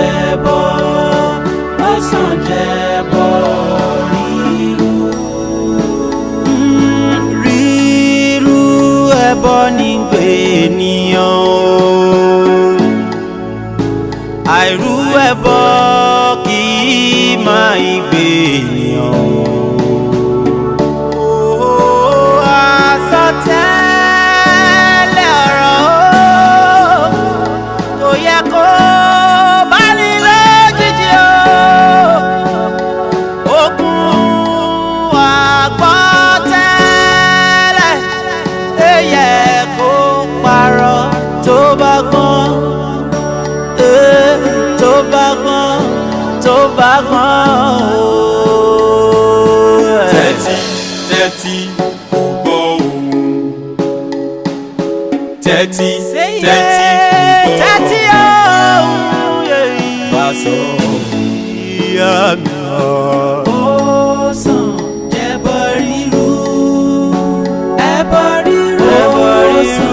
jẹ́bọ, ó sàn jẹ́bọ rírú. Rírú ẹbọ ní gbé ènìyàn o, àìrú ẹbọ kì í máa gbé ènìyàn o. Àsọtẹ́lẹ̀ ọ̀rọ̀ o, kò yẹ kó bá ní lójijì o. Ogun àgbọ́tẹ́lẹ̀ ẹ yẹ kó parọ́ tó bá gbọ́n, tó bá gbọ́n, tó bá gbọ́n o. Tẹ́tí tẹ́tí kò gbọ́ òun. Tẹ́tí tẹ́tí kò gbọ́. Tẹ́tí o. Bá sọ Ìyá mi. Ó sàn jẹ́bọ rírú, ẹbọ rírú, ẹbọ rírú,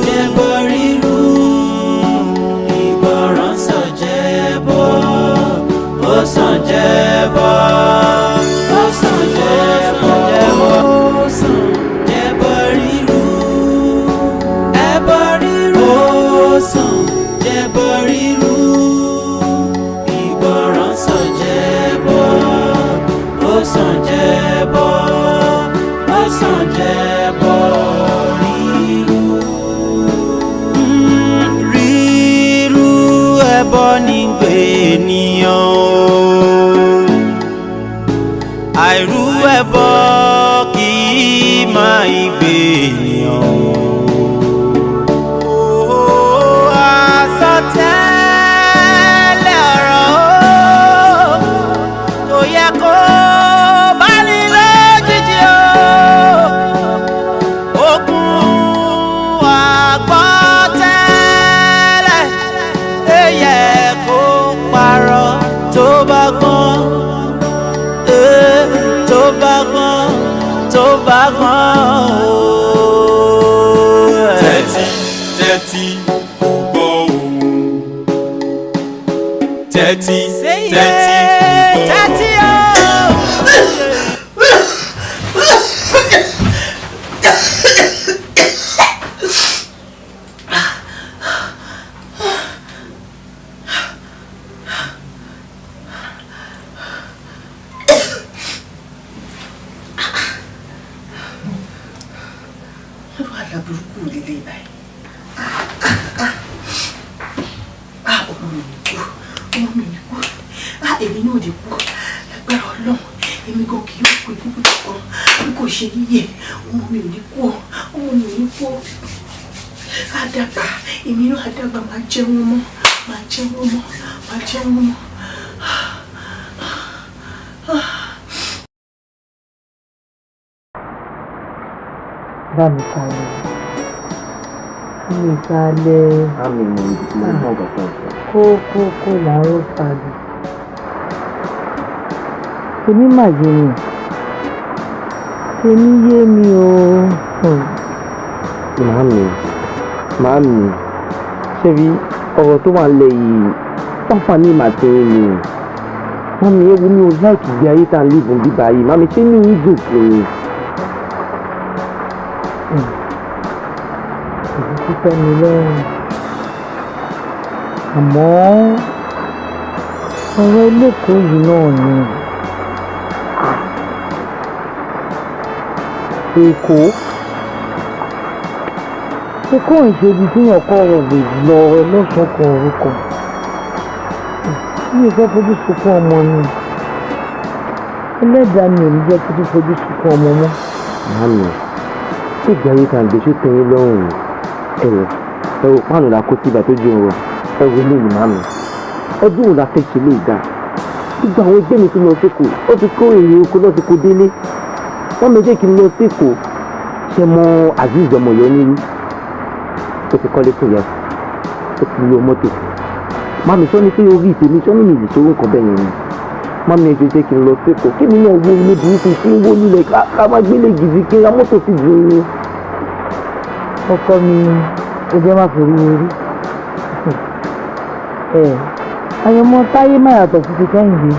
jẹ́bọ rírú. Ìgbọràn sàn jẹ́bọ, ó sàn jẹ́bọ, ó sàn jẹ́bọ, ó sàn jẹ́bọ rírú, ẹbọ rírú, ó sàn jẹ́bọ rírú. Ìgbọràn sàn jẹ́bọ, ó sàn jẹ́bọ, ó sàn jẹ́bọ rírú. Rírú ẹbọ ní gbé ènìyàn o, àìrú ẹbọ kì í máa gbé ènìyàn o. Àsọtẹ́lẹ̀ ọ̀rọ̀ o, kò yẹ kó bá ní lójijì o. Ogun àgbọ́tẹ́lẹ̀ ẹ yẹ kó parọ́ tó bá gbọ́n, tó bá gbọ́n, tó bá gbọ́n o. Tẹ́tí tẹ́tí kò gbọ́ òun. Tẹ́tí tẹ́tí kò gbọ́. Tẹ́tí o. Irú àlá burúkú ò lélẹ̀ báyìí? Ah, ọmọ mi ní kú, ọmọ mi ní kú. Ah, èmi náà lè kú lágbára Ọlọ́run. Èmi gan kì yóò kú ikú kan bí kò ṣe yíyẹ. Ọmọ mi ò ní kú ọ, ọmọ mi ò ní kú ọ. Àdàgbà, èmi náà àdàgbà, máa jẹun mọ́, máa jẹun mọ́, máa jẹun mọ́. Bá mi kalẹ̀, bá mi kalẹ̀. Àmì mo mo ń bọ̀ gbọ̀ngàn sọ. Kó kó kó làárọ̀ fàdù. Tèmi mà yé mi, tèmi yé mi o. Màámi, màámi, ṣé rí ọ̀rọ̀ tó wà nílẹ̀ yìí fáfáà ní màtẹ́yìn ni. Màámi, ewu mi ò láìkì ìgbé ayé tá à ń lè bíbá yìí. Màámi, ṣé ní ìdùn fún mi? Èyí ti tẹ́ mi lọ́rùn, àmọ́ ọ̀rọ̀ ẹlẹ́kọ̀ọ́ yìí náà ni. Èkó, Èkó ń ṣe ibi tíyàn kọ́ ọ̀rọ̀ lè lọ lọ́sàn-án kan orúkọ. Mi ò fẹ́ fojú sunkún ọmọ ni. Ẹlẹ́dàá mi ò ní jẹ́ kí n fojú sunkún ọmọ mọ́. Màámi, ṣé ìgbé ayé tá à ń gbé ṣó tẹ́ yín lọ́rùn ni? Ẹ̀rọ ẹ̀rọ páànù la kó síbà tó ju ọ̀rọ̀ ẹ̀rọ eléyìí, màámi. Ọdún wo la fẹ́ ṣe lè dá? Gbogbo àwọn ẹgbẹ́ mi tó lọ sékòó, ó ti kó èrè oko lọ sí kó délé. Wọ́n mi jẹ́ kí n lọ sékòó. Ṣé mọ Azeez ọmọ Ọ̀yọ́ nírí? Ó ti kọ́lé fún ìyá, ó ti lo mọ́tò. Màámi, sọ ni pé orí ìtèmi sọ ní mi lè ṣòwò nǹkan bẹ́ẹ̀ yẹn ni. Màámi, ẹ jẹ́ kí n lọ sékòó. Kí mi náà wo ilé burúkú tí ń wó nílẹ̀ ká má gbélé gidi kí n ra mọ́tò sí ju ní. Ọkọ mi, ó jẹ́ má forí orí ẹ. Àyànmọ́ Táyé má yàtọ̀ sí ti Kẹ́hìndé.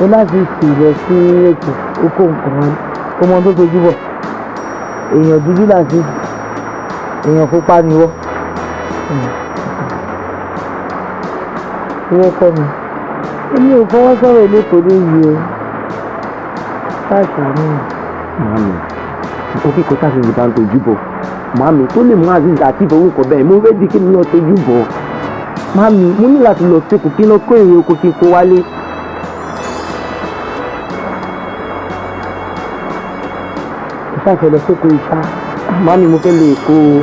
Ó láti sì lọ sí Èkó, ó kó nǹkan wá. Ó mọ ohun tó tojú bọ̀. Èèyàn dúdú láti èèyàn pupa ni wọ́. Ìwọ kọ́ mi. Èmi ò fọwọ́ sọ̀rọ̀ eléko léyìí o. Ṣáàṣà mi. Màámi, nǹkan kíkọ tá a sì ń bá ń tojú bọ̀. Màámi, tó lè mú Azeez àti ìfowópamọ́ bẹ́ẹ̀, mo fẹ́ di kí n lọ tojú bọ̀. Màámi, mo ní láti lọ sí Èkó kí n lọ kó èrè oko kí n kó wálé. Ó ṣàfẹ́ lọ sóko ìṣá. Màámi, mo fẹ́ lọ Èkó o.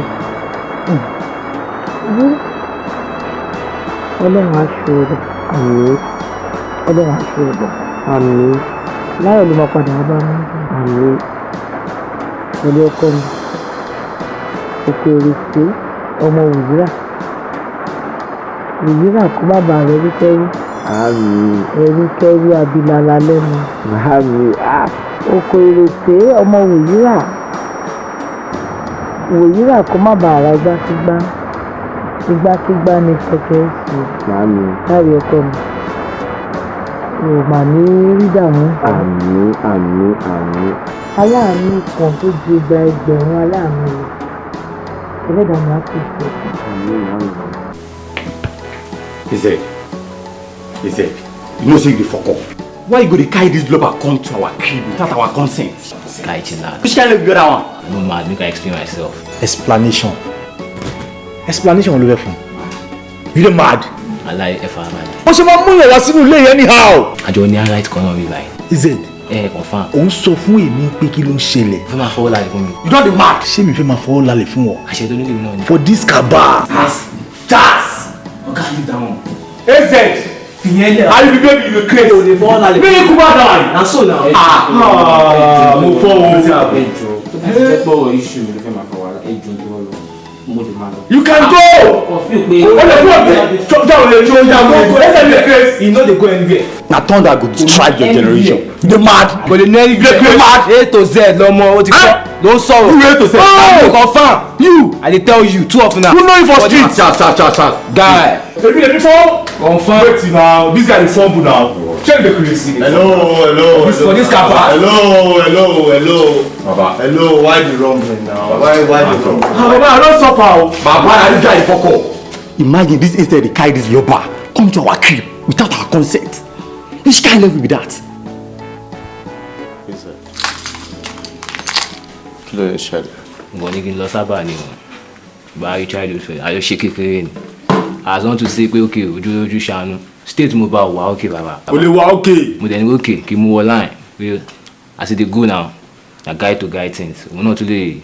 Ọlọ́run á ṣe ọ̀rọ̀. Àmín. Ọlọ́run á ṣe ọ̀rọ̀. Àmín. Láyọ̀ ló máa padà wá bá mi. Àmín. Pẹ̀lú ọkọ mi. Òkè òrèké ọmọ Wùzírà. Wùzírà kó bàbá rẹ̀ rúkẹ́rú. Àmín. Ẹrúkẹ́rú abilala lẹ́nu. Màámi, ah. Òkè òrèké ọmọ Wùzírà. Wùzírà kó má bàa ra igbákígbá. Igbákígbá ni kẹ̀kẹ́ sí. Màámi. Láàrin ọkọ mi. O mà ní rí dààmú. Àmín, àmín, àmín. Aláàánú kan tó ju igba ẹgbẹ̀rún aláàánú lọ. Ẹlẹ́dàá mi á pèsè. Àmín, màámi. He said, you know say you dey fuck up. Why you go dey carry this blubber come to our crib without our consent? Guy, chill out. Which kind of be that one? No mad, make I explain myself. Explanation. Explanation ló fẹ́ fún. You dey mad. Aláì ẹ̀fà mad. Wọ́n ṣe máa mú ìyàwó sínú ilé yẹn anyhow. Àjọ ní right kan náà mi báyìí. Ez. Ẹ confirm. Ò ń sọ fún èmi pé kí ló ń ṣẹlẹ̀. Fẹ́ máa fọwọ́ lálẹ́ fún mi. You don dey mad. Ṣé mi fẹ́ máa fọwọ́ lálẹ́ fún wọn? Àṣẹ tó nílé mi náà ni. For this cabal. Jazz! Ọ̀gá leave that one. AZ! Fìyẹn lẹ̀. Are you the baby you dey craze? O lè fọwọ́ lálẹ́. Make you kuma die. Na so now. Ah, mo fọ́ o. Ẹ jọ̀ọ́, tó bá ti jẹ́ pọ̀rọ̀ issue mi ló fẹ́ máa fọ wàhálà, ẹ jọ̀ọ́ tó lọ, mo lè máa lọ. You can go. Kò feel pé. O lè kúrò bẹ́ẹ̀. Down lè jó ya mo. AZ dey craze. He no dey go anywhere. Na thunder go strike your generation. You dey mad. Kò lè ní anywhere. You dey mad. A to Z lọmọ ó ti kọ́ ló ń sọ̀rọ̀. You A to Z. Oh! Confirm. You. I dey tell you, two of una. Who know you for street? Charles, Charles, Charles, Charles. Guy. Ebi dey before. Confirm. Wait now, this guy dey fumble now. Check the crazy. Hello, hello. This for this car park. Hello, hello, hello. Baba. Hello, why the rumbling now? Why the rumbling? Ah, Baba, I don suffer o. Baba, na this guy dey fuck up. Imagine this instead dey carry this yoba come to our crib without our consent. Which kind level be that? Kí ló ń ṣẹlẹ̀? Nǹkan ní kí n lọ sábà ni o. Bá rí childhood friend, àjọṣe kékeré ni. As want to say pé okay, ojú ojú ṣàánú. State mo bá wà okay bàbá. O lè wà okay. Mo dẹ̀ ní okay kí n mú wọ line pé as e dey go now, na guy to guy things. Òun náà tún lè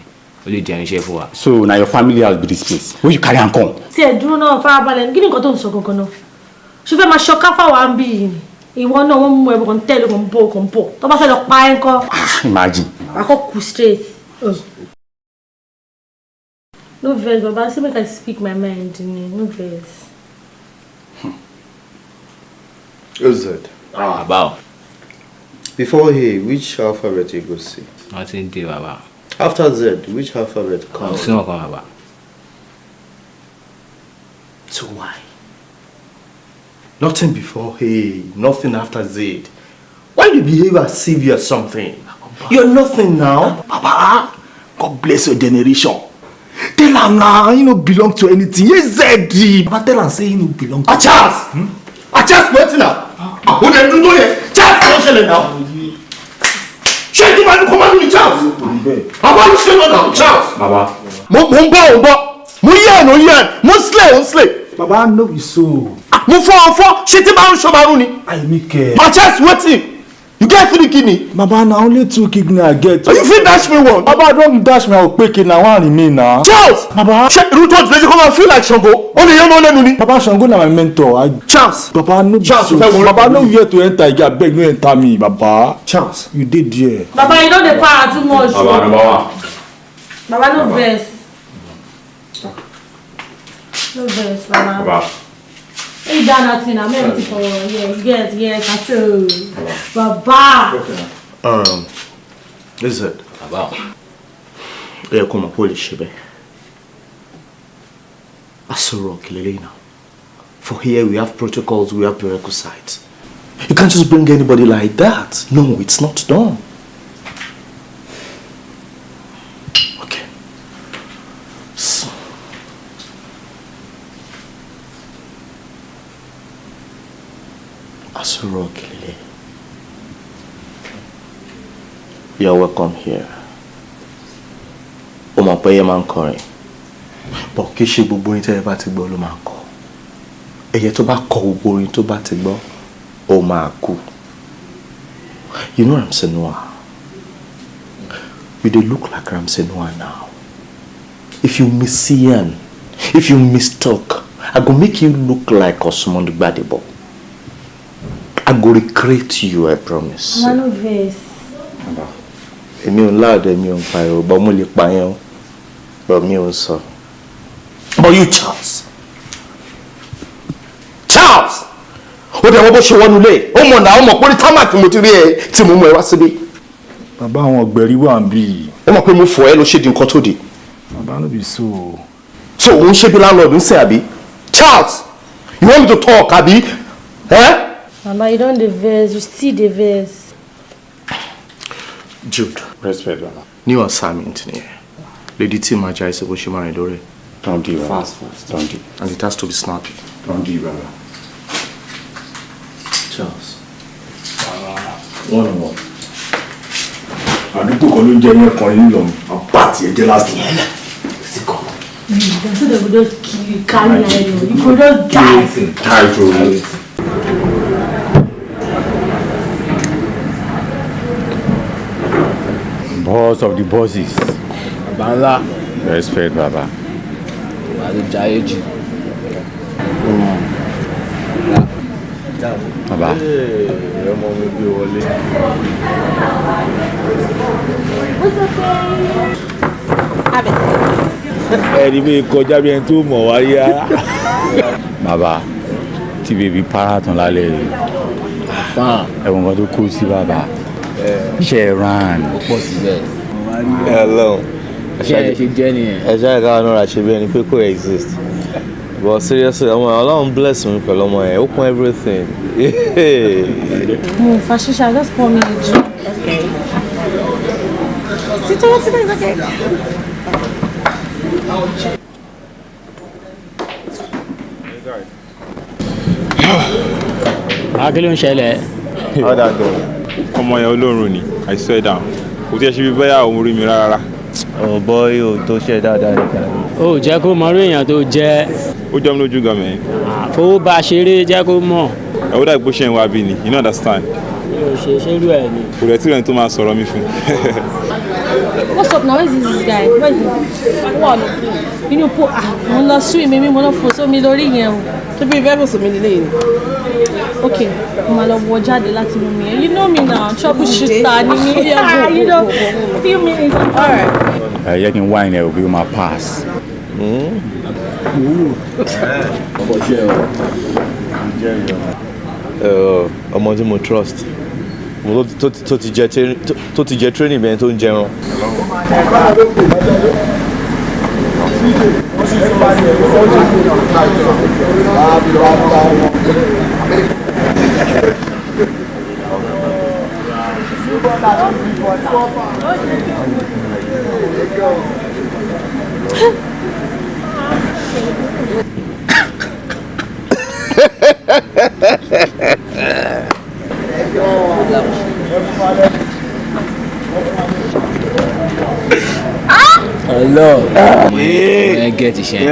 ó lè jẹun iṣẹ́ fún wa. So na your family house be this place. Where you carry am come? Tí ẹ dúró náà, farabalẹ̀, kí ni nǹkan tó ń sọ gangan náà? Ṣé fẹ́ máa ṣọká fáwa ń bí yìí ni? Ìwọ náà, wọ́n mú ẹ kàn tẹ́lẹ̀ kàn bọ̀ kàn bọ̀ tó bá fẹ́ lọ pa ẹ́ ńkọ́? Ah, imagine. Wà á kọ́ kú straight. No vex, baba, say make I speak my mind ni, no vex. Az. Ah, bàbá o. Before A, which alphabet you go see? Wọ́n ti ń dé bàbá. After Z, which alphabet comes? Sí wọn kan bàbá. So why? Nothing before A, nothing after Z. Why you behave as if you're something? You're nothing now. Baba, God bless your generation. Tell am na he no belong to anything. Az. Baba, tell am say he no belong to. Ah, Charles! Hmm? Ah, Charles, wetin now? Ah, o dey do tó yẹ. Charles, kò ṣẹlẹ̀ now. Ṣé kí máa ní kó máa ní Charles? Bàbá yìí ṣe lọ́nà Charles. Baba. Mo ń bọ̀, mo ń bọ̀. Mo yẹ̀ ẹ̀, mo yẹ̀ ẹ̀. Mo ń slay, mo ń slay. Baba, no be so. Mo fọ́ ọ fọ́, ṣé tí máa ń ṣọ́ máa rún ni? Àìmí kẹ. Ah, Charles, wetin? You get three kidney? Baba, na only two kidney I get. You fit dash me one? Baba, don dash me, I go peke na one remain na. Charles! Baba. Ṣé irú tó ti lè jẹ́ kó máa feel like Ṣàngó? Ó lè yẹn lọ lẹ́nu ni. Baba, Ṣàngó na my mentor. Charles. Baba, no be Charles, so. fẹ́ wọlé. Baba, no where to enter again, abeg no enter me, Baba. Charles. You dey there. Baba, you don dey para too much. Baba, number one. Baba, no vex. No vex, Baba. Baba. Hey, down that thing, I'm empty for yes, yes, yes, that's all. Baba. Listen. Bàbá o. Ó yẹ kó mọ̀ pé ó lè ṣe bẹ́ẹ̀. Aṣọ Rock lélẹ́yìn náà. For here we have protocols, we have prerequisites. You can't just bring anybody like that. No, it's not done. Okay. So, Asuro Kelele, you are welcome here. O mọ̀ pé ẹyẹ máa ń kọrin. But kì í ṣe gbogbo orin tẹ́yẹ bá ti gbọ́ ló máa kọ. Ẹyẹ tó bá kọ gbogbo orin tó bá ti gbọ́, ó máa kú. You know Ramsey Nouah. You dey look like Ramsey Nouah now. If you misyan, if you mistalk, I go make you look like Osmond Gbadebo. I go recreate you, I promise. Mama, no vex. Èmi ò ń láàdọ̀, èmi ò ń pariwo, but mo lè pa yẹn o. But mi ò ń sọ. But you, Charles. Charles! Ó dẹ̀ wọ́n bó ṣe wọnú ilé. Ó mọ̀ náà, ó mọ̀ pé ní támà tí mo ti rí ẹ tí mo mú ẹ wá síbí. Bàbá, àwọn ọ̀gbẹ̀rì wà ń bí. Ó mọ̀ pé mo fọ̀ ẹ́ ló ṣe di nǹkan tó di. Bàbá, no be so. So òun ṣe bí landlord ń sìn àbí? Charles! You want me to talk àbí? Eh? Mama, you don dey vex, you still dey vex. Jude. Respect, Baba. New assignment ni ẹ. Lady T máa jẹ́ àìsàn bó ṣe máa rìn lórí. Don't do, Baba. Fast, fast. Don't do. And it has to be snappy. Don't do, Baba. Charles. One on one. Àdúgbò kan ló ń jẹ́ yẹn kan nílò àbá tiẹ̀ jẹ́ last year. You so they go just kill you, carry you, you go just die. Title. Boss of the bosses. Bàbá ńlá. Respect, Baba. Wàá ló jayé jù. Baba. Ọmọ mi gbé wọlé. What's up, babe? Have it. Ẹni bí kọjá bí ẹni tó mọ̀ wá rí rárá. Bàbá, tí baby para tán lálẹ́ yìí. Ẹ̀wọ̀n kan tó kú sí bàbá. Iṣẹ́ ran. Ó pọ̀ síbẹ̀. Hello. Ṣé ẹ ṣe jẹ́ nìyẹn? Ẹ ṣáà ká náà ṣe bí ẹni pé kò exist. But seriously, ọmọ Ọlọ́run bless mi pẹ̀lú ọmọ yẹn, ó kún everything. Mo fa ṣíṣe, just pour me a drink. Okay. Títí wọ́n ti dé, it's okay. Kí ló ń ṣẹlẹ̀? How that go? Ọmọ yẹn olóorun ni, I swear down. Kò tí ẹ ṣe bí bẹ́yà òun rí mi rárá. Ọ̀ bọ́ yóò tó ṣe dáadáa nìkan. Ó jẹ́ kó mọ irú èèyàn tó jẹ́. Ó jọ mí lójú gan mẹ́rin. Fowó bá a ṣeré, jẹ́ kó mọ̀. Ẹ ó dàgbé bó ṣe ń wá bí ni, you no understand. Mi ò ṣe ṣerú ẹ̀ ni. Kò rẹ̀ tí rẹ̀ tó máa sọ̀rọ̀ mi fún. What's up now? Where is this guy? Where is he? Wà lọ. Inú po ah, mo lọ swim mi, mo lọ fò sómi lórí yẹn o. Ṣé bí ìfẹ́ fò sómi nílé yìí ni? Okay, mo máa lọ wọ jáde láti mú mi yẹn. You know me now, trouble shooter ni mi. You know, few minutes. All right. Ẹ yẹ kí n wine ẹ òbí ó máa pass. Ọmọ tí mo trust tó ti jẹ training bẹ́ẹ̀ tó ń jẹran. Hello. Ẹ get iṣẹ́.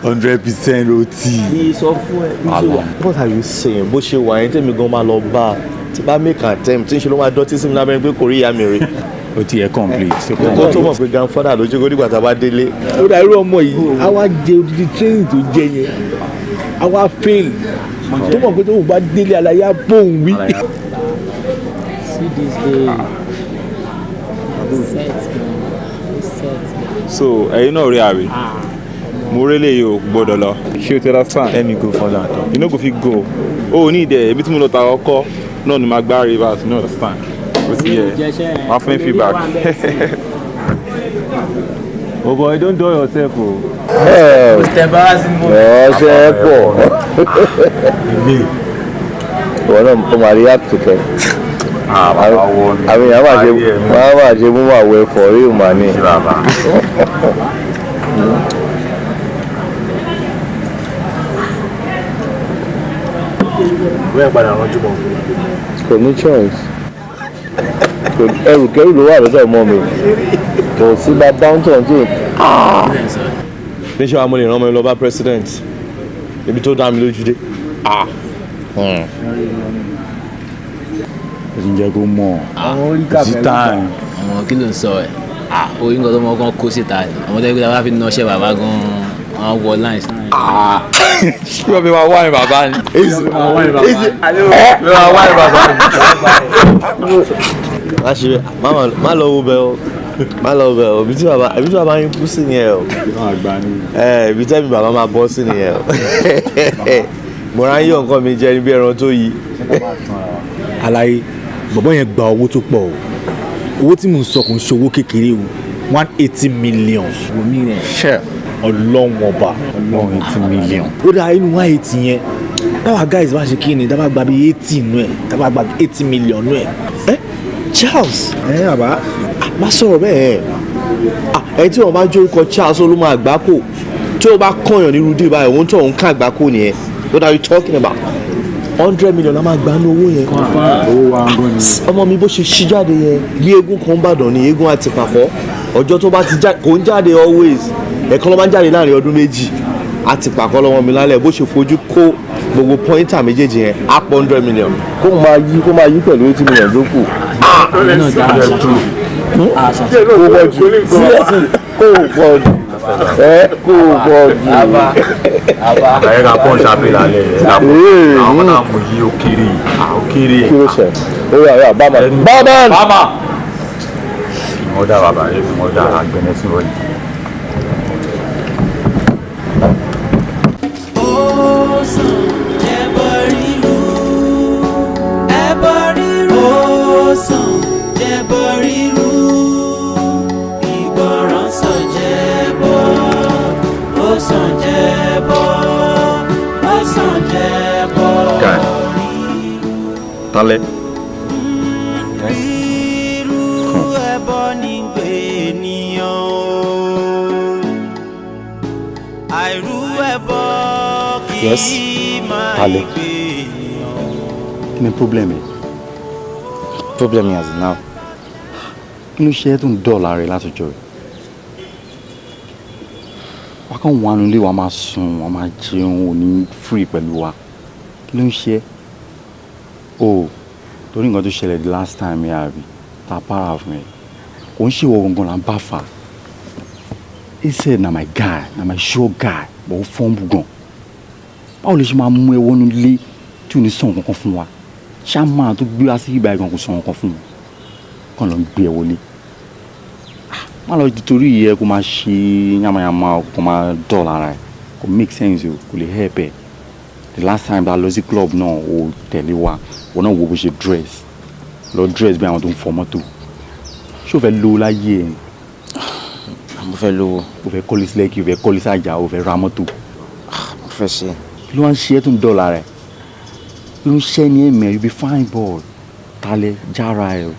100% OT. Mi sọ fún ẹ bí ṣe wà. What are you saying? Bó ṣe wà yẹn tèmi gan máa lọ bá a. Tí bá make attempt tí ń ṣe ló máa dọ́tí sí mi lábẹ́rẹ́ pé kò rí ìyá mi rí. O ti yẹ complete. Kó tó mọ̀ pé grandfather ló jókòó nígbà tá a bá délé. Ó dà, irú ọmọ yìí, á wá jẹ odidi training tó jẹ yẹn, á wá fail. Tó mọ̀ pé tóun bá délé aláyé á bóun wí. See this day. Set gan. Set gan. So ẹ̀yin náà rí àbí? Mo rí lè yóò gbọ́dọ̀ lọ. Ṣé o ti understand? Let me go for that. You no go fit go. O ní ìdẹ̀ ibi tí mo lọ ta ọkọ náà ni màá gbá rivers, you no understand. Ó ti yẹ. Wàá fún mi feedback. Oh boy, don't dull yourself o. Most embarrassing moment. Ọ̀ṣẹ́ pọ̀. Ìwọ náà ó máa rí àtúkẹ́. Àwọn èèyàn máa ṣe máa ṣe mú àwọ̀ ẹ̀fọ́ rí ìmọ̀ ní. Bóyá padà ránjú mọ́. Kò ní choice. Ẹrù kẹrù ló wà lọ́dọ̀ ọmọ mi. Kò sí bá downtown tí. Níṣẹ́ wa mo lè rán ọmọ mi lọ bá president ibi tó dá mi lójú dé. Ó ti ń jẹ́ kó mọ̀ kò sí time. Ọmọ kí ló ń sọ ẹ? Orí nǹkan tó mọ gan kó síta ni. Ọmọ tẹ́lẹ̀ pé tá a bá fi nọṣẹ́ bàbá gan-an wọ́n wọ lines. Ṣé wọ́n fi máa wá ní bàbá ni? Ẹ máa wá ní bàbá ni. Má ṣe má lọ wo bẹ o, má lọ bẹ o, ibi tí bàbá yín kú sí nìyẹn o. Ibi tẹ́mi bàbá máa bọ́ sí nìyẹn o. Mo rán yí nǹkan mi jẹ ní bí ẹran tó yí. Àlàyé bọ̀bọ́ yẹn gba owó tó pọ̀ o, owó tí mò ń sọ kò ń ṣe owó kékeré o, 180 million. Ṣé Ọlọ́run ọba. 180 million. Ó dáa, inú 180 yẹn, táwa guys bá ṣe kí ni, táwa gba bíi 80 nú ẹ̀, táwa gba bíi 80 million nú ẹ̀. Ẹ Charles. Ẹ bàbá. Má sọ̀rọ̀ bẹ́ẹ̀. Ẹ tí wọ́n bá jó orúkọ Charles olúmọ àgbákò tí ó bá kọ̀yàn ní rúdí báyìí, òun tó òun ká àgbákò nìyẹn. What are you talking about? 100 million la máa gbà ní owó yẹn. Owó wa ń gbọ́ ni. Ọmọ mi, bó ṣe ṣí jáde yẹn bí eégún kan ń bàdàn ni eégún àti pàkọ́. Ọjọ́ tó bá ti jáde, kò ń jáde always, ẹ̀kan ló máa ń jáde láàrin ọdún 2 àti pàkọ́ lọ́wọ́ mi lálẹ́. Bó ṣe fojú kó gbogbo pointer méjèèjì yẹn, á pọ̀ 100 million. Kó máa yí pẹ̀lú 80 million tó kù. Kó pọ̀ jù, seriously, kó pọ̀ jù, ẹ kó pọ̀ jù. Àyè ká pọ́n ṣàpè lálẹ́ ẹ̀ ká pọ́n àwọn náà mú yí ó kéré, ó kéré. Kí ló ṣe? Ó yà yà bàmà bàmà. Bàmà. Wọ́n dá bàbá yẹn, wọ́n dá agbẹnẹ sí wọlé. Ó sàn jẹ́bọ ríru, ẹbọ ríru. Ó sàn jẹ́bọ ríru, ìgbọràn sàn jẹ́bọ. Ó sàn jẹ́bọ, ó sàn jẹ́bọ. Guy, Tálẹ́. Irú ẹbọ ní gbé ènìyàn o. Àìrú ẹbọ kì Yes, í máa Tálẹ́. gbé ènìyàn. Kí ni problem ẹ? Problem yẹn as in now? Kí ló ṣe é tó ń dọ̀ọ̀la rẹ látọjọ́ rẹ? Wà á kàn wà nílé, wa máa sùn, wà máa jẹun, ò ní free pẹ̀lú wa. Kí ló ń ṣe é? O torí nǹkan tó ṣẹlẹ̀ the last time yà rí ta para fún ẹ, kò ń ṣèwọ gangan là ń bá fà. He said na my guy, na my sure guy, but ó fọ́nbù gan. Báwo lè ṣe máa mú ẹ wọnú ilé tí ò ní sọ nǹkan kan fún wa? Ṣá máa tó gbé wá sí ìgbà gan kò sọ nǹkan fún wọn kàn lọ ń gbé ẹ wọlé. Má lọ torí ìyẹ kó máa ṣe yamayama, kó máa dọ̀ lára ẹ, kò make sense o, kò lè help ẹ. The last time ta lọ sí club náà, o tẹ̀lé wa, wọn náà wo bó ṣe dress lọ, dress bí àwọn tó ń fọ mọ́tò. Ṣé o fẹ́ lówó láyé ẹ? Mo fẹ́ lówó. O fẹ́ kọ́lé sí Lẹ́kì, o fẹ́ kọ́lé sájà, o fẹ́ ra mọ́tò. Mo fẹ́ ṣe. Kí ló wá ń ṣe ẹ́ tó ń dọ̀la rẹ̀? Kí ló ń ṣe ní ẹ̀mẹ́? You be fine boy, talẹ̀ jára ẹ o.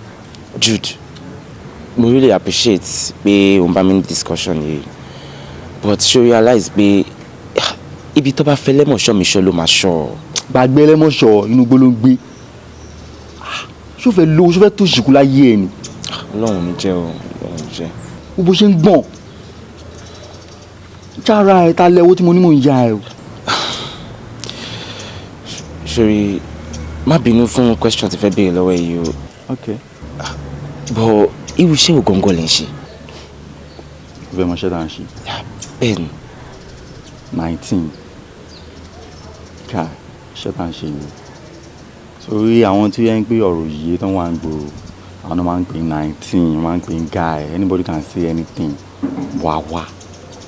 Jude, mo really appreciate pé o ń bá mi ní discussion yìí, but ṣé o realize pé ibi tó bá fẹ́ lẹ́mọ̀ṣọ́ mi ṣọ́ ló máa ṣọ́? Gbàgbé ẹlẹ́mọ̀ṣọ́, inú igbó ló ń gbé. Ṣé o fẹ́ lówó? Ṣé o fẹ́ tó ṣìkú láyé ẹ ni? Ọlọ́run ní jẹ́ o, Ọlọ́run ní jẹ́. Wo bó ṣe ń gbọ̀n, jára ẹ. Ta lẹ owó tí mo ní mò ń ya ẹ o. Sorry, má bínú fún question tí fẹ́ béèrè lọ́wọ́ yìí o. Ok. But irú iṣẹ́ wo gangan lè ń ṣe? O fẹ́ mọ iṣẹ́ tá à ń ṣe? Bẹ́ẹ̀ni. 19 ká iṣẹ́ tá à ń ṣe yìí, sórí àwọn tí yẹn ń pè ọ̀rọ̀ yìí tó wà ń gbòòrò, àwọn náà máa ń pè ní 19, máa ń pè ní guy. Anybody can say anything. Wà wá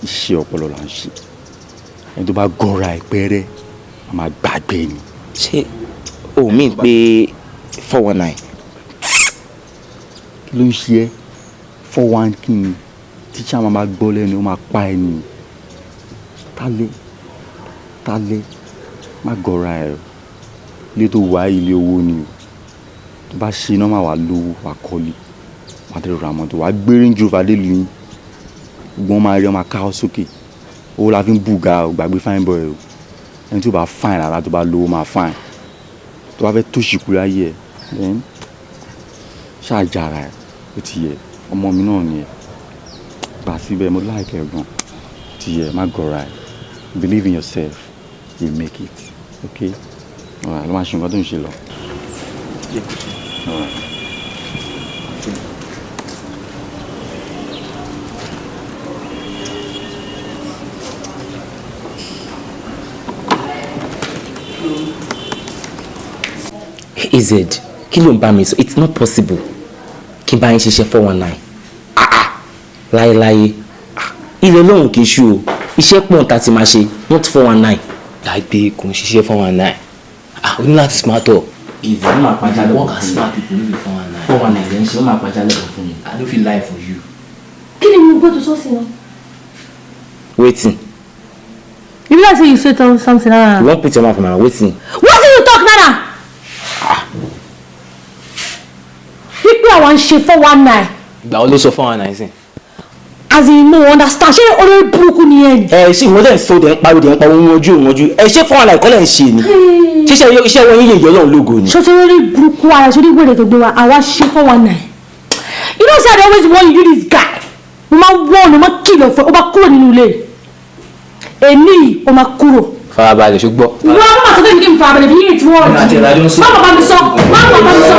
iṣẹ́ ọpọlọ là ń ṣe. Ẹni tó bá gọ́ra ẹ pẹ́rẹ́, a máa gbàgbé ni. Ṣé o mean pé 419? Kí ló ń ṣe ẹ́? 41 kí ni? Tíṣà máa gbọ́ lẹ́nu, ó máa pa ẹ ni. Tálé tálé, má gọra ẹ o. Ilé tó wà, ilé owó ni o. Tó bá ṣe iná, máa wà lówó, wà kọ́lé, wà tẹ̀lé ra mọ́tò, wà gbé Range Rover dé lu yín. Gbogbo wọn máa rí ọ, máa ká ọ sókè. Owó la fi ń bùgà o. Gbàgbé fine boy o. Ẹni tó bá fine rárá, tó bá lówó, máa fine. Tó bá fẹ́ tó ṣìkú láyé ẹ, then ṣáàjára ẹ. Ó ti yẹ, ọmọ mi náà ni ẹ gbà síbẹ̀. Mo like ẹ gan. Ó ti yẹ, má gọra ẹ. Believe in yourself, you make it. Okay, alright, ló máa ṣe nǹkan tó ń ṣe lọ. Alright. Az, kí ló ń bá mi sọ? It's not possible kí n bá yín ṣiṣẹ́ 419. Ah ah, láéláé. Ah, ilẹ̀ Ọlọ́run kì í ṣú o. Iṣẹ́ pọ̀ tá a ti máa ṣe, not 419. Láìpẹ́ kò ń ṣiṣẹ́ 419. Ah, o ní láti smart up. Ìzì, ó máa pàjá lẹ́kọ̀ọ́ Work as fún mi. smart people, no be 419. 419 lẹ́ ń ṣe, ó máa pàjá lẹ́kọ̀ọ́ fún mi. I no fit lie for you. Kí ni mo gbọ́ tó sọ sí wọn? Wetin? You be like say you say something Nana. You wan put your mouth for my mouth? Wetin? Wetin you talk, Nana? Wípé àwa ń ṣe 419. Ìgbà wo ló sọ 419 sìn? As in, mo understand, ṣé olórí burúkú ni ẹ ni? Ẹ ṣé ìwọ́n dẹ̀ ń sọ, dẹ̀ ń pariwo, dẹ̀ ń pariwo, òun ojú òun ojú ẹ. Ṣé 419 kọ́ lẹ̀ ń ṣe ni? Ṣíṣe iṣẹ́ wọn yín lè yọ Ọlọ́run lógo ni. Ṣé o ti rí burúkú ara ṣe oníwèrè tó gbé wa? Àwa ṣe 419. You know say I dey always warn you, this guy. Mo máa warn, mo máa kìlọ̀ fún ẹ, ó máa kúrò nínú ilé. Èmi, ó máa kúrò. Farabalẹ̀, ṣùgbọ́n. Wọ́n á máa sọ fún mi kí n farabalẹ̀ bí yéé tí wọ́n Èmi àti ẹ̀ la jọ ń sọ. Má bàbá mi sọ, má bàbá mi sọ.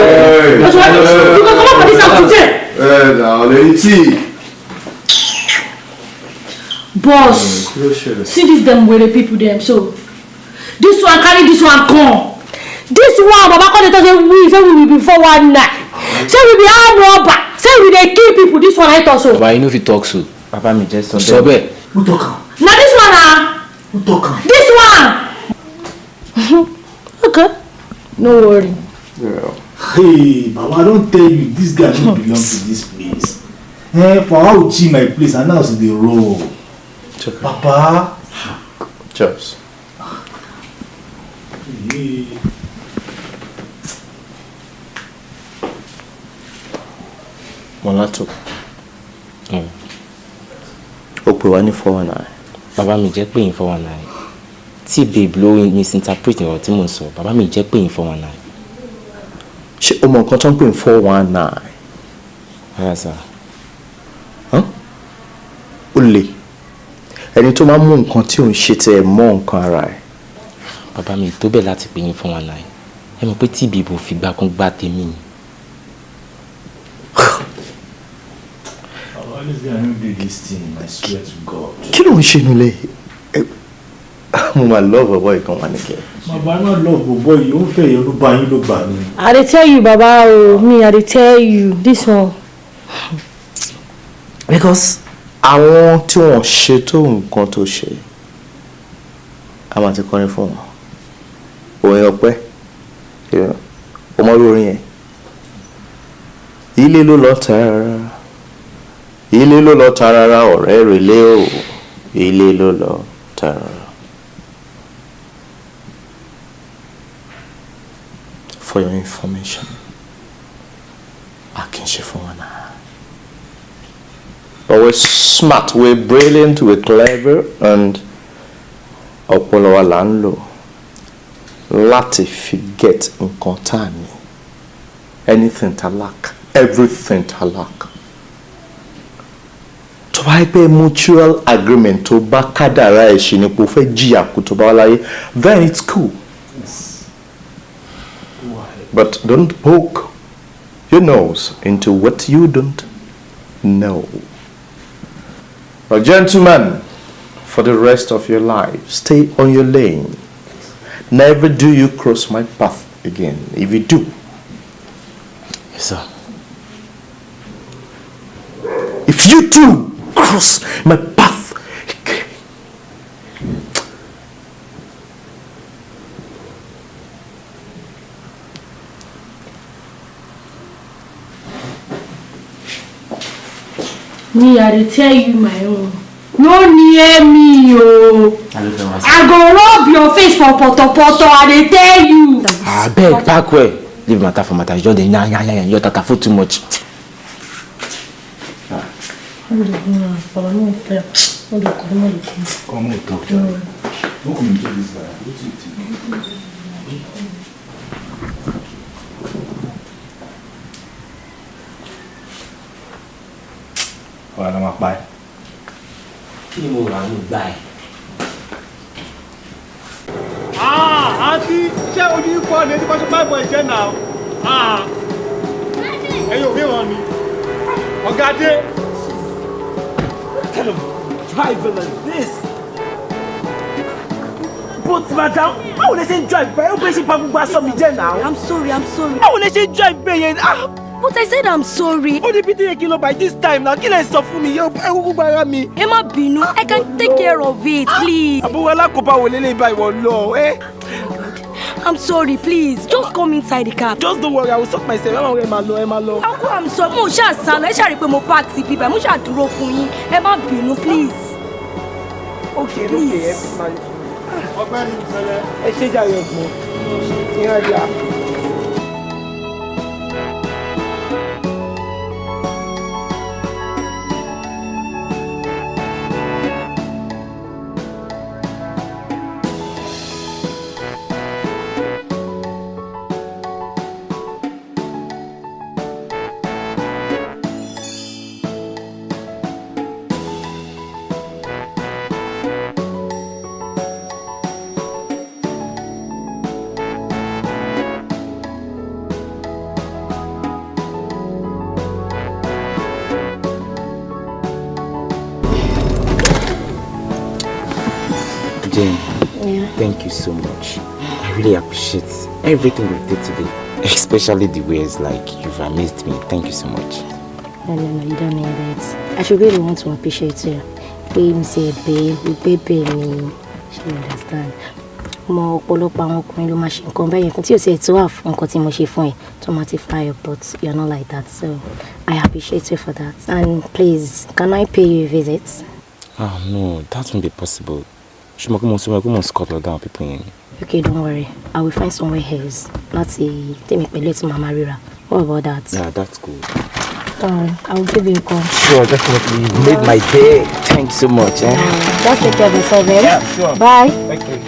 You go comot for this house today. Ẹ nà lẹ́yìn tí. Boss, see this dem were people dem so. This one carry this one come. This one baba come dey talk say we be 419. Say we be armed robber. Say we dey kill people. This one I talk so. Baba, you no fit talk so. Bàbá mi jẹ́ sọ. Sọ bẹ́ẹ̀. Who talk am? Na this one na. Who talk am? This one. Okay. No worry. Hey, Baba, I don tell you, this guy no belong to this place. Eh, for how chi my place and now e dey roll. Papa. Cheers. Hey. Mọ́látò. Ó pè wá ní 419. Bàbá mi jẹ́ pé yín 419. Tí babe ló misinterpret ọ̀rọ̀ tí mò ń sọ, bàbá mi jẹ́ pé yín 419. Ṣé o mọ nǹkan tó ń pè ní 419? Rárá sir. Ó le. Ẹni tó máa ń mú nǹkan tí ò ń ṣe tẹ̀ mọ́ nǹkan ara ẹ̀. Bàbá mi tó bẹ́ẹ̀ láti pè yín 419. Ẹ mọ̀ pé tí babe ò fìgbà kan gbá tèmi ni. Baba, this guy no dey this thing, I swear to God. Kí ló ń ṣe nílé? Mo máa love ọ̀bọ ìkan wà nìkẹ́. Bàbá náà love bọ̀bọ̀ yìí, ó ń fẹ́ ìyọnu bá yín ló gbà ní. I dey tell you, Baba o, me I dey tell you this one. Because àwọn tí wọ́n ṣe tó nǹkan tó ṣe, a máa ti kọrin fún wọn. Orin ọpẹ́, o mọ orí orin yẹn. Ilé ló lọ tààrà, ilé ló lọ tààrà, ọ̀rẹ́ rèlé o, ilé ló lọ tààrà. For your information, a kì í ṣe fún wọn náà. But we're smart, we're brilliant, we're clever, and ọpọlọ wa là ń lò láti fi get nǹkan tá a ní. Anything tá a lack, everything tá a lack. Tó bá yẹ pé mutual agreement tó bá kádàrá ẹ̀ ṣe ni pé o fẹ́ jìyà kú tó bá wá láyé, then it's cool. But don't poke your nose into what you don't know. But gentlemen, for the rest of your life, stay on your lane. Never do you cross my path again. If you do, Yes, sir. If you do cross my path again, Me, I dey tell you my own. No near me o. I go rub your face for potopoto, I dey tell you. Abeg, park well. Leave matter for matter. You just dey yan yan yan your tata for too much. Come on, talk to me. No communicate this guy. What do you think? Ọ̀rọ̀ la máa pa ẹ́. Kí ni mo rà ní gbà ẹ́? Àǹtí, ṣé ojú ikọ̀ ni ẹni bá ṣe báìbọ̀ ẹ̀jẹ̀ náà? Ẹ̀yin ò ríran ni. Ọ̀gá dé. What kind of driver like this? But madam, báwo lẹ ṣe ń drive báyìí? Ó bẹ́ẹ̀ ṣe bà gbogbo aṣọ mi jẹ́ náà. I'm sorry, I'm sorry. Báwo lẹ ṣe ń drive bẹ́ẹ̀ yẹn? But I said I'm sorry. Ó ní bí tí yẹ kí n lọ by this time now. Kí lẹ sọ fún mi? Ẹ kúkú gbogbo ara mi. Ẹ má bínú, I can take care of it, please. Àbúrò alákòóbá wo lélẹ́yìn báyìí wọ̀ lọ, ẹ́? I'm sorry, please. Just come inside the car. Just don't worry, I will sort myself. Ẹ má worry, ẹ má lọ, ẹ má lọ. Uncle, I'm sorry. Mo ṣáà sá lọ, ẹ ṣáà rí pé mo park sí bíbá, mo ṣáà dúró fún yín. Ẹ má bínú, please. Okay, okay, ẹ má lọ. Ọ̀gbẹ́ni Ìfẹ́lẹ́. Ẹ ṣé jàre ẹ̀gbọ́n. Ìrìnàjà. Jane, yeah. Thank you so much. I really appreciate everything you did today. Especially the way it's like you've amazed me. Thank you so much. No, no, no, you don't need it. I should really want to appreciate you. Babe, say, babe, baby, me. She understand. Mo ọ̀pọ̀lọpọ̀ àwọn ọkùnrin ló máa ṣe nǹkan bẹ́ẹ̀ yẹn tí ò sí ẹ̀ tó wà fún nǹkan tí mo ṣe fún ẹ tó máa ti fly up, but you're not like that. So I appreciate you for that. And please, can I pay you a visit? Ah, no, that won't be possible. Okay, don't worry. I will find somewhere else. Láti tèmi pẹ̀lú ẹ̀ tí màmá ríra. What about that? Yeah, that's cool. Don't worry, I will give you a call. Sure, definitely. You made my day. Thanks so much. Eh? Just take care of yourself, eh? Yeah, sure. Bye. Thank you.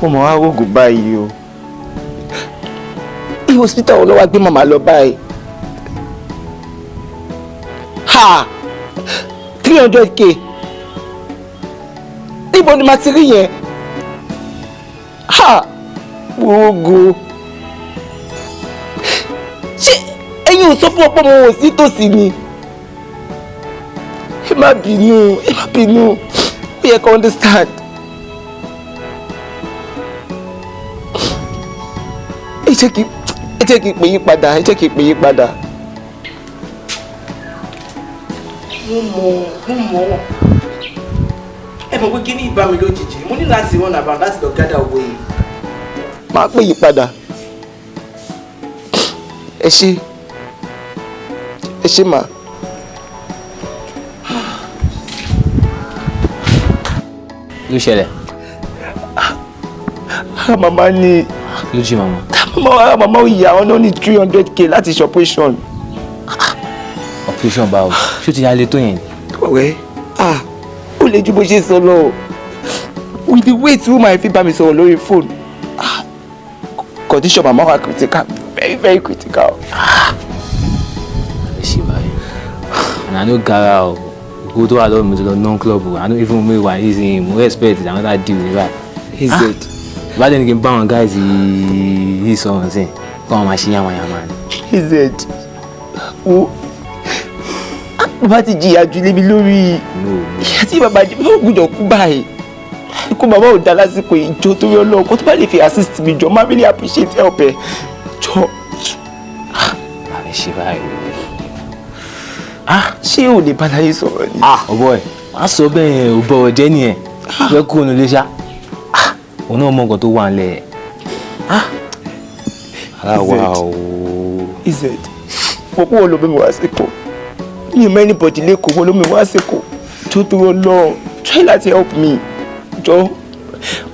Mo mọ̀ wá rògùn báyìí o. Ní hospital wo ló wá gbé màmá lọ báyìí? Ha! 300k. Níbo ni màá ti rí yẹn? Ha! Rògùn. Ṣé ẹ̀yin ò sọ fún ọ̀pọ̀ mo ò sí tòsí ni? Ẹ má bínú, ẹ má bínú. Ó yẹ kó understand. Ẹ jẹ́ kí n pè yín padà, ẹ jẹ́ kí n pè yín padà. Mo mọ̀ ẹ mọ̀ pé kí ní ìbá mi lójijì, mo ní láti run around láti lọ gádà owó yìí. Màá pè yín padà. Ẹ ṣé, ẹ ṣé mà. Ló ṣẹlẹ̀. Màmá ni. Ló ṣe màmá. Màmá ò yà wọn ní 300k láti ṣe operation. Operation báwo? Ṣé o ti yà lè tó yẹn? Ọ̀rẹ́, ó lè ju bó ṣe sọ lọ. With the way tí woman fi bá mi sọ̀rọ̀ lórí phone, condition màmá wa critical, very very critical. Ẹ ṣe báyìí. And I no gara o. Owó tó wà lọ́wọ́ mi ti lọ non club o. I no even make one easy. Mo expect another deal ní báyìí. Is it? Bá dẹ́ni kí n bá àwọn guys yìí sọ̀rọ̀ sí kọ́ wọn máa ṣe yàmàyàmà ni. Is it? Wo bàbá ti jìyà jù lébi lórí ìyá tí bàbá jẹ bàbá gbọ́dọ̀ kú báyìí. Ikú bàbá ò dá lásìkò ìjọ torí Ọlọ́run kó tó bá lè fi assist mi jọ, má really appreciate help ẹ jọ. Àbẹ̀ ṣe báyìí. Ṣé o lè bá láyé sọ̀rọ̀ ni? Ọ̀bọ̀ ẹ̀ má sọ bẹ́ẹ̀ ò bọ̀wọ̀ jẹ́ nìyẹn. Fẹ́ kúrò nílé ṣá. Òun náà mọ nǹkan tó wà nílẹ̀. Aláwa o. Ized, mo kú wo ló mi wá síkò. Mi ò mọ anybody lẹ́kọ̀ọ́, wo ló mi wá síkò. Tó dúró lọ, try láti help me. Jọ,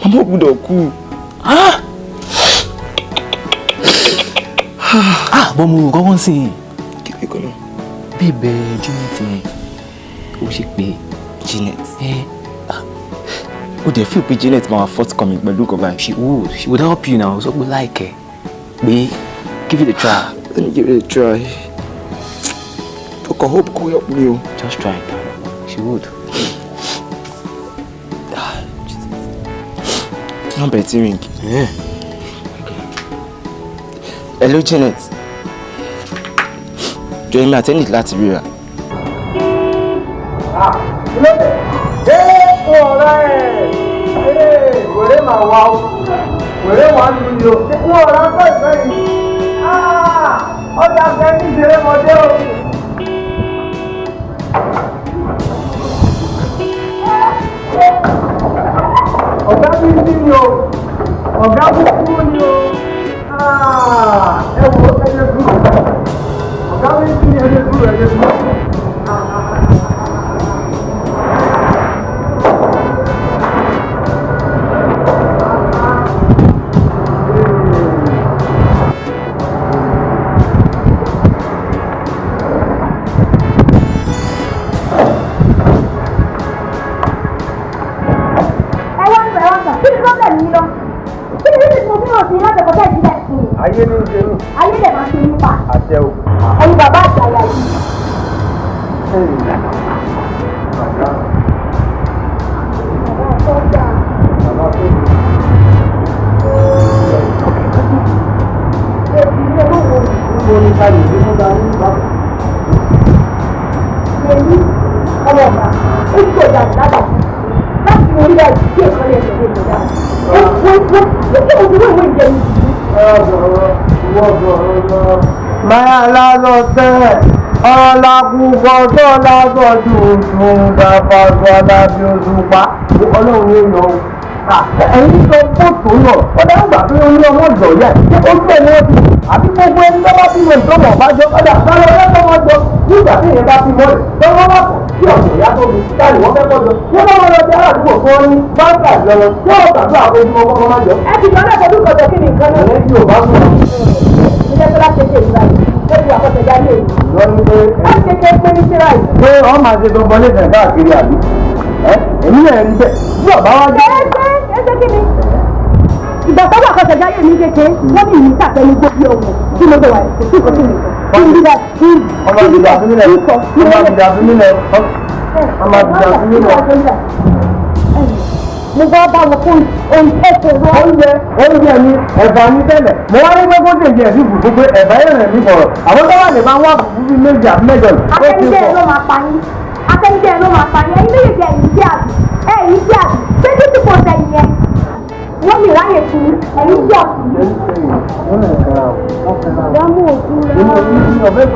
màmá ò gbúdọ̀ kú. Bọ́ mo rò kọ́kọ́ sí i. Kí ni kọ́nà? Bíbẹ̀ Janet yẹn, ó ṣe pé. Janet. Ó dẹ̀ feel pé Janet máa wà forthcoming pẹ̀lú nǹkan báyìí. She would help you now. Sọ pé like ẹ pé give it a try. Let me give it a try. Ọkọ̀ hope kò help me o. Just try it. She would. Number ti ring. Hello Janet. Jọ èmi àti ẹni láti ríra. Ẹ ọ̀rẹ́ ẹ̀ wèrè máa wá o, wèrè wà nù ní o, wọn ọ̀rá fẹ́ ìfẹ́ yìí, ọjà fẹ́ ní ìṣeré mọ́dé o. Ọ̀gá bíbí ni o, ọ̀gá kúkúrú ni o, ẹ wo ẹyẹ dúró, ọ̀gá bíbí ni, ẹyẹ dúró, ẹyẹ dúró. Ẹ wá ń bẹ̀ wá sàn, kí ni problem yín lọ? Kí ni reason mo fi hàn sí láti ẹ̀kọ́ tẹ̀ sílẹ̀ sí i? Ayé ní í ṣe mí. Ayé lè máa ṣe yín pa. Àṣẹ o. Ẹ̀yin bàbá àgbàyà yìí. Èmi ọmọ ọba ó ti ọjà àgbàdà láti orí báyìí sí èkó lè tẹ̀lé ìjọba. Ó ó ó kí mo fi wé ìwé ìjẹun yìí. Máa lálọ́ tẹ́ ọ̀làkùnkọ̀ tó lásọ̀ dùndùn dàbàdù alábí òṣùpá. Ọlọ́run ní yọ o. Ẹ̀yin sọ bóòtù náà, ó dáhùn gbà pé ó ní ọmọ ọ̀dọ̀ yẹ. Ṣé ojú ẹ̀ ni wọ́n ti àbí gbogbo ẹni tó bá bímọ ìtọ́mọ̀ ọ̀bájọ́ ọ̀dà sáré ọlọ́tọ́ wọn jọ nígbà tí èèyàn bá bímọ rẹ̀ tọ́wọ́ bá pọ̀ tí ọ̀sẹ̀ ìyá tó mi táyì wọ́n fẹ́ kọ́jọ. Ṣé bá wọn lọ sí aládùúgbò fún ọ ní báńkà lọ́wọ́ ṣé wọ́n gbàdúrà àbójúmọ́ kọ́kọ́ má jọ. Ẹ ti sọ náà pẹ̀lú ìkọ̀jọ́ kí ni nǹkan náà. Ẹ̀yẹ́ tí ò bá sùn. Mo jẹ́ tó bá ṣe ṣe ìgbà yìí, ó ti wà kọ́sẹ̀ jáde èyí. Lọ́dún pé Ó ti kékeré pé ní síra yìí. pé ọ máa ṣe gbọgbọ lẹ́sẹ̀ káàkiri àbí ẹ èmi náà rí bẹ́ẹ̀ bí ọba wá jẹ́. Ṣé ṣé kí ni? Ìgbà tó wà kọ́sẹ̀ jáde mi kékeré, wọ́n ní ìlú tàpẹ́lú gbóbi ọ̀hún tí mo gbé wà kò sí ìkọ́sí mi. Kí n bí bá kí ọmọ ìdìbò àfin nílẹ̀ ọmọ ìdìbò àfin nílẹ̀ ọmọ ìdìbò àfin nílẹ̀. Mo bá bá wọn fún oúnjẹ tó rọ. Oúnjẹ mi ẹ̀bà ní tẹ́lẹ̀, mo wá ní pé kó tèjì ẹ̀sìn fùfú pé ẹ̀bà yẹn rẹ̀ mí bọ̀rọ̀ àwọn tó wà lè máa ń wá fùfú bíi méjì àbí mẹ́jọ ó ti Akẹ́nijẹ́ pọ̀. ló máa pa yín. Akẹ́nijẹ́ ló máa pa yín. Ẹ̀yin méjèèjì ẹ̀yìn sí àbí. Ẹ̀yìn sí àbí. Ṣé títí kò sẹ́yìn yẹn? Wọ́n mi ráyè fún ẹ̀yìn sí àbí. Ìdámú òkú rẹ̀.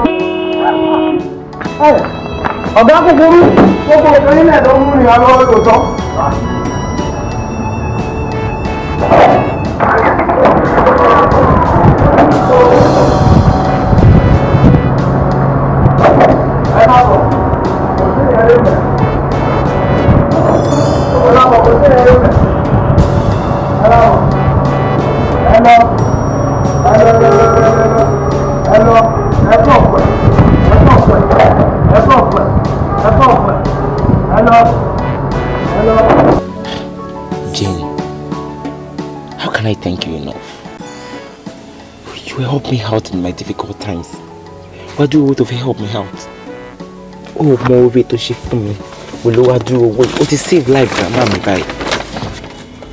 Ọ̀gá kúkúrú gbogbo ọ̀gá nílẹ̀ ló ń mú ìyá lọ́wọ́ lóòótọ́. Ẹ má bọ̀, kò sí ìyẹn lé mẹ́. Ẹ má bọ̀, kò sí ìyẹn lé mẹ́. Ẹ má bọ̀. Ẹ lọ. Ẹ lọ, ẹ lọ, ẹ lọ, ẹ lọ. Ẹ lọ, ẹ tọ̀ pẹ̀. Ẹ tọ̀ pẹ̀. Ẹ tọ̀ pẹ̀. Ẹ tọ̀ pẹ̀. Ẹ lọ. Ẹ lọ. Jane, how can I thank you enough? You help me out in my difficult times. Wá dúró owó tó fẹ́ help me out. Ó mọ oore tó ṣe fún mi. Olówó dúró owó. Ó ti save life grandma mi báyìí.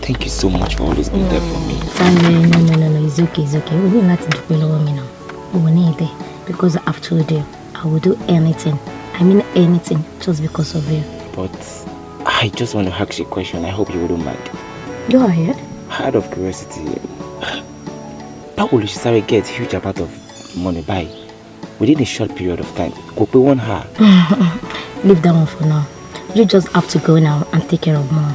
Thank you so much for always being there for me. Tani, no, no, no, no, it's okay, it's okay. O ní láti dúpẹ́ lọ́wọ́ mi náà. O ní ìdẹ because I've told you I will do anything. I mean anything just because of you. But I just want to ask you a question. I hope you wouldn't mind. Go ahead. Out of curiosity, báwo ló ṣe sáré get huge amount of money báyìí within a short period of time? Kò pé 1 hour. Leave that one for now. You just have to go now and take care of Mom.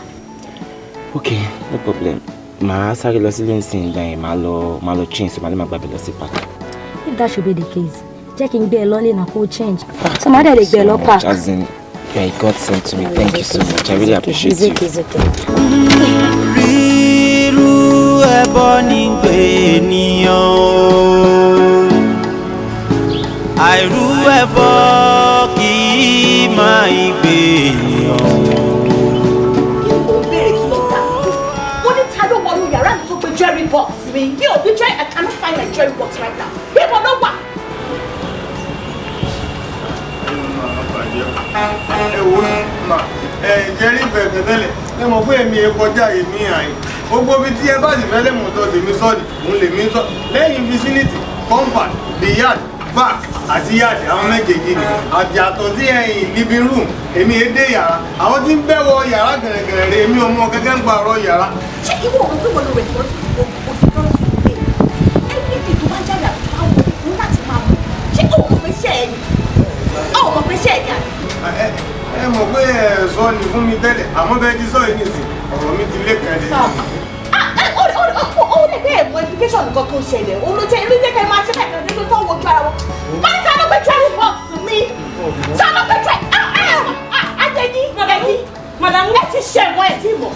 Okay, no problem. Màá sáré lọ sílé nsìn, ìgbà yẹn màá lọ change, so màá lè máa gbàgbé lọ sí park. If that should be the case, jẹ́ kí n gbé ẹ lọ́lé náà kó change. So màá dẹ̀ lè gbé ẹ lọ So park. much. As in, you are a God sent to me. Thank you so much. I really appreciate It's okay, you. it's okay. Rírú ẹbọ ní gbé ènìyàn o, àìrú ẹbọ kì í máa gbé ènìyàn o. Mo ń béèrè kí ló dà mí. Mo ní ta ló wọnú yàrá mi tó gbé jewelry box mi? Mi ò gbé jewelry. I cannot find my jewelry box right now. Ibo ló wà? Ẹ wo mà, ẹ jẹ́rí ìfẹ̀kẹ̀ tẹ́lẹ̀, ẹ mọ̀ pé èmi ẹ kọjá èmi àyìn. Gbogbo ibi tí ẹ bá sì fẹ́ lẹ́mọ̀ tó tèmi sọ́ọ̀dì, òun lèmi sọ lẹ́yìn vicinity, compound, the yard, back àti yard, àwọn méjèèjì ni àti àtọ̀ sí ẹ̀yìn living room. Èmi ẹ dé yàrá, àwọn tí ń bẹ́ wọ yàrá gẹ̀rẹ́gẹ̀rẹ́ rẹ̀, èmi ọmọ kẹ́kẹ́ ń pa ọ̀rọ̀ yàrá. Ṣé ìwọ òun pé wọ́n lo responsible for gbogbo security ilé? Anything tó bá jáde àbí tó bá wọlé, òun láti máa mọ̀. Ṣé o mọ̀ pé ṣé ẹ ni? O mọ̀ pé ṣé ẹ ni àbí? Ẹ mọ̀ pé ẹ sọ ni fún mi tẹ́lẹ̀, àmọ́ bẹ́ẹ̀ ti sọ yìí nìsín, ọ̀rọ̀ mi ti lé kan dé. Ó lè bẹ́ẹ̀ mọ implication nǹkan tó ń ṣẹlẹ̀. Òun ló jẹ́ kẹ́ máa ṣe bẹ́ẹ̀ kan nítorí tó ń wojú ara wọn. Wọ́n ní ta ló gbé jewelry box mi? Ta ló gbé jewelry? Adéyí, ẹ̀yí, madam, ẹ ti ṣẹ̀wọ̀n, ẹ ti mọ̀.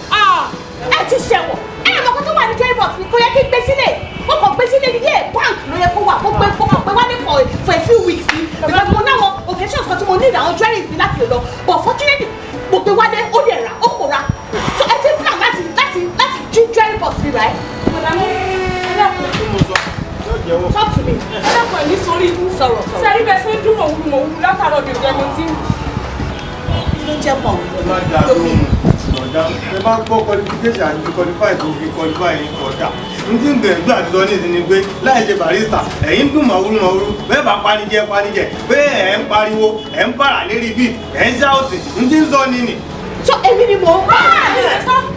Ẹ ti ṣẹ̀wọ̀n. Ẹ mọ̀ kó tó wà ní jewelry box mi, kò yẹ kí n gbé sílẹ̀. Mo kàn gbé sílẹ̀ ní ẹ̀ bank ló yẹ kó wà, kó gbé kó kàn gbé wálé for a few weeks ni. Because mo náwọn occasions kan tí mo need àwọn jewelry mi láti lè lọ. But fortunately, mo gbé wálé, ó lè rà, ó kò rà. So ẹ ti plan láti jí jewelry box mi, right? Madam, ẹ dákun. Talk to me. Ẹ dákun, ẹ̀ ní sórí ikú. Sọ̀rọ̀, sọ̀rọ̀. Sẹ́rí bẹ́ẹ̀ ṣe ń dún mọ̀wúrú mọ̀wúrú látàárọ̀ bí òjẹ́ mo ti ń. Kí ló jẹ́ mọ̀? Ẹ má dà lóhùn ọ̀dà, ẹ bá gbọ́ qualification àti qualify tó fi qualify yín ọ̀dà. N tí ń gbìyànjú àti sọ ní ìsinmi pé láì ṣe barrister, ẹ̀yin dùn màwúrú màwúrú, bẹ́ẹ̀ bá panijẹ panijẹ pé ẹ̀ ń pariwo, ẹ̀ ń bàrà lérí bíi ẹ̀ ń ṣáòtì, n tí ń sọ ní nì. So èmi ni mò ń bá.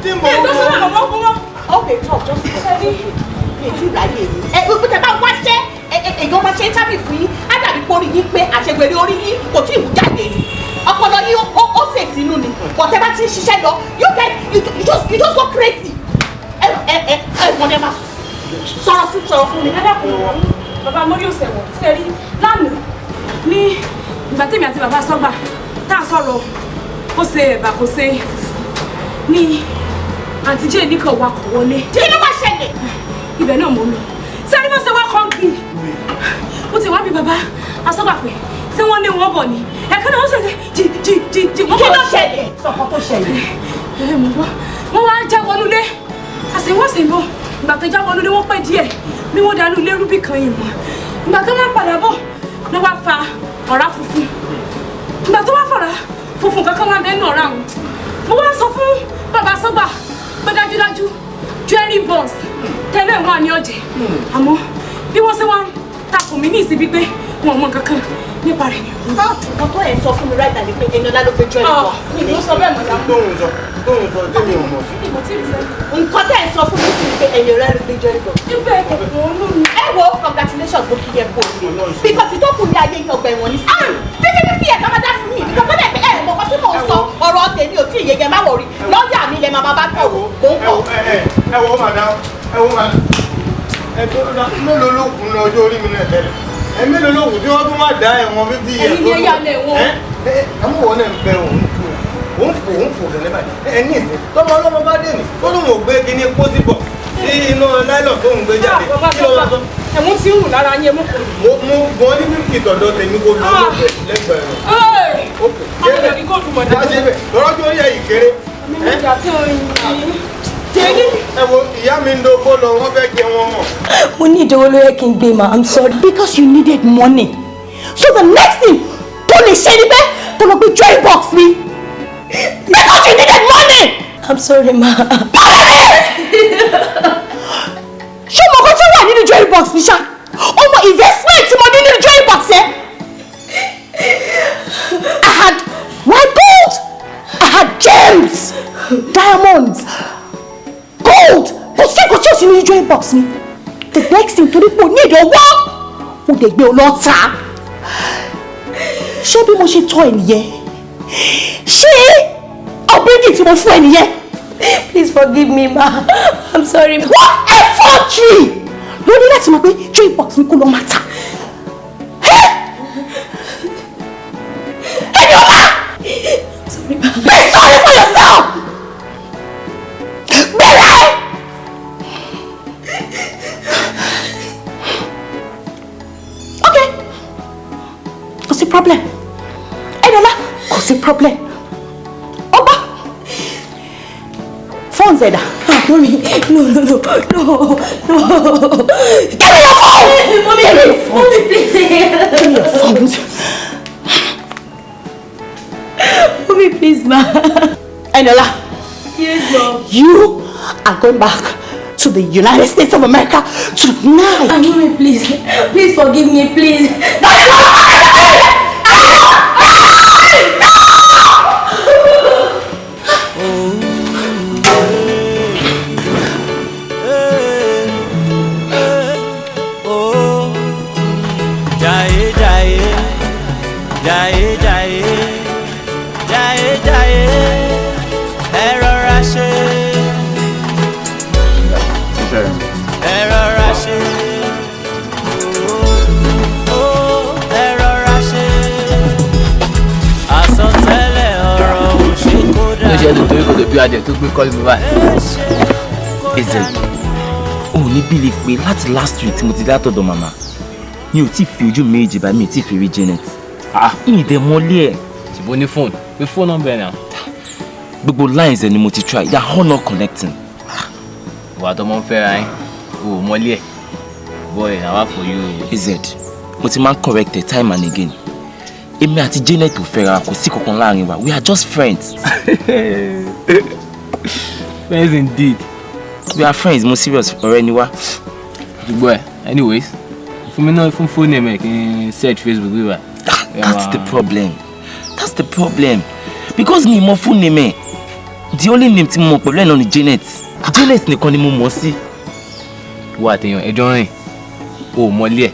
Tí mò ń Ètò sọ́nà lọ́wọ́ fún wọn. Okay, talk, just talk. Mi ò tí ì ráyè mi. Ẹ gbogbo tẹ bá wáṣẹ́, èèyàn máa ṣe interview fún yín, á dàbí pé orí yín pé àṣegbèrè orí yín kò tí ì mú jáde ni. Ọpọlọ yín ó sè sínú ni. But tẹ bá ti ń ṣiṣẹ́ lọ, you guys, you just go crazy. Ẹ wọ́n ẹ máa sọ̀rọ̀ sí sọ̀rọ̀ fún mi. Ẹ dákun, bàbá mórí òsèwọ̀. Sẹ́rí lánàá ní ìgbà tèmi àti bàbá sọ́gbà tá a sọ̀rọ̀, kó ṣe ẹ̀bà, kó ṣe ní àǹtí jẹ́ nìkan wakọ̀ wọlé. Kí ló wá ṣẹlẹ̀? Ibẹ̀ náà mo ń lọ. Sẹ́rí bó ṣe wá kọ́ńkì, ó ti wá bí bàbá asọ́gbà pé ṣé wọ́n lé wọn bọ̀ ni. Ẹ̀ka náà wọ́n ṣẹlẹ̀ jì jì jì jì wọ́n Kí ló ṣẹlẹ̀? Sọ̀kan tó ṣẹlẹ̀. Ẹ mọ̀ gbọ́, wọ́n wá já wọnúlé àṣewọ́sẹ̀ bọ̀. Ìgbà tó já wọnúlé, wọ́n pẹ́ díẹ̀ bí wọ́n dànù ilé rúbì kan yìí mọ́. Ìgbà tó wá padà bọ̀ ló wá fa ọ̀rá funfun. Ìgbà tó wá fọ̀rá funfun kankan wá bẹ́ẹ̀ nù ọ̀rá wọn. Mo wá sọ fún bàbá sọ́gbà pé dájúdájú jewelry box tẹ́lẹ̀ wọn ní ọ̀jẹ̀, àmọ́ bí wọ́n ṣe wá ń takò mí ní ìsinmi pé wọn ò mọ kankan nípa rẹ̀ ni. Nǹkan tó ẹ̀ sọ fún mi right now ni pé Eniola ló gbé jewelry box. Mi ló sọ bẹ́ẹ̀ mọ̀ dá. Tóun sọ tèmi ò mọ̀ sí. Ìmọ̀ tí ì sẹ́. Nǹkan tẹ́ ẹ̀ sọ fún mi sì ni pé Eniola ló gbé jewelry box. Ibẹ̀ kò olú mi. Ẹ wo, congratulations, mo kí yẹ kó o because ìtókù ní ayé yín, ọgbà ẹ̀wọ̀n ni 50 50 years máa dá fún mi because ó dẹ̀ pé ẹ̀ mọ̀ kọ́ tí mò ń sọ, ọ̀rọ̀ tèmi ò tí ì yege. Má wọrí, lọ́ọ̀yà mi lẹ máa bá sọ̀rọ̀, mò ń bọ̀. Ẹ wo madam, ẹ wo madam, ẹ tó mélòó ló kù ní ọjọ́ orí mi náà tẹ́lẹ̀? Ẹ mélòó ló kù tí wọ́n tún máa dá ẹ̀wọ̀n 50 years? Ẹ̀yin ni ẹ yà lẹ̀ wọ́n. Ẹ àmọ́ wọn náà ń bẹ, òun fò, òun fò, òun fò gẹ̀lẹ́ báyìí. Ẹ ní ìsìn tọmọ ọlọ́mọ bá dé ní ó lóun ò gbé kíní pósí bọ̀ sí inú nylon tó ń gbé jáde, kí ló wá sọ? Ẹ̀wọ̀n tí ń rùn lára yín, ẹ mú kò. Mo gan ní 50 tọ̀dọ̀ tèmi kò lọ lẹ́gbẹ̀ẹ́ rẹ̀. Àwọn ènìyàn ní kóòtù mọ̀dá. Wá síbẹ̀ lọ́rọ́jọ́ orí ẹ̀ yìí kéré. Ẹ wo, ìyá mi ń dókó lọ, wọ́n fẹ́ jẹ wọn mọ̀. Mo ní ìdánwò ló yẹ kí n gbé ma. I'm sorry. Because you needed money, so the next thing tó lè ṣe ni pé kó lọ gbé jewelry box mi because you needed money. I'm sorry, ma. Ṣé o mọ̀ kó tó wà nínú jewelry box mi ṣá? O mọ investment tí mo ní nínú jewelry box yẹn? I had white gold, I had gems, diamonds, gold, kò sí nǹkan tí ò sí nínú jewelry box mi. The next thing, torí pé o ní èdè ọwọ́, o dẹ̀ gbé o lọ ta. Ṣé bí mo ṣe tọ́ ẹ nìyẹn? Ṣé upbringing tí mo fún ẹ nìyẹn? Please forgive me, ma. I'm sorry. What effort? Ló ní láti mọ̀ pé tree box mi kó lọ máa tà. Eniola! Be sorry for yourself! Bẹ̀rẹ̀! Okay. Kò sí problem. Eniola, kò sí problem. Ọba! Phones ẹ̀dá. Mommy, no, no, no, no, no. Give me your phone! Mommy, give me your phone. Mommy, please. Give me your phone. Mommy, please, ma. Eniola. Yes, mom. You are going back to the United States of America tonight. Mommy, please. Please forgive me, please. Jaiye, jaiye, jaiye, jaiye, ẹ rọra ṣe. Ẹ rọra ṣe. Ẹ rọra ṣe. Àsọtẹ́lẹ̀ ọ̀rọ̀ ò ṣe kó dà. Ló ṣe é torí kò tó bí adẹ tó gbé kọ́lé mi báyìí. Ezel, o ò ní believe pé láti last week tí mo ti dé látọ̀dọ̀ màmá mi ò tí ì fi ojú méjì báyìí, mi ò tí ì fi rí Janet. Mi ì dẹ̀ mọ́lé ẹ̀. Ṣùgbọ́n ní fóònù, pé fóònù nọ́mbà ẹ̀ náà. Gbogbo lines ẹ̀ ni mo ti try, they are all not connecting. Ìwà tó mọ́ ń fẹ́ra yín, o ò mọ́lé ẹ̀. Boy, na wá for you. Az, mo ti máa ń correct ẹ̀ time and again. Èmi àti Janet ò fẹ́ra, kò sí kankan láàrin wa, we are just friends. Friends indeed. We are friends, mo serious, ọ̀rẹ́ ni wá. Ṣùgbọ́n ẹ̀, anyways, fún mi náà fún fóònù ẹ̀ kí n search Facebook wíwá. That's the problem. That's the problem. Because mi mọ full name ẹ̀. The only name tí mo mọ̀ pẹ̀lú ẹ̀ náà ni Janet. Janet nìkan ni mo mọ̀ sí. Wà á tẹ̀yàn ẹjọ́ rìn, o ò mọlé ẹ̀,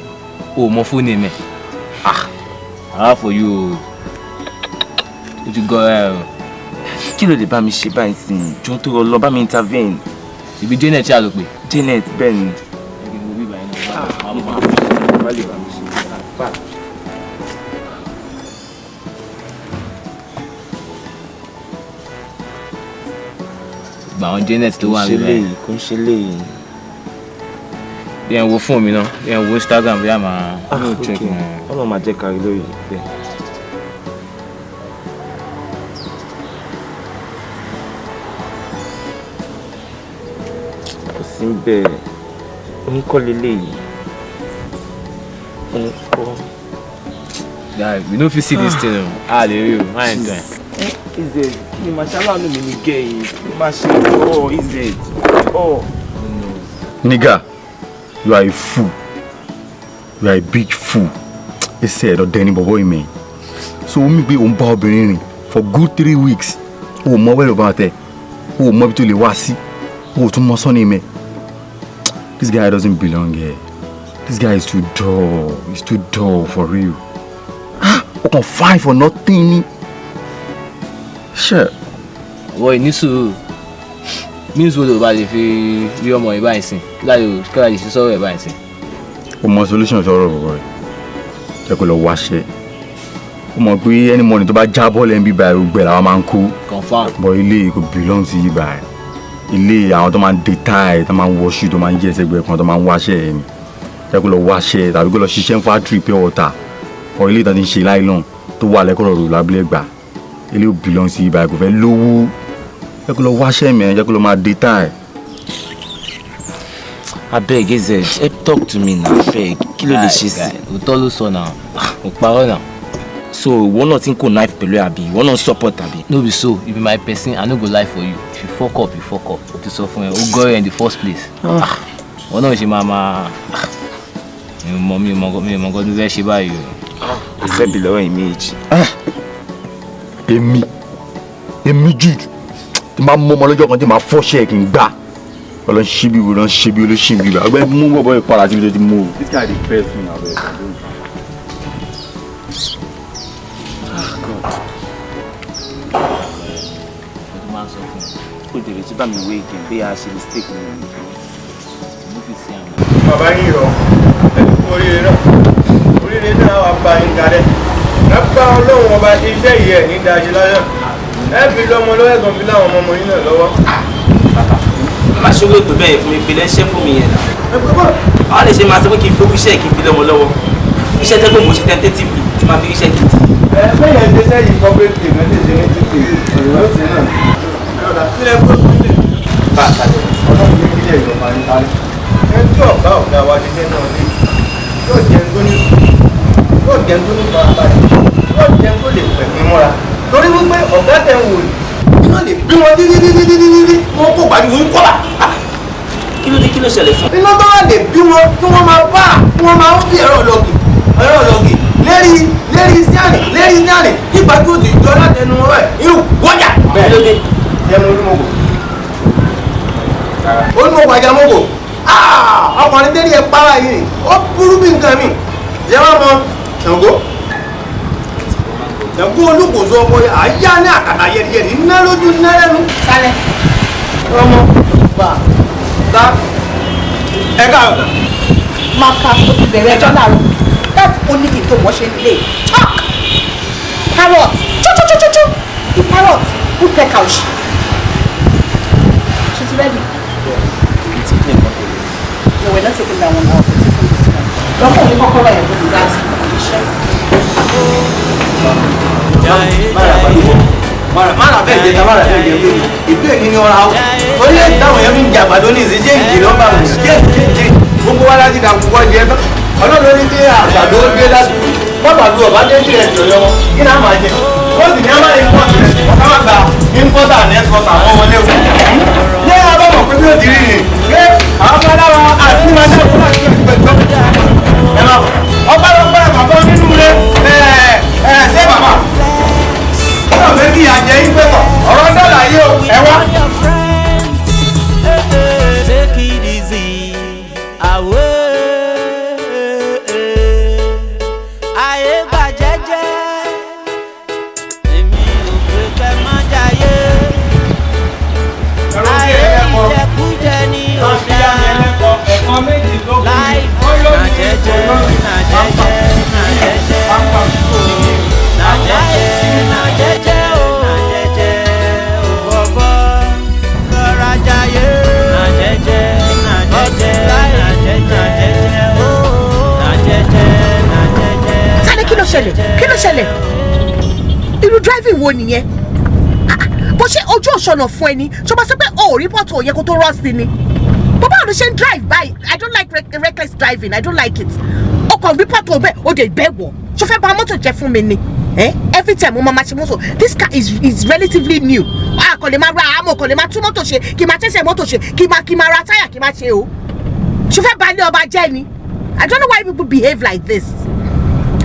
o ò mọ full name ẹ̀. Ah, ah for you. O ti gọ ẹ o. Kí ló lè bá mi ṣe báyìí sí i? Jọ̀ọ́ tó lọ bá mi intervene. Ibi Janet ṣáà ló pè. Janet bẹ́ẹ̀ ni. Gba àwọn Janet tó wà níbẹ̀. Kò ń ṣe léyìí. Bí ẹ̀ ń wo fóònù mi náà, bí ẹ̀ ń wo Instagram bí a máa. Ọlọ́run máa jẹ́ kárí lórí bẹ́ẹ̀. Kò sí bẹ́ẹ̀, òun kọ́ leléyìí. Òun kọ́. Guy, we no fit see this thing o. A lè rí o, má ẹ̀ tán ẹ̀. Ez, kí ni màá ṣaláàánú mi ní gẹ́ yìí? Kí ni màá ṣe? Oh, Ez. Oh. Nigga, you are a fool. You are a big fool. Ese ọ̀dẹ̀ ni bọ̀bọ̀ ìmẹ̀. So omi gbé òun bá obìnrin rìn for good 3 weeks. O ò mọ wẹ́rẹ̀ bá tẹ̀. O ò mọ ibi tó lè wá sí. O ò tún mọ sọ́ni ìmẹ̀. This guy doesn't belong here. This guy is too dull. He's too dull for real. Ah, o kàn fine for nothing ni. Sure. Wọ́n ní sùúrù. Means wo ló bá lè fi rí ọmọ yìí báyìí sìn? Kí la lè ṣe sọ́rọ̀ ẹ̀ báyìí sìn? O mọ solution sọ̀rọ̀ bọ̀bọ̀ rẹ̀. Jẹ́ kó lọ wáṣẹ́. O mọ̀ pé any money tó bá jábọ́ lẹ́nu bíbá ẹ̀ gbẹ làwọn máa ń kó. Confirm. But ilé kò belong sí yìí báyìí. Ilé àwọn tó máa ń de tie, tó máa ń wọṣú, tó máa ń yí ẹsẹ̀ gbẹ kan, tó máa ń wáṣẹ́ ẹ̀ ni. Jẹ́ kó lọ wáṣẹ́ tàbí kó lọ ṣiṣẹ́ ní factory pure water. Or ilé ìtàn ti ń ṣe nylon tó wà lẹ́kọ̀ọ́ rò lábúlé gbà. Ilé ò belong sí yìí báyìí, kò fẹ́ lówó. Jẹ́ kó lọ wáṣẹ́ mẹ́rin, jẹ́ kó lọ máa de tie. Abeg, Az, help talk to me now, abeg. Kí ló lè ṣe sí? Òótọ́ ló sọ náà, kò parọ́ náà. So ìwọ náà ti ń kó knife pẹ̀lú ẹ̀ àbí? Ìwọ náà ń support àbí? No be so, you be my person, I no go lie for you. If you fuck up, you fuck up. O ti sọ fún ẹ, o gọ́ ẹ in the first place. Ìwọ náà ṣe máa máa. Mi ò mọ nǹkan tó fẹ́ ṣe báyìí o. Kò sẹ́bi lọ́wọ́ ẹ̀yin méjì. Èmi Jude, tí máa mú ọmọ lọ́jọ́ kan tí máa fọ́ṣẹ́ kí n gbà. Ọlọ́run ṣí bí ọlọ́run ṣe bí olóṣì bí ibà. Ọgbẹ́ni mú bọ̀bọ̀ yìí padà síbi tó ti mú o. This guy dey vex me abeg. Ah God. Ó dèrè Ti bá mi wé again bí a ṣe mistake ni mo fi ṣe àwọn. Bàbá yín yọ ẹni kú oríire náà, oríire náà wà bá yín kalẹ̀. Lápá Ọlọ́run ọba, iṣẹ́ yìí ẹ̀ ní dájú lọ́yọ̀. Ẹ fi lọ́mọ lọ́wọ́, ẹ̀gbọ́n fi láwọn ọmọ ọmọ yín náà lọ́wọ́. Má ṣe owó èpè bẹ́ẹ̀ fún mi, ìpìlẹ̀ ṣẹ́ fún mi yẹn náà. Báwo lè ṣe máa sọ pé kí n fowó iṣẹ́ kí n fi lọ́mọ lọ́wọ́? Iṣẹ́ tẹ́ pé mo ṣe tentatively tí máa fi ríṣẹ́ gidi. Ẹ bẹ́ẹ̀ ṣe sẹ́yìn corporate day náà ṣe ní títì ọ̀rọ̀ sí náà. Kílẹ̀ kó sílẹ̀. Bá a kalẹ̀, Ọlọ́run ní kílẹ̀ ìjọba ní kalẹ̀. Ẹ tí ọ̀gá ọ̀gá wa ṣiṣẹ́ náà lé, yóò jẹun tó ní sùúrù, yóò jẹun tó ní farabalẹ̀, yóò jẹun tó lè pẹ̀mí mọ́ra. Torí wípé ọ̀gá tẹ̀ ń wò yìí, iná lè bí wọn títí títí títí títí, wọn kó gbàdúrà ń kọ́ bá. Kí ló dé, kí ló ṣẹlẹ̀ fún? Iná tó wà lè bí wọn kí wọ́n máa bá kí wọ́n máa ń bí ẹ̀rọ lọ́gì ẹ̀rọ lọ́gì lérí lérí síàní lérí síàní nígbà tí ó ti jọ látẹnu wọn báyìí irú wọ́jà. Bẹ́ẹ̀ ló dé. Jẹun olúmọ̀kò. Olúmọ̀kò àjàmọ̀kò. Ọkùnrin tẹ́lẹ̀ ẹ̀ para yìí ó burú bí nǹkan mi. Jẹ́ wá mọ Ṣàngó. Ṣàngó olúkòso ọkọ àyà ní àkàtà yẹ̀rìyẹ̀rì ńlá lójú ńlá lẹ́nu. Sálẹ̀. Ọmọ bá ta ẹ káàbọ̀. Maka, o ti bẹ̀rẹ̀ ẹjọ́ láàárọ̀. That's only thing tó mọ̀ ṣe nílé. Talk! Parrot! Chu chu chu chu chu! The parrot who peck out. Ṣé ti ready? No, we're not taking that one off. We're taking this one. Lọ́kùnrin ní kọ́kọ́rọ́ ẹ̀ lórí láti iṣẹ́. Mara bẹ́ẹ̀ jẹ ta mara bẹ́ẹ̀ jẹ wíwí ìbéèrè ní ọ̀rá o orí ẹ̀ táwọn èèyàn fi ń jẹ àgbàdo ní ìsìn ṣé ìjì lọ́ba rẹ̀ ṣé ṣé ṣé gbogbo wa láti dà púpọ̀ jẹ tán. Ọlọ́run ní kí àgbàdo dé láti bàbá lu ọ̀bá dé sí ẹ̀jọ̀ yọ wọn kí náà máa jẹ wọ́n sì ní a máa import rẹ̀ ọ̀ká máa gba importer and exporter àwọn wọlé o. Ní abámọ̀ pé bí ó ti rí ni pé àwọn ọmọ aláwa àti ní máa dá òkú láti ṣe ìgbẹ́ ẹ máa bọ̀ ọpẹ́lọpẹ́ bàbá onínú rẹ ẹ ẹ ṣé bàbá náà fẹ́ kí àjẹ yín pẹ́ tọ̀ ọ̀rọ̀ dọ́là yìí o ẹ wá. Take it easy, away. Ayé gbà jẹ́jẹ́, èmi ò pé kẹ́ má jayé. Ayé ìjẹkújẹ ni ò dá. Láì nà jẹ́jẹ́, nà jẹ́jẹ́, nà jẹ́jẹ́, nà jẹ́jẹ́, nà jẹ́jẹ́ o, nà jẹ́jẹ́ o bọ̀bọ̀, rọra jayé. Nà jẹ́jẹ́, nà jẹ́jẹ́, nà jẹ́jẹ́, o, nà jẹ́jẹ́, nà jẹ́jẹ́. Tani, kí ló ṣẹlẹ̀? Kí ló ṣẹlẹ̀? Irú driving wo nìyẹn? Ah, ah, bó ṣe ojú òṣọ̀nà fún ẹni ṣó bá sọ pé o ò rí pọ̀tò òye kó tó rọ́ sí ni. Bó báwo ló ṣe ń drive báyìí? I don't like reckless driving. I don't like it. O kàn rí pọ̀tò bẹ́ẹ̀, o dẹ̀ bẹ́ẹ̀ wọ̀. Ṣó fẹ́ bà mọ́tò jẹ́ fún mi ni? Eh? Every time mo máa ṣe mọ́tò, this car is relatively new. A kò lè máa ra àmọ́ kò lè máa tún mọ́tò ṣe, kí máa tẹ́sẹ̀ mọ́tò ṣe, kí máa ra táyà, kí máa ṣe o. Ṣó fẹ́ bà ilé ọba jẹ́ ni? I don't know why people behave like this.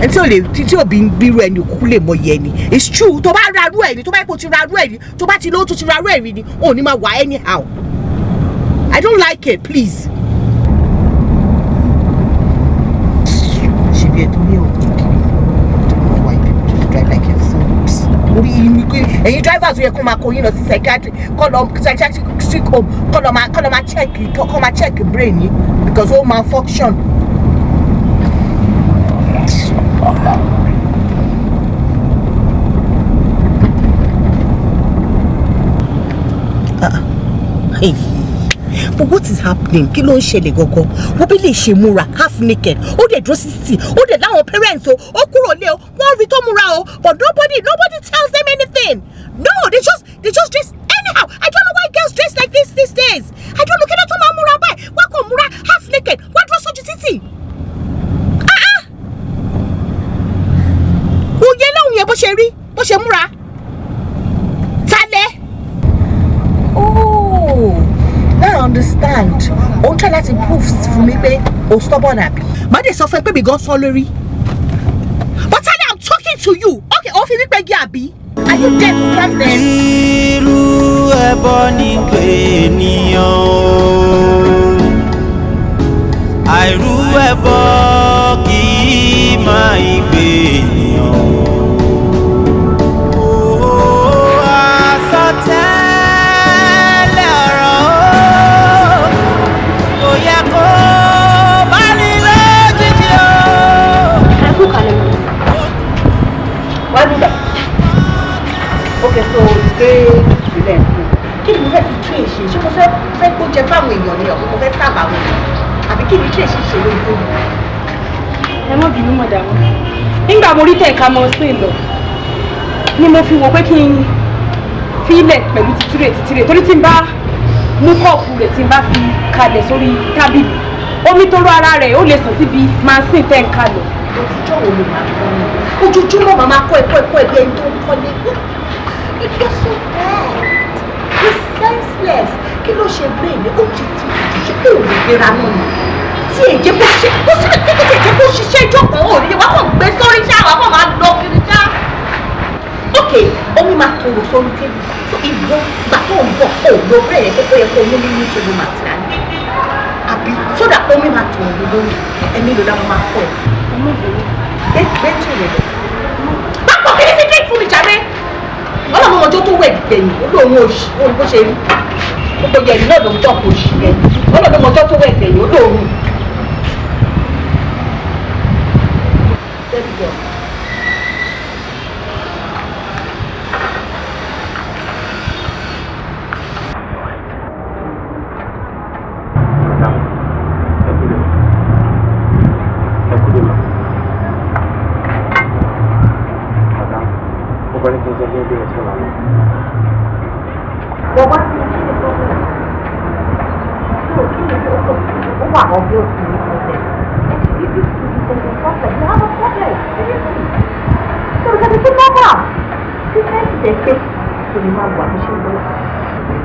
Ẹni tí ò lè tí ò bí ń bírú ẹni kúkú lè mọyì ẹni. It's true, tó bá ra arú ẹni, tó bá yẹ kó ti ra arú ẹni, tó bá ti lówó tó ti ra arú ẹni ni ò ní máa wà anyhow. I don't like it, please. Ṣebí ẹ tó ní òkú kiri. I don't know why people just drive like a fools. Orí yìí pé ẹ̀yin drivers yẹ kó máa kó yín lọ sí psychiatric, kó lọ psychiatric home, kó lọ máa check, kó máa check brain yín because ó máa function. Hey. But what is happening? Kí ló ń ṣẹlẹ̀ gangan? Wọ́n bí lè ṣe múra half naked. Ó dẹ̀ dúró sí títì. Ó dẹ̀ láwọn parents o. Ó kúrò lé o. Wọ́n rí tó múra o. But nobody tells them anything. No, they just dress anyhow. I don't know why girls dress like this these days. I don't know kí ló tó máa múra báyìí. Wọ́n kàn múra half naked. Wọ́n dúró sójú títì. Ah ah! Òye lóhùn yẹn bó ṣe rí, bó ṣe múra. Talẹ̀. Oh, now I understand. O ń try láti prove fún mi pé o stubborn, àbí? Má dé sọ fún ẹ pé mi gan sọ lórí. But Tani, I'm talking to you. Okay, ó fi mí pẹ́ gí àbí? Are you deaf or something? Irú ẹbọ ní pé ènìyàn o, àìrú ẹbọ kì í máa ń gbé ènìyàn o. Àsọtẹ́lẹ̀ gbóúnjẹ fáwọn èèyàn ni ọ̀pọ̀ mo fẹ́ sábà wọn àbí kí ni kí èsì ṣe lórí fóònù. Ẹ má bínú mọ̀dàmú, nígbà mo rí tẹ̀ka mọ́ sí lọ ni mo fi wò pé kí n filẹ̀ pẹ̀lú títírè títírè, torí tí n bá mú kọ́ọ̀pù rẹ̀ tí n bá fi kalẹ̀ sórí tábìlì, omi tó rọ ara rẹ̀ ó lè sàn síbi máa sìn tẹ̀ ń kalẹ̀. Òtítọ́ wo ló máa kọ́ ni? Ojoojúmọ́ màá máa kọ́ ẹ̀kọ́ ẹ̀kọ́ ẹ̀bí ẹni tó ń kọ́lé. You're so bad, you're senseless. Kí ló ṣe brain ni? Ó ti ti ṣe kó o lè gbéra náà ni tí èjé kó ṣe kó sí kí tí èjé kó ṣiṣẹ́ ìjọkàn ò ní wàá kàn gbé sórí ṣá, wàá kàn máa lọ kiri ṣá. Ok, omi máa tòrò sórí tébù, so ìwọ gbà tó ń bọ̀ kó o lo brain ẹ̀ pé ó yẹ kó o mú nínú table mat dání àbí sódà omi máa tòrò lórí ẹ̀mí ló láwọn máa kọ́ ẹ̀ gbé tì rẹ̀ lọ. Pápọ̀ kí ní sí drink fún mi jàre. Ọlọ́run ọjọ́ tó wẹ̀ gbẹ̀yìn ó lóun òṣì òun bó ṣe rí gbogbo yẹ̀rì náà ló ń tọ́ kò ṣì yẹn. Ọlọ́run ọjọ́ tó wẹ̀ gbẹ̀yìn ó lóun. There we go. Bọ̀bá tí kí ni problem? So kí ni ó wà obvious to me problem? If you there's a problem, you have a problem, seriously. So because it's normal. Difference is a fake kò ní máa wà bó ṣe ń lọ.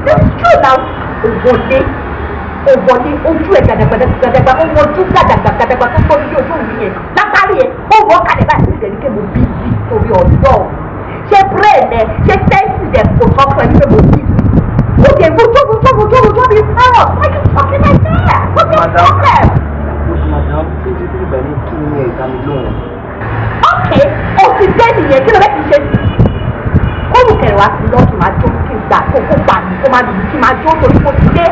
That's true now. Òwòlé òwòlé ojú ẹ̀ gàdàgbàdà gàdàgbà ó wọjú gàdàgbà gàdàgbà tó gbọ́ bí ojú òun yẹn látàrí ẹ̀ ó wọ́ kalẹ̀ báyìí ìṣẹ̀lẹ̀ kí mo bí bí torí ọ̀dọ́ ṣé brain ẹ̀ ṣé senses ẹ̀ kò sọ fún ẹ wípé mo bí bí. Okay, rojo, rojo, rojo, rojo, be parrot. Why you talking like that? What's your problem? Madam, tí o ti tẹ́lẹ̀ bẹ̀rẹ̀ ní kí ni ẹ̀dá mi lóhùn. Okay, o ti dé nìyẹn, kí ló fẹ́ kí n ṣe sí? Kólùkẹ̀rẹ̀ wá sí lọ́ọ̀kì máa jó kí n gbà kó kó gbà mí kó máa dùn kí máa jó torí kó ti dé.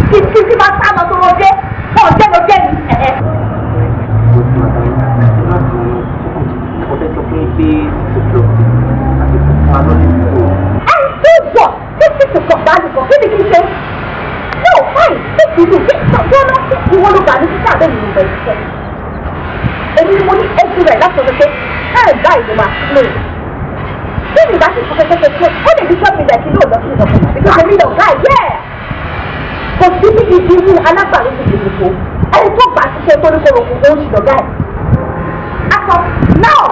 Kí kí kí máa sá lọ tó lọ dé. Kó o jẹ́ lọ jẹ́ ni. Madam, ẹ má bínú, mo fẹ́ sọ fún yín pé 6 o'clock ti àti kò fún wa lọ́lẹ́ tó. And so what? Six o'clock bá nìkan, kí ni kí n ṣe? No, fine, six to two, six to two, náà ìwọ ló gbà ní sísá àbẹ́ mi ló bẹ̀rẹ̀ ṣiṣẹ́. Èmi ni mo ní every right láti sọ pé ẹ̀ báyìí ló máa close. Bí mi bá sì sọ pé pé close, ó lè ní sọ́ọ̀mù ilẹ̀ kí lóòótọ́ sí ìdọ̀kọ̀ because èmi lọ guy, yeah. Kò sí bí ibi inú alágbàro ti dìbò tó. Ẹni tó gbà ṣiṣẹ́ tó ní kóró kó ó ń ṣì lọ guy. As of now,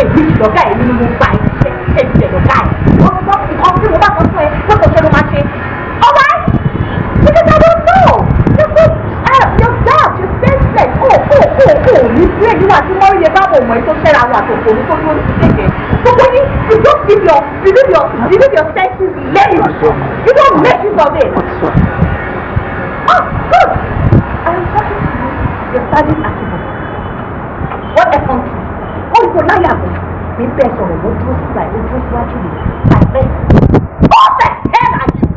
èmi ṣì lọ guy, èmi ni mo gbà ẹ̀ èmi ṣì lọ guy. Ọ̀pọ̀ nǹkan tí mo bá sọ fún ẹ pé kò ṣe ló máa ṣe. Alright? Because I don't know. You're so, you're dark, you're senseless. Oh, oh, oh, oh. Ní brain níwà tí wọ́n rí ẹ bá wọ̀ mọ́ ẹ tó ṣẹ́ra àwọn àtòkò ní tó dúró ní kékeré. Gbogbo yín, you just leave your, you leave your, you leave your senses late. You don't make use of it. Oh, good. I'm talking to you. You're studying Akibo. What a country. Oh, you láyà bọ̀. Mi bẹ́ẹ̀ sọ̀rọ̀ mo dúró síta mo dúró síwájú mi. I beg. Who the hell are you?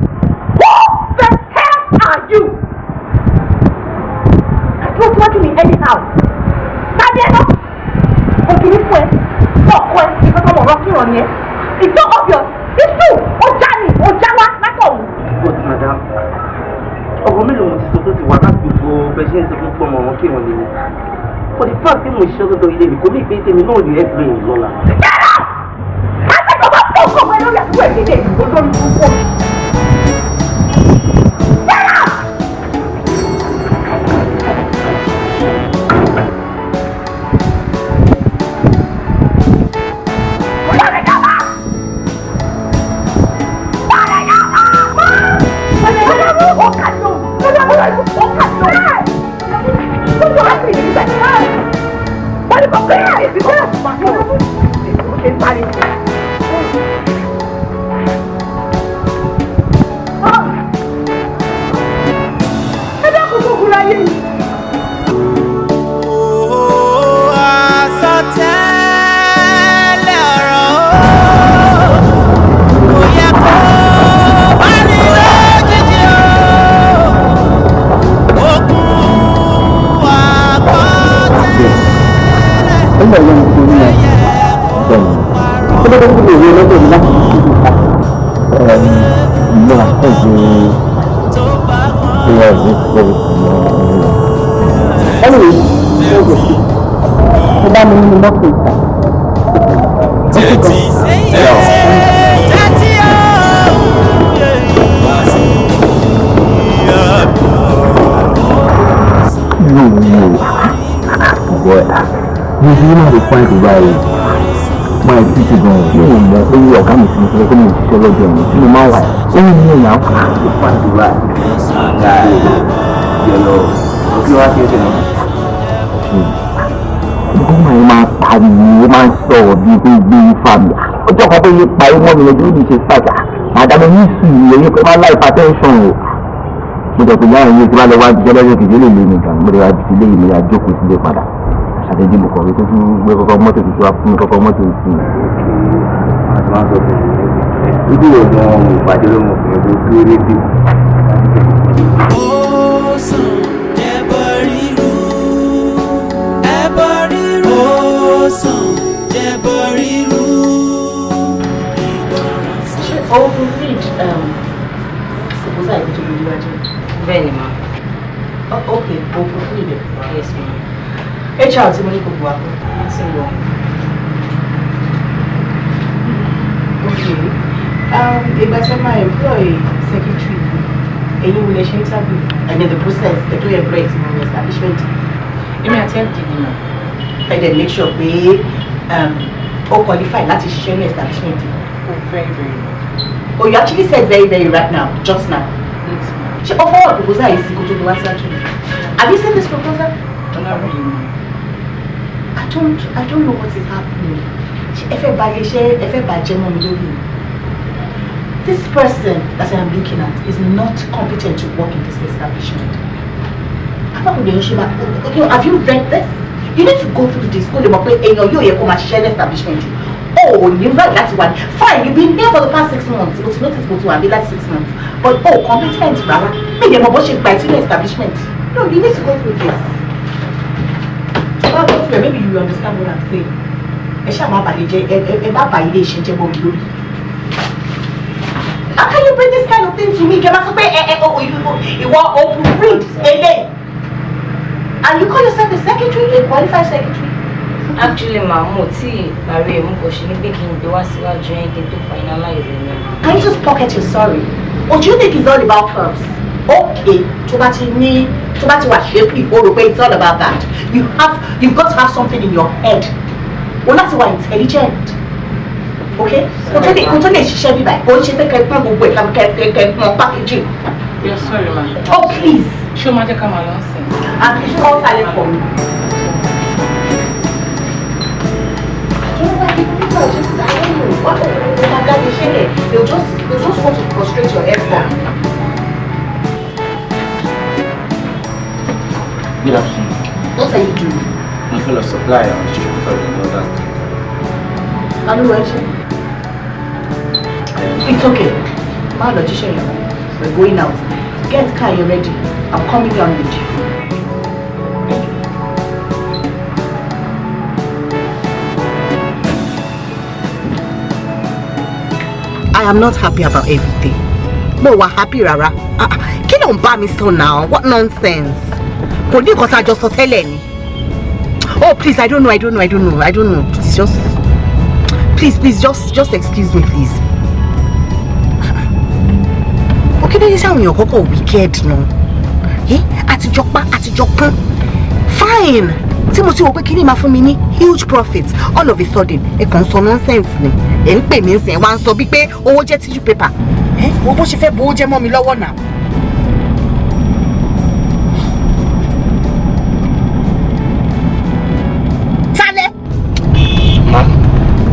Who the hell are you? Dúró síwájú mi anyhow. Tàbí ẹ lọ. Obìnrin fún ẹ, ọkọ ẹ, ìfẹ́ tọmọ ọ̀rọ̀ kírun ni ẹ. It's so obvious. It's true. Ó já ni, ó já wá látọ̀hún. But madam, ọ̀rọ̀ mélòó mo ti sọ tó ti wà láti gbogbo bẹ́ẹ̀ ṣe ń sọ fún pọ́nmọ́ wọn kírun ni mi. For the fact pé mo ṣiṣẹ́ lọ́dọ̀ ilé mi, kò ní ìpín tèmi náà lè help me lọ́la. Akẹ́kọ̀ọ́ bá pọ̀ kọ́ ọmọ ẹ lórí àdúgbò ìdílé ìlú olórí burúkú. Àsọtẹ́lẹ̀ ọ̀rọ̀ kò yẹ kó bá ní lójijì o. Ogun àgbọ̀tẹ́lẹ̀ Nígbà yẹn mo ti ní ẹ bẹ́ẹ̀ ni tó bá dé ìwé lọ́dọ̀ mi láti fi síbi ká mo wà pẹ̀lú Yeah, it's very small. Anyway, mo bá mi nínú mọ́tò ìta. Tẹ́tí tẹ́tí No, no. Boy, you see my point báyìí. My títí gan-an yóò mọ pé ọ̀gá mi ti ní sọ pé mo ṣiṣẹ́ lọ́jọ́ mi tí mo máa wà. Ó ní ní ìyá ó point báyìí. Yọlọ, kí wàá ṣe é ṣe náà? Gbogbo àwọn máa pariwo, ó máa ń sọ̀rọ̀ bíi pé gbé ifá mi. Ọjọ́ kan pé yé parí mọ́ mi lọ́jọ́ ìṣe sàjà. Màdàmú ní sùúrù ẹ̀yìn pé máa láì attention o. Mo jẹ́ pé yára yín tí wàá lọ wá jíjẹ́ lọ́jọ́ kejì lè lé mi gan. Mo lè wá jí sílé mi, àjókòó sílé padà. Ṣàdédé mo kọ̀wé tó tún gbé kọ́kọ́ mọ́tò tuntun wá fún mi kọ́kọ́ mọ́tò sí i. Àti máa ń sọ fún mi ibi wo gan ìpàdé lọ́mọkùnrin tó dúró dédé. Ó sàn jẹ́bọ ríru, ẹbọ ríru. Ó sàn jẹ́bọ ríru. Ṣé o read proposal yìí tó lórí wájú? Bẹ́ẹ̀ ni ma. Ok, o proofread it. Yes ma. HR tí mo ní kò bu wa. Wọ́n ti wọ̀. Ok. Ìgbà tí wọ́n máa employ secretary, ẹ̀yin wo lẹ ṣe interview? I mean the process, the tó employ ti ní establishment. Èmi àti MD ni mà. Ẹ dẹ̀ make sure pé ó qualify láti ṣiṣẹ́ ní establishment. Oh, very very well. Oh, you actually said very very right now, just now. Yes ma. Ṣé o forward proposal yìí sí kó tó lọ wá síwájú mi? Have you seen this proposal? Not really ma. I don't know what is happening. Ṣé ẹ fẹ́ bà iléeṣẹ́ ẹ fẹ́ bàjẹ́ mọ́ mi lórí ni? This person that I am looking at is not competent to work in this establishment. Okay, have you read this? You need to go through this. Kó lè mọ̀ pé èèyàn yóò yẹ kó máa ṣiṣẹ́ ní establishment. Oh, ní right láti wà ní. Fine, you've been there for the past 6 months. O ti notice mo ti wà ní last 6 months. But oh, competent rárá. Mi lè mọ̀ bó ṣe gbà ẹ́ sínú establishment. No, you need to go through this. Tó bá go through it, maybe you will understand what I'm saying. Ẹ ṣáà má bàlẹ̀ jẹ́ ẹ má bà ilé iṣẹ́ jẹ́ mọ́ mi lórí. How can you bring this kind of thing to me? Kẹ́ máa sọ pé ẹ ẹ o ìwọ o read eléyìí. And you call yourself a secretary, a qualified secretary? Actually ma, mo tí parí ẹ̀, mo kò ṣe ní pé kí n gbé wá síwájú yín kí n tó finalize ẹ̀ ní. Can you just pocket your sorry? Or do you think it's all about curves? Okay, tó bá ti ní tó bá ti wà shapely, o rò pé it's all about that. You've got to have something in your head. O láti wà intelligent. Okay? Kò tó lè ṣiṣẹ́ bíbá ẹ̀, kò ń ṣe pé kẹ́ ẹ pọ́n gbogbo ẹ̀ kẹ́ ẹ pọ́n packaging. You're sorry ma. Oh please. Ṣé o máa jẹ́ ká máa lọ sí? And please call silent for me. I don't know why people are just, I don't know. What they'll just want to frustrate your effort. Good afternoon. What are you doing? Mo fẹ́ lọ supply àwọn distributor in other state. Alo, ẹ ṣe. It's okay. Má lọ jíṣẹ́ yẹn mọ́. We're going out. Get car you ready. I'm coming down with you. I am not happy about everything. Mo wà happy rárá. Ah, ah, kí ló ń bá mi sọ now? What nonsense? Kò ní nǹkan tá a jọ sọ tẹ́lẹ̀ ni. Oh please, I don't know, I don't know, I don't know, I don't know. Please just, please, please, just excuse me, please. Okay, ló dé sáwọn èèyàn kọ́kọ́ wicked nù? Àtijọ́ pa, àtijọ́ kún. Fine. Tí mo ti wò pé kíní máa fún mi ní huge profit, all of a sudden, ẹ kàn ń sọ nonsense ni. Ẹ ń pè mí ń sìn, wá ń sọ bíi pé owó jẹ́ tissue paper. Wo bó ṣe fẹ́ bo owó jẹ́ mọ́ mi lọ́wọ́ náà. Sálẹ̀! Ma.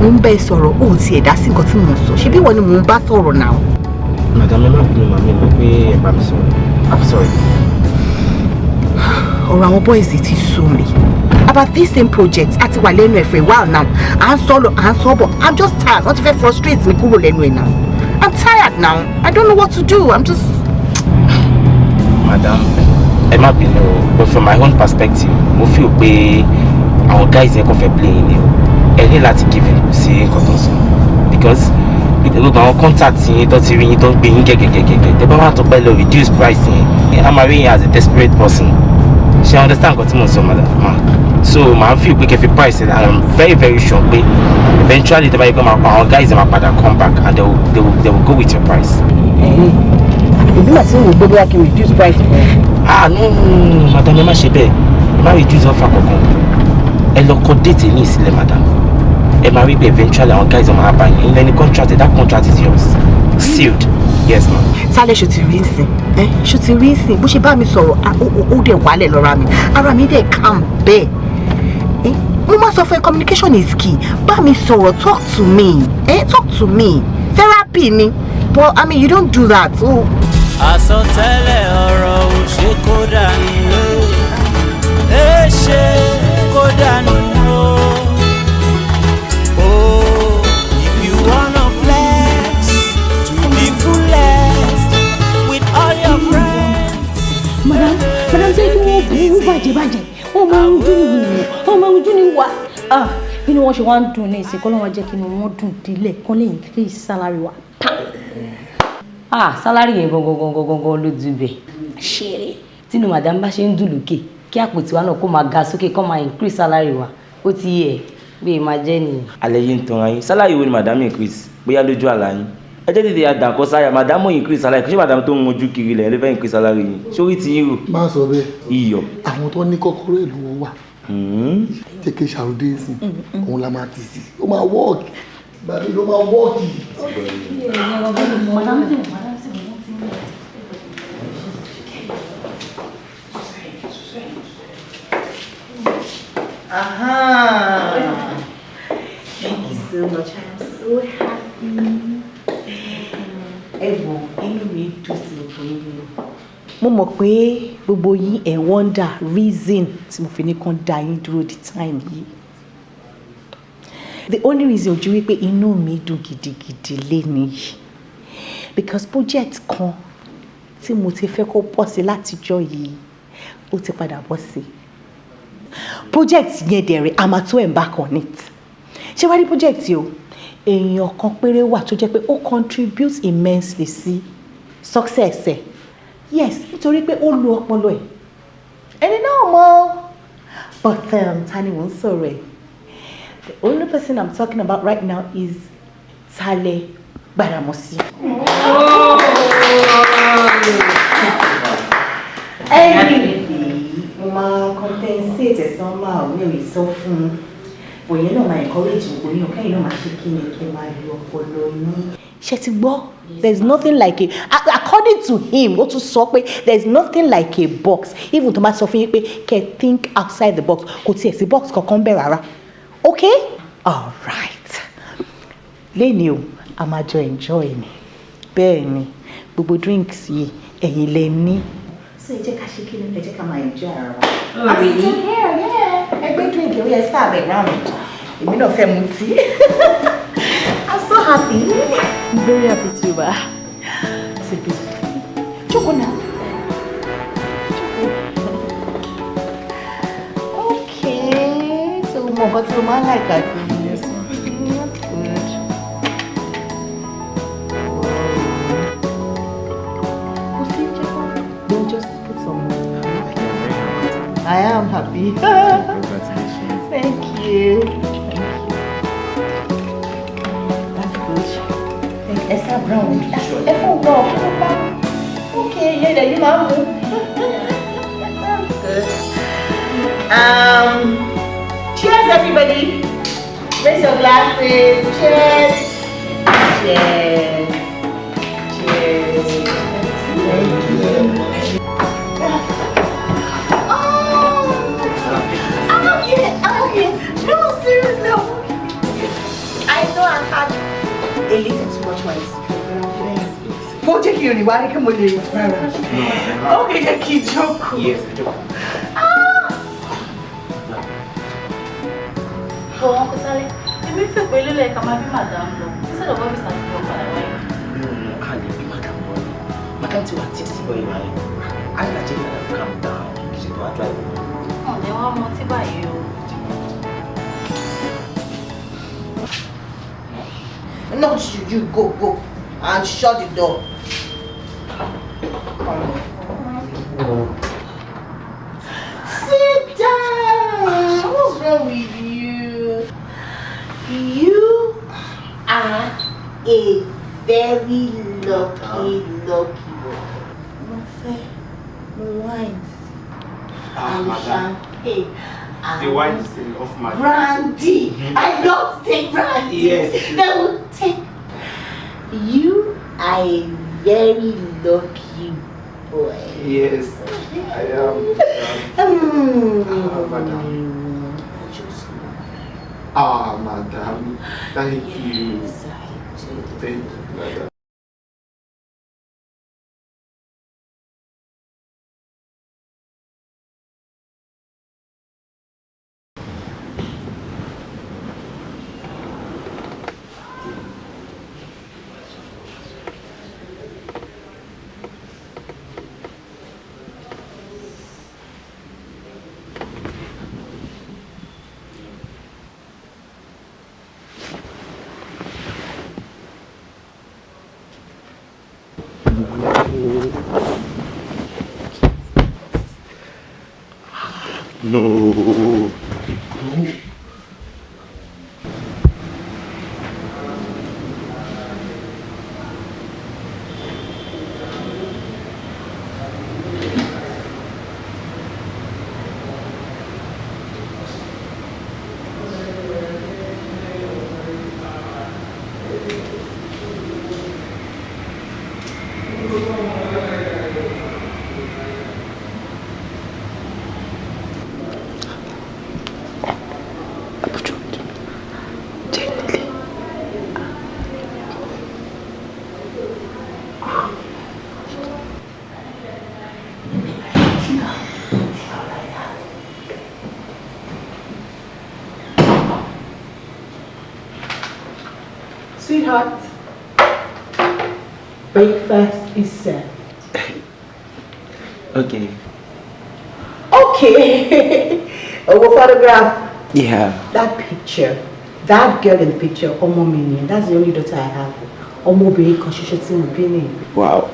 Mo ń bẹ́ ẹ sọ̀rọ̀, ó ti ẹ̀ dá sí nǹkan tí mò ń sọ. Ṣebí ìwọ ni mò ń bá sọ̀rọ̀ náà? Madam, ẹ má bínú, màmí mi pé ẹ bá mi sọ̀rọ̀. I'm sorry. Ọ̀rọ̀ àwọn boys ti sú mi. About this same project, a ti wà lẹ́nu ẹ̀ for a while now. À ń sọ lọ, à ń sọ bọ̀. I'm just tired. Wọ́n ti fẹ́ frustrate mi kúrò lẹ́nu ẹ̀ now. I'm tired now. I don't know what to do. I'm just. Madam, ẹ má bínú o, but from my own perspective, mo feel pé àwọn guys yẹn kò fẹ́ play ni o. Ẹ ní láti give in sí nǹkan tó ń sọ because Gbogbo àwọn contact yín tó ti rí yín tó ń gbé yín gẹ́gẹ́gẹ́gẹ́, tẹ́ bá wà tó pẹ́ lọ reduce price yín, a máa rí yín as a desperate person. Ṣé ẹ understand nǹkan tí mo sọ, madam? Ma, so màá feel pé kẹ́ fi price and I'm very very sure pé eventually tẹ́ bá yẹ pé àwọn guys máa padà come back and they will go with your price. Èmi mà ti ń wò pé bóyá kí n reduce price fún ẹ. Ah, no, no, no, madam, ẹ má ṣe bẹ́ẹ̀. Ẹ má reduce offer kankan. Ẹ lọ kọ date ní ìsílẹ̀, madam. Ẹ máa rí pé eventually àwọn guys máa bá yín lẹ́ni contract. That contract is yours, sealed. Yes, ma. Sálẹ̀, ṣo ti rí nsìn? Ẹ ṣo ti rí nsìn bó ṣe bá mi sọ̀rọ̀? Ó dẹ̀ wálẹ̀ lọ́ra mi, ara mi dẹ̀ calm bẹ́ẹ̀. Ẹ mo máa sọ fún ẹ, communication is key. Bá mi sọ̀rọ̀, talk to me, ẹ talk to me, therapy ni. But I mean, you don't do that. Oh. Àsọtẹ́lẹ̀ ọ̀rọ̀ ò ṣe kó dànù o, ẹ ṣe kó dànù o. Oh, if you wanna flex to the fullest with all your friends. Madam, madam, ṣé kí wọ́n burú bàjẹ́ bàjẹ́? Wọ́n máa ń dún ní wò, wọ́n máa ń dún ní wà. Ah, bí ni wọ́n ṣe wá ń dùn ní ìsìnkú lọ́wọ́, jẹ́ kí inú wọn dùn délẹ̀ kán lè increase salary wa. Ah, salary yẹn gangan gangan gangan ló dùn bẹ̀. Ṣeré. Tínú madam bá ṣe ń dùn lókè, kí àpò tiwa náà kó máa ga sókè, kó máa increase salary wa. Ó ti yẹ bí ẹ máa jẹ́ nìyẹn. Alẹ́ yìí ń tanra yín. Salary wo ni madam increase? Bóyá lójú àlá yín. Ẹ jẹ́ tètè àdàkọ sáyà. Madam ò increase salary. Kò ṣe madam tó ń mojú kiri lẹ̀ ló fẹ́ increase salary yín sórí ti yín rò. Má sọ bẹ́ẹ̀. Iyọ̀. Àwọn tó ní kọ́kọ́rọ́ ìlú wọn wà jẹ́ kí ṣàròdé sí òun la máa tì sí, ó máa wọ́ọ̀kì gbàdé ló máa wọ́ọ̀kì. Madam sì, madam sì, wọ́n ti ń bọ̀. Aha. Thank you so much. I'm so happy. Ẹ wò, inú mi dùn sí gbogbo yín. Mo mọ̀ pé gbogbo yín ẹ̀ wonder reason tí mo fi ní kàn dá yín dúró di time yìí. The only reason ojú wípé inú mi dùn gidigidi léni yìí, because project kan tí mo ti fẹ́ kó bọ́ sí látijọ́ yìí, ó ti padà bọ́ sí. Project yẹn dẹ̀rẹ̀, a máa tó embark on it. Ṣé wàá rí project yìí o, èèyàn kan péré wà tó jẹ́ pé ó contribute immensely sí success ẹ̀. Yes, nítorí pé ó lo ọpọlọ ẹ̀. Ẹni náà mọ̀, but ta ni mò ń sọ̀rọ̀ ẹ̀? The only person I'm talking about right now is Tale Gbàdámọ́sí. Anyway, mo máa compensate ẹ̀ somehow. Mi ò lè sọ fún un, òye náà máa encourage gbogbo yín, kẹ́yìn náà máa ṣe kí ni, kí n máa lo ọpọlọ yín. Ṣé ti gbọ́? There is nothing like a, according to him, ó tún sọ pé there is nothing like a box. Even tó máa sọ fún yín pé kẹ́ think outside the box, kò tiẹ̀ sí box kankan bẹ́ẹ̀ rárá. Okay, all right, lẹ́ni o, a máa jọ enjoy ni. Bẹ́ẹ̀ ni, gbogbo drinks yìí, ẹ̀yin lẹ ní. So ẹ jẹ́ ká ṣe kí ni, ẹ jẹ́ ká máa enjoy ara wa. Oh, really? I'm still here, yeah. Ẹgbẹ́ drink ó yẹ sáà bẹ̀ round. Èmi náà fẹ́ mu tí. I'm so happy. I'm very happy too, ma. So good. Jókòó náà. Jókòó. Okay. So mo nǹkan tí o máa ń like àti. Yes, ma. That's good. Kò sí jẹ́ kó. Then just put some more. I am happy. Congratulations. Thank you. Thank you. That's good. Thank you. Esther Brown. Ẹ fún gbọ́, kí ló bá? Okay, yẹn dẹ̀ yín máa ń mú. That's good. Cheers, everybody. Raise your glasses. Cheers. Cheers. Cheers. Thank you. Oh, I'm okay. I'm okay. No, seriously, I'm okay. I know I had a little too much wine. Bó jẹ́ kí n rìn wá ní kí mo lè rìn rárá. Okay, jẹ́ kí n jókòó. Yes, jókòó. Bọ̀ wọn kò sálẹ̀, èmi fẹ́ pé lélẹ̀ ká máa bí madam lọ instead of office àti lọ padà wáyé. No, no, a lè bí madam lọ ni. Madam ti wà tipsy boy wa yẹn. A ní láti jẹ́ kí madam calm down kì í ṣe tó wá drive wọn. Ọ̀dẹ̀ wa mọ tí báyìí o. Not you, you go, go. And shut the door. Sit down. What's wrong with you? You are a very lucky, lucky boy. Mo fẹ́ mu wine Ah, and madam. champagne. The wine is enough, madam. Brandy. I love to take brandy. Yes. They will take. You are a very lucky boy. Yes, I am. Ah, madam. Ah, madam. Thank you. Thank you, madam. No. Sweetheart, breakfast is served. Okay. Okay. We'll photograph Yeah. that picture. That girl in the picture, ọmọ mi nìyẹn. That's the only daughter I have. Ọmọbìnrin kan ṣoṣo tí mo bí nìyẹn. Wow.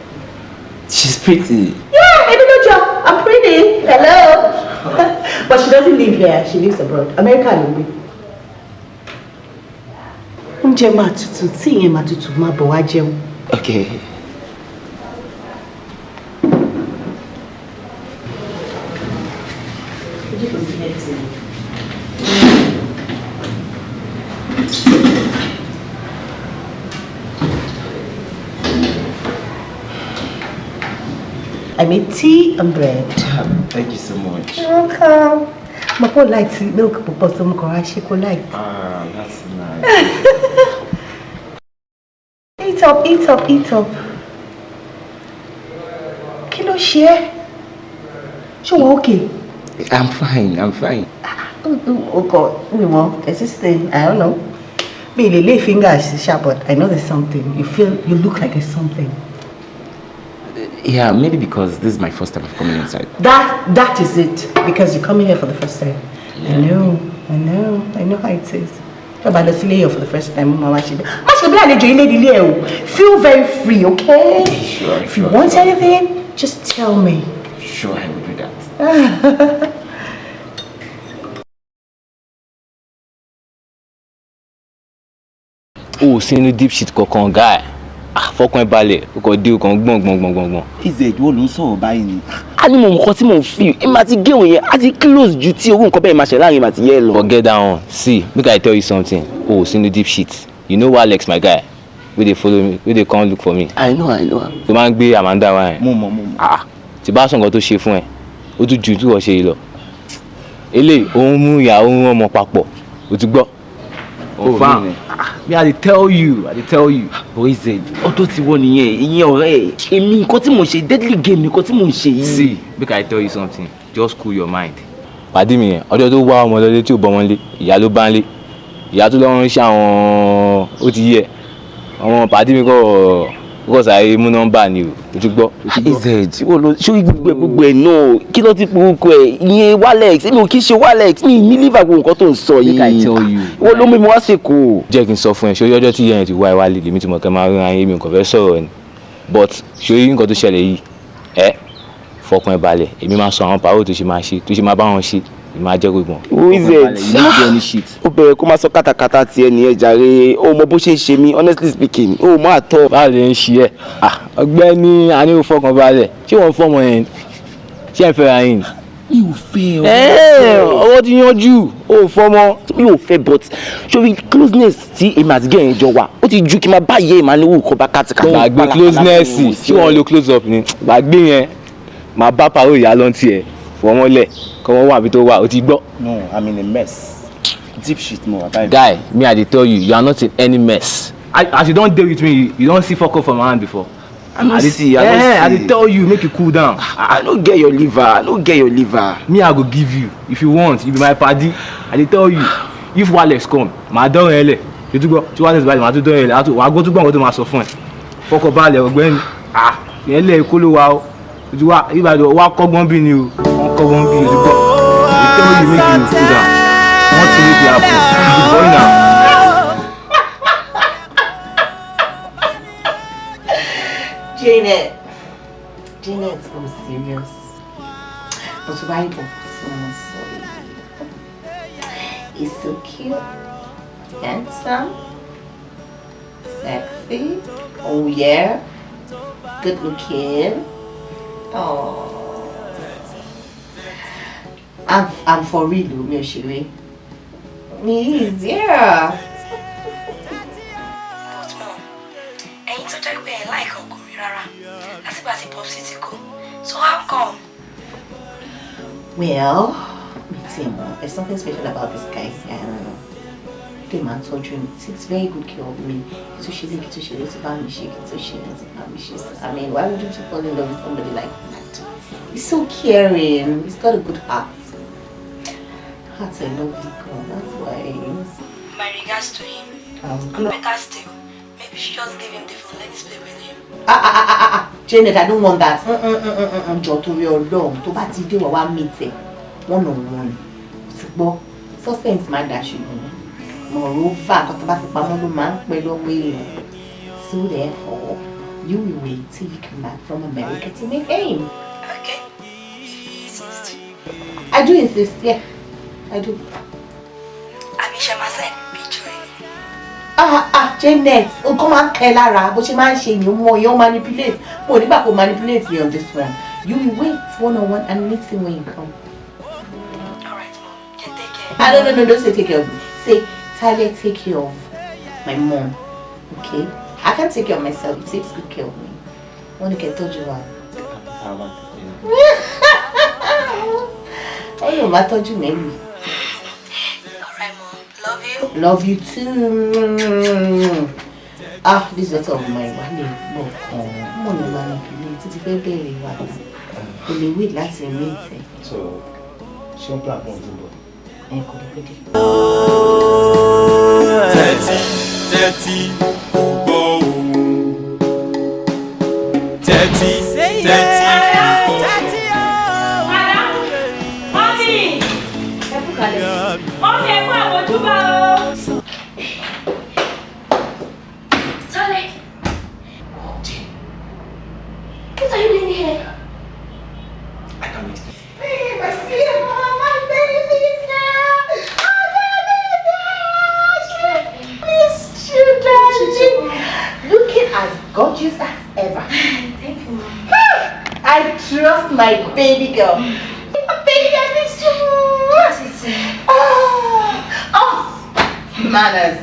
She's pretty. Yeah, èmi ló jọ. I'm pretty. Hello. But she doesn't live here. She lives abroad. America ló ń gbé. Oúnjẹ máa tutù, tí ìyẹn máa tutù, máa bọ̀ wá jẹun. Okay. Ojú kò sílẹ̀ tì mí. I made tea and bread. Thank you so much. You're welcome. Mo kò like tea, milk púpọ̀ so mo kàn ra ṣe kò like. Ah, that's nice. Eat up, eat up, eat up. Kí ló ṣe ẹ́? Ṣé wọ́n okay? I'm fine, I'm fine. Oh God, mi mọ̀, there's this thing, I don't know. Mi lè lay fingers ṣá, but I know there's something. You feel, you look like there's something. Yeah, maybe because this is my first time of coming inside. That is it. Because you're coming here for the first time. I know, I know, I know how it is. Tó bá lọ sílé yẹn for the first time, mo máa ṣe bí. Má ṣe bí àlejò ilé ìdílé ẹ o. Feel very free, okay? Sure, If you want anything, just tell me. Sure, I will do that. O ò sí nínú deep shit kankan guy. Ah, fọkàn ẹ balẹ̀, o kò dé o kàn gbọ̀n gbọ̀n gbọ̀n gbọ̀n gbọ̀n. Ìzẹ̀ ìdúró ló ń sọ̀rọ̀ báyìí ni. A ní mo nǹkan tí mò ń feel, ẹ máa ti gé òun yẹn, á ti close ju tí owó nǹkan bẹ́ẹ̀ máa ṣe láàrin màtí yẹ́ ẹ lọ. Forget that one. See, make I tell you something. O ò sí nínú deep shit. You know Alex, my guy, wey dey follow me, wey dey come look for me. I know, I know. Tó máa ń gbé Amanda wá yẹn. Mo mọ̀, mo mọ̀. Ah, tí bá sọ nǹkan tó ṣe fún ẹ, ó tún ju tí wọ́n ṣe yìí lọ. Eléyìí, òun mú ìyàwó òun ọmọ papọ̀, o ti gbọ́. Oh, Confirm. really? Me, I dey tell you, I dey tell you. But Ìzẹ̀, ọdún ti wọ nìyẹn, ìyẹn ọ̀rẹ́ ẹ̀. Èmi nǹkan tí mò ń ṣe deadly game nǹkan tí mò ń ṣe yìí. See, make I tell you something. Just cool your mind. Pàdé mi yẹn, ọjọ́ tó wá ọmọ lọlé tí ò bọ́mọ lé, ìyá ló bá ń lé. Ìyá tó lọ́rùn ṣe àwọn ó ti yẹ. Ọmọ pàdé mi kọ́ Ó kàn sáré mú nọ́mbà ni o, o ti gbọ́. Az, wọ́n lọ ṣé gbogbo ẹ̀ náà kí ló ti porúkọ ẹ̀ ìyẹn Walex? Èmi ò kí ṣe Walex, mi ní liver gbogbo nǹkan tó ń sọ yìí. Make I tell you. Wọ́n ló mú mi wá sèkó. Jẹ́ kí n sọ fún ẹ, ṣé ọjọ́ tí ìyá yẹn ti wá ẹ wálé lèmi ti mọ̀ kẹ́ máa ríra yín, mi ò kàn fẹ́ sọ̀rọ̀ ni. But ṣé nǹkan tó ṣẹlẹ̀ yìí, ẹ fọkàn ẹ balẹ̀, èmi máa sọ àwọn pàrọ̀ tó ṣe máa ṣe, tó ṣe máa bá wọn ṣe, èmi máa jẹ́ gbogbo. Az, ó bẹ̀rẹ̀ kó máa sọ kátàkátà tiẹ̀ nìyẹn jàre, ó mọ bó ṣe ń ṣe mí, honestly speaking, ó mọ àtọ. Báwo lè ń ṣe ẹ? Ọ̀gbẹ́ni, a ní o fọkàn balẹ̀, ṣé wọ́n fọmọ yẹn? Ṣé ẹ fẹ́ra yín? Mi ò fẹ́ ọ. Ọwọ́ ti yanjú, ó fọmọ. Mi ò fẹ́, but sori closeness tí èmi àti gẹ̀yìn jọ wà, ó ti ju kí n máa bá ìyá ìmánìwò kọ bá kátìkátì. Gbàgbé closeness, ṣé wọ́n lo close up ni? Gbàgbé yẹn, màá bá pàrọ̀ ìyá lọ́n tiẹ̀, fọmọlẹ̀, kọ́ wọ́n wà bí tó wà, ó ti gbọ́. No, I'm in a mess. Deep shit mo wà báyìí. Guy, me I dey tell you, you are not in any mess. As you don dey with me, you don see fuck up for my hand before. I no see, I no see. I dey tell you, make you cool down. I no get your liver, I no get your liver. Me, I go give you if you want. You be my padi. I dey tell you, if Walex come, màá dán ẹ lẹ̀. Ṣètúgbọ́, tí Walex bá dé, màá tún dán ẹ lẹ̀. Wàá gbọ́ tún gbọ́ nǹkan tó máa sọ fún ẹ. Fọkàn balẹ̀ ọ̀gbẹ́ni. Ah, ìyẹn lẹ̀ kó ló wa o. Ojú wa, Ìbàdàn wa kọ́gbọ́n bí ni o. Wọ́n kọ́gbọ́n bí o ti gbọ́. I dey tell you, make you cool down. Wọ́n ti make it happen. You be boy now. Janet, Janet was serious. But why don't so? He's so cute, handsome, sexy. Oh yeah, good looking. Oh, I'm for real, mi ò ṣeré. He is, yeah. But mom, ẹ̀yin tó jẹ́ pé ẹ like ọkùnrin rárá látìgbà tí Popsi ti kú, so how come? Well, mi ti mọ̀, there's something special about this guy. I don't know. They man tọ́jú mi, takes very good care of me. Kí tó ṣe lé, kí tó ṣe lé, ó ti bá mi ṣe, kí tó ṣe lé, ó ti bá mi ṣe. I mean, why would you fall in love with somebody like that? He's so caring. He's got a good heart. Heart's a lovely girl, that's why. My regards to him. Better still, maybe she just give him the phone, let me play with him. Ah, Janet, I don't want that. Jọ̀ọ́ torí Ọlọ́run, tó bá ti dé wá wá meet ẹ one on one. O ti gbọ́, suspense máa dà ṣùgbọ́n. Moreover, nǹkan tó bá fi pamọ́ ló máa ń pẹ́ lọ́wọ́ èèyàn. So therefore, you will wait till you come back from America to meet him. Okay. Insist. I do insist, yeah. I do. Àbí ṣe máa send picture ẹ ni? Ah, Janet, nǹkan máa ń kẹ́ lára bó ṣe máa ń ṣe ni mo yàn manipulate. Mo ò nígbà kó manipulate me on this one. You will wait one on one and meet him when you come. All right, mom. Yeah, take care. Ah, no, don't say take care of me. Say, Tyler, take care of my mom. Okay? I can't take care of myself. He takes good care of me. Wọ́n ní kẹ́ tọ́jú wa. Ó yóò máa tọ́jú mẹ́rin. All right, mom. Love you. Love you too. Ah, this daughter of mine, wà lè gbọ́ kan. Mo ní manipulate títí fẹ́ bẹ̀rẹ̀ wa. Kò lè wait láti meet ẹ. So, ṣé ń plan fún ọdún bọ̀? Ẹ kò lè pété. Tẹ́tí tẹ́tí kò gbọ́ òun. Tẹ́tí tẹ́tí kò gbọ́ òun. Madam, mọ́mí, ẹ kú kalẹ̀. Mọ́mí, ẹ kú àmójúbà o. Tale. What are you doing here? I can't explain. Babe, I see you. My baby is here. Oh, baby is here. Miss you, darling. Looking as gorgeous as ever. Thank you, mom. I trust my baby girl. My baby, I miss you. Oh, manners.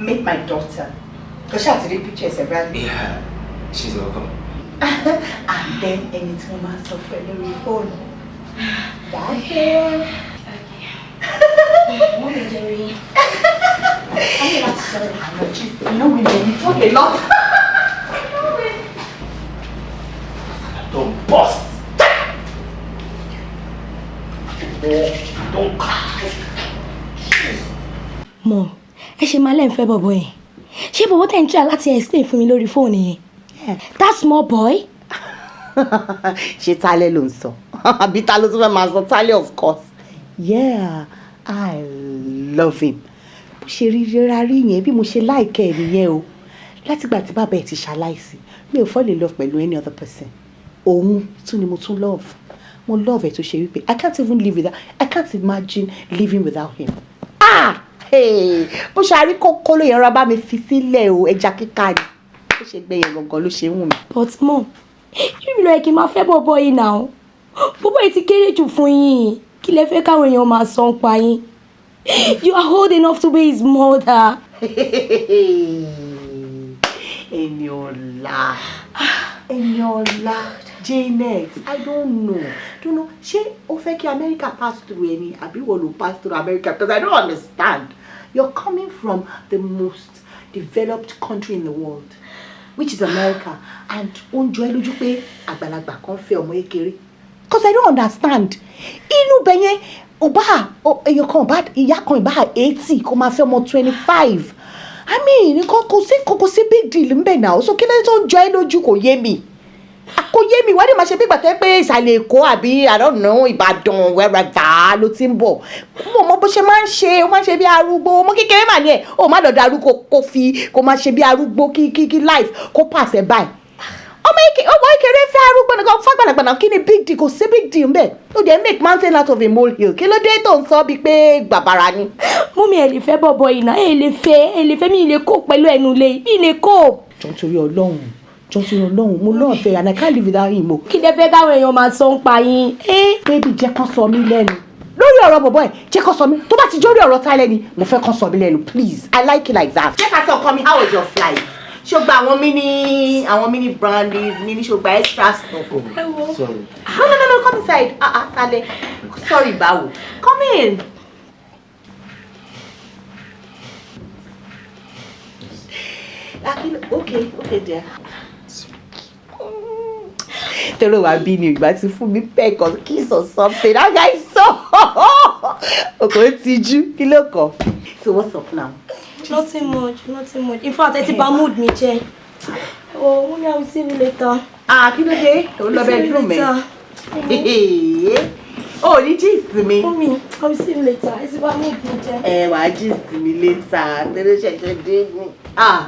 Meet my daughter. Because she had to take pictures every day. Yeah, she's welcome. And then ẹni tí mo máa ń sọ fún ẹ lórí fóònù. That's it. Mọ́mí jẹ́ rí. I'm not sorry. I'm not just, you know, we talk a lot. Don't bust. Don't cry. Mom, ẹ ṣe máa lẹ́ǹfẹ́ bọ̀bọ̀ yẹn. Ṣé bọ̀bọ̀ tẹ̀ ń try láti explain fún mi lórí fóònù yẹn? Yeah. That small boy? Ṣé Tálẹ́ ló ń sọ? Àbí ta ló tún fẹ́ máa sọ? Tálẹ́, of course. Yeah, I love him. Bó ṣe rí rírá rí yẹn, bí mo ṣe like ẹ̀ nìyẹn o. Látìgbà tí bàbá ẹ̀ ti ṣaláìsí, mi ò fall in love pẹ̀lú any other person. Òun tún ni mo tún love. Mo love ẹ̀ tó ṣe wípé I can't even live without, I can't imagine living without him. Ah! Hey! Bó ṣe àrí kókó ló yẹn rárá bá mi fi sílẹ̀ o, ẹja kíkà ni. Bó ṣe gbẹ yẹn gangan ló ṣe ń wù mí. But mom, you know kí n máa fẹ́ bọ̀bọ̀ yìí náà. Bọ̀bọ̀ yìí ti kéré jù fún yín. Kí lẹ fẹ́ káwọn èèyàn máa sọ ń pa yín? You are old enough to be his mother. Eniola, Eniola, Janet, I don't know. Don't know. Ṣé o fẹ́ kí America pass through ẹni àbí wọ́n ló pass through America? Because I don't understand. You're coming from the most developed country in the world, which is America, and ó ń jọ ẹ́ lójú pé àgbàlagbà kan fẹ́ ọmọ kékeré. Because I don't understand. Inú bẹ̀ yẹn, ọba èèyàn kan ọba ìyá kan ìbá 80 kó máa fẹ́ ọmọ 25. I mean, nǹkan kò sí big deal ńbẹ̀ náà. So kí ló tó ń jọ ẹ́ lójú? Kò yé mi. Kò yé mi. Wádìí máa ṣe bí ìgbà tó yẹ pé ìsàlẹ̀ Èkó àbí, I don't know, Ìbàdàn, wherever ló ti ń bọ̀. Mo mọ bó ṣe máa ń ṣe, ó máa ń ṣe bí arúgbó. Ọmọ kékeré mà ní ẹ̀, ó má lọ́dọ̀ arúgbó kó fi kó máa ṣe bí arúgbó kí life kó pàṣẹ báyìí. Ọmọ kékeré fẹ́ arúgbó nìkan fàgbàlagbà náà, kí ni big deal? Kò sí big deal ńbẹ̀. Ó dẹ̀ make mountain out of a molehill. Kí ló dé tó ń sọ bíi pé bàbàrà ni? Mummy, ẹ lè fẹ́ bọ̀bọ̀ yìí náà, ẹ lè fẹ́, ẹ lè fẹ́. Mi lè kó pẹ̀lú ẹnu lé, mi lè kó. Jọ̀ọ́, torí Ọlọ́run, jọ̀ọ́, torí Ọlọ́run, mo love ẹ and I can't live without him o. Kí lẹ fẹ́ káwọn èèyàn máa sọ ń pa yín? Baby, jẹ́ kán sọ mí lẹ́nu lórí ọ̀rọ̀ bọ̀bọ̀ ẹ̀. Jẹ́ kán sọ mí. Tó bá ti jórí ọ̀rọ̀ Tálẹ́ ni mo fẹ́ kán sọ mí lẹ́nu. Please, I like it like that. Jẹ́ ká sọ ọkọ mi, how was your flight? Ṣé o gba àwọn mini brandies, mini, ṣé o gba extra stuff? Sorry. No, no, no, no, come inside. Ah ah, Tálẹ́, sorry báwo? Come in. Okay, okay dear. Tẹ́lẹ̀ wá bí mi ìgbà tí fún mi peck or kiss or something. That guy is so ọkùnrin tijú, kí ló kọ? So what's up now? Nothing much, nothing much. In fact, ẹ ti bà mood mi jẹ́. Oh, mummy, I will see you later. Ah, kí ló dé? O lọ bedroom ẹ. O ní gist mi. Mummy, I will see you later. Ẹ ti bà mood mi jẹ́. Ẹ wàá gist mi later. Tẹ́lẹ̀ ṣẹ̀ṣẹ̀ dé ní. Ah,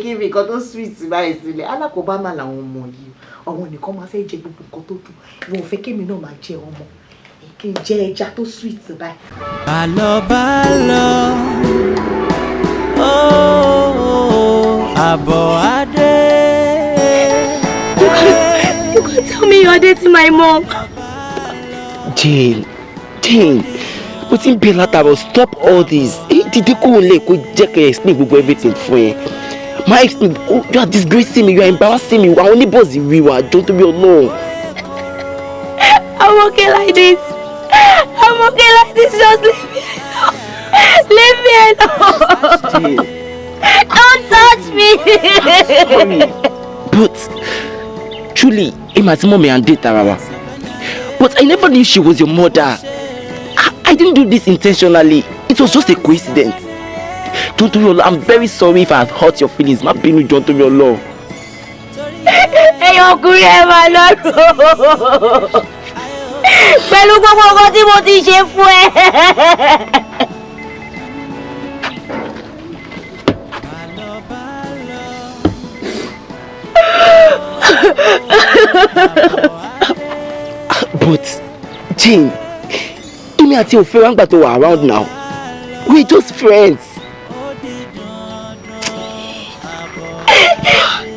kí ni nǹkan tó sweet báyìí sílẹ̀? Alákòóbá mà làwọn ọmọ yìí. Àwọn nìkan máa fẹ́ jẹ gbogbo nǹkan tó dùn. Ìwọ ò fẹ́ kémi náà máa jẹ ọmọ. Kí n jẹ ẹja tó sweet báyìí. Bálọ̀ bálọ̀, ooo, àbọ̀ adé. You can tell me you are dating my mom. Jane, Jane, mo ti ń bẹ̀ látàárọ̀, stop all this. Dìde kúrò lè kó jẹ́ kí n explain gbogbo everything fún ẹ. Ma explain. Oh, you are disgracing me, you are embarrassing me. Àwọn neighbors rí wa, jọ̀ọ́, torí Ọlọ́run. I'm okay like this. I'm okay like this. Just leave me alone. Leave me alone. Jane. Don't touch me. Sorry, but truly, èmi àti mummy à ń date ara wa. But I never knew she was your mother. I didn't do this intentionally. It was just a coincidence. Jọ̀ọ́, torí Ọlọ́run, I'm very sorry if I have hurt your feelings. Má bínú, jọ̀ọ́, torí Ọlọ́run. Ẹ̀yin ọkùnrin, ẹ̀ máa lọ́rùn. Pẹ̀lú gbogbo nǹkan tí mo ti ṣe fún ẹ. But Jane, èmi àti òfin wa ń gbà tó wà around now. We're just friends.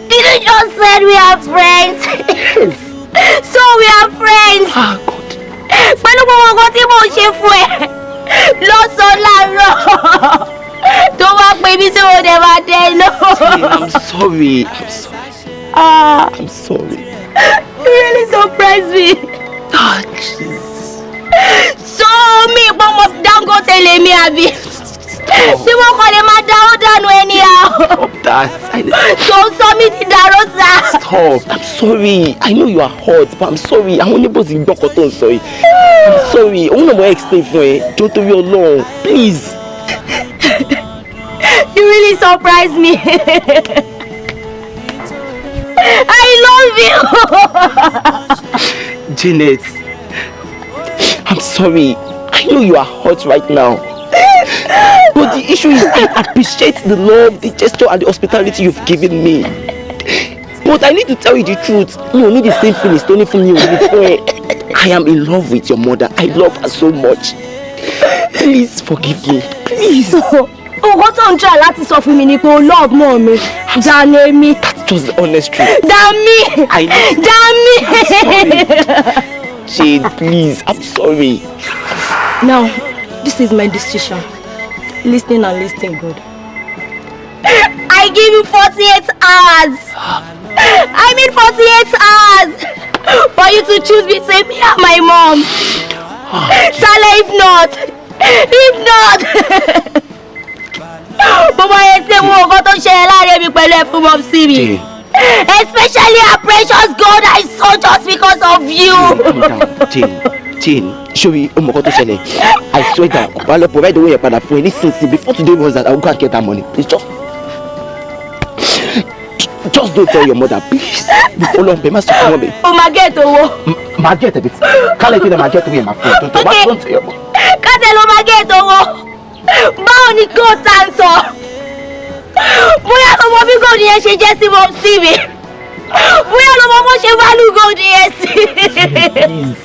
Did you just said we are friends? Yes. So we are friends. Ah, God. Pẹ̀lú gbogbo nǹkan tí mo ṣe fún ẹ lọ́sàn-án láàárọ̀ tó wá pè mí tí mo dẹ̀ máa dẹ lọ. Jane, I'm sorry. I'm sorry. Ah, I'm sorry. You really surprised me. Ah, jeez. So mi ìpọ́nmọ Dangote lèmi àbí? Tí wọ́n kàn lè máa dáwọ́ dànù anyhow. Stop that. Tó ń sọ mí ti dàrú sá. Stop. I'm sorry. I know you are hurt, but I'm sorry. Àwọn neighbors gbọ́ nǹkan tó ń sọ yìí. I'm sorry. Òun náà mo explain fún ẹ. Jọ̀ọ́, torí Ọlọ́run. Please. You really surprised me. I love you. Janet, I'm sorry. I know you are hot right now. But the issue is I appreciate the love, the gesture and the hospitality you've given me. But I need to tell you the truth. Mi ò ní the same feelings tó ní fún mi ò ní fún ẹ. I am in love with your mother. I love her so much. Please forgive me. Please. Nǹkan tó ń try láti sọ fún mi ni pé o love mọ́ mi than èmi. That's just the honest truth. Than me. I know. Than me. Jane, please. I'm sorry. Now, this is my decision. Listening and listening good. I give you 48 hours. I mean 48 hours for you to choose between me and my mom. Sale, if not, gbogbo ẹ ṣe wo nǹkan tó ṣẹlẹ̀ láàrin mi pẹ̀lú ẹ fún mumsy mi. Especially her precious gold I saw just because of you. Calm down, Jane. Jane, sorry, o mọ nǹkan tó ṣẹlẹ̀. I swear down, wàá lọ provide owó yẹn padà fún ẹ nísinsìnyí. Before today runs out, I will go and get that money. Please just don't tell your mother, please. Ọlọ́run bẹ́ẹ̀ má sọ fún wọn bẹ́ẹ̀. O máa get owó. Màá get it. Kálẹ̀ kí ni màá get owó yẹn máa fún ẹ. Don't Okay. don't tell your mother. Kátẹ́ ló máa get owó. Báwo ni gold tá ń sọ? Bóyá ló mọ bí gold yẹn ṣe jẹ́ sí mumsy mi. Bóyá ló mọ bó ṣe value gold yẹn sí. Please,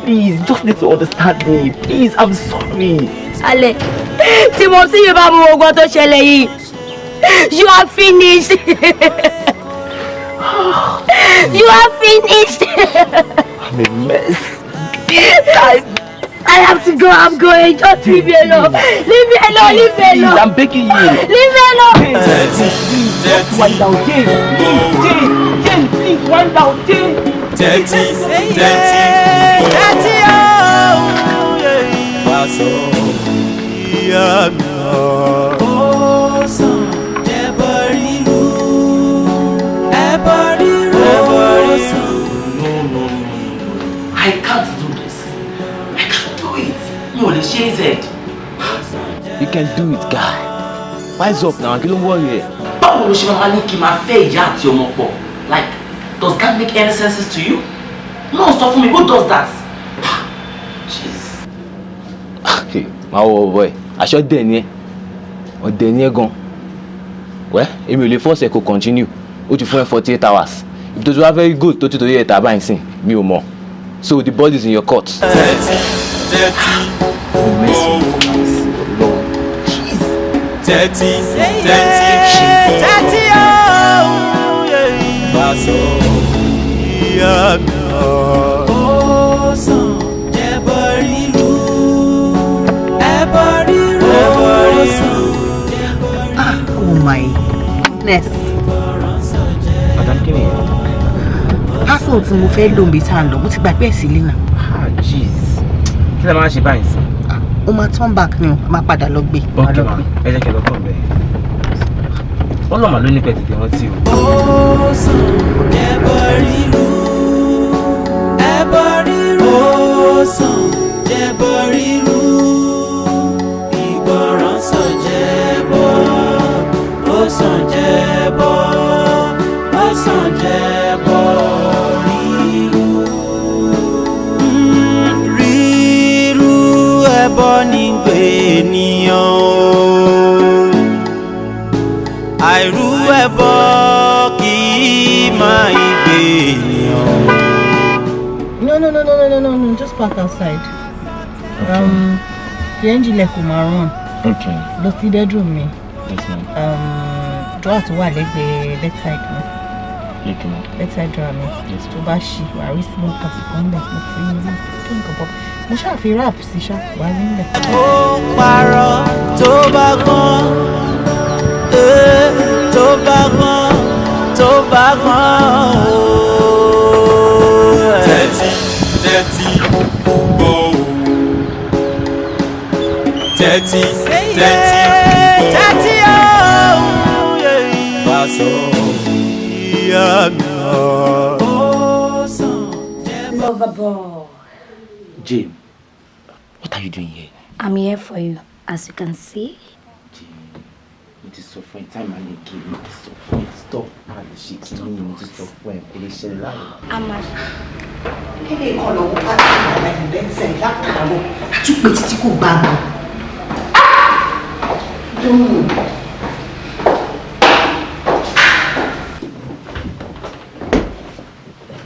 please, just need to understand me. Please, I'm sorry. Alẹ́ tí mumsy mi bá mú ogun tó ṣẹlẹ̀ yìí, you are finished. You are finished. I'm a mess. I have to go. I'm going. Just leave me alone. Leave me alone. Leave me Please, alone. I'm begging you. Leave me alone. Tẹ́tí, tẹ́tí, Wind down, Jane. Please, Jane. Jane, please, wind down, Jane. Tẹ́tí, tẹ́tí, tẹ́tí ooo. Wá sọ ìyá mi ọ̀. Ó sàn jẹ́bọ ríru, ẹbọ ríru, ẹbọ ríru. No, no, no, no. I can't do this. I can't do it. Mi ò lè ṣe é. You can do it, guy. Wise up now, kí ló ń worry ẹ? Báwo ló ṣe máa ní kí n máa fẹ́ ìyá àti ọmọ pọ̀? Like, does that make any sense to you? No, sọ fún mi, who does that? Jeez. Máa wọ ọ̀bọ ẹ̀, aṣọ dẹ̀ ni ẹ́, ọ̀dẹ̀ ni ẹ́ gan. Wẹ́, èmi ò lè force ẹ kó continue. Ó ti fún ẹ 48 hours. Ibi tó ti wá fẹ́ gold tó ti torí ẹ̀ tà báyìí sìn, mi ò mọ̀. So the ball is in your court. Tẹ́tí, tẹ́tí, gbọ́. Tẹ́tí, tẹ́tí, tẹ́tí ooo. Wá sọ ìyá mi ọ̀. Ó sàn jẹ́bọ ríru, ẹbọ ríru, ẹbọ ríru. Ah, oh my goodness. Madam, kí ni ẹ? Parcel tí mo fẹ́ lò níbi tá à ń lọ, mo ti gbàgbé ẹ̀ sílé náà. Ah, jeez. Kí lè máa ṣe báyìí sí? Ó máa turn back ni o, máa padà lọ gbé. Ok ma, ẹ jẹ́ kí ẹ lọ kàn bẹ́ẹ̀. Ọlọ́mà ló ní pẹ́ tètè rántí o. Ó sàn jẹ́bọ ríru, ẹbọ ríru. Ó sàn jẹ́bọ ríru, ìgbọràn sàn jẹ́bọ. Ó sàn jẹ́bọ, ó sàn jẹ́bọ ríru. Ríru ẹbọ ní gbé ènìyàn o, àìrú ẹbọ kì í máa gbé ènìyàn. No, no, no, no, no, no, no, no, just park outside. The engine lẹ̀kùn máa run. Okay. Lọ sí bedroom mi. Yes, ma'am. Drawer tó wà lẹ́gbẹ̀ẹ́ bedside mi. Okay, ma'am. Bedside drawer mi. Yes. Tó bá ṣí, wàá rí small parcel kan bẹ̀. Mo fi tó nǹkan pọ̀. Mo ṣáà fi wrap sí ṣá, wàá rí níbẹ̀. Ó parọ́ tó bá gbọ́n, eh, tó bá gbọ́n, tó bá gbọ́n ooo. Tẹ́tí, tẹ́tí gbọ́ o. Tẹ́tí, tẹ́tí gbọ́. Tẹ́tí ooo. Wá sọ ìyá mi ọ̀. Lover boy. Jane, what are you doing here? I'm here for you, as you can see. Mo ti sọ fún ẹ time and again, mo ti sọ fún ẹ, stop. A lè ṣe kìíní, mo ti sọ fún ẹ, kò lè ṣẹlẹ̀ láàrin. A máa ṣe. Kéde kan lọ́wọ́ pátá àgbà ìbẹ́sẹ̀ látàárọ̀ àtúpè títí kò gbà mọ́. Dùn.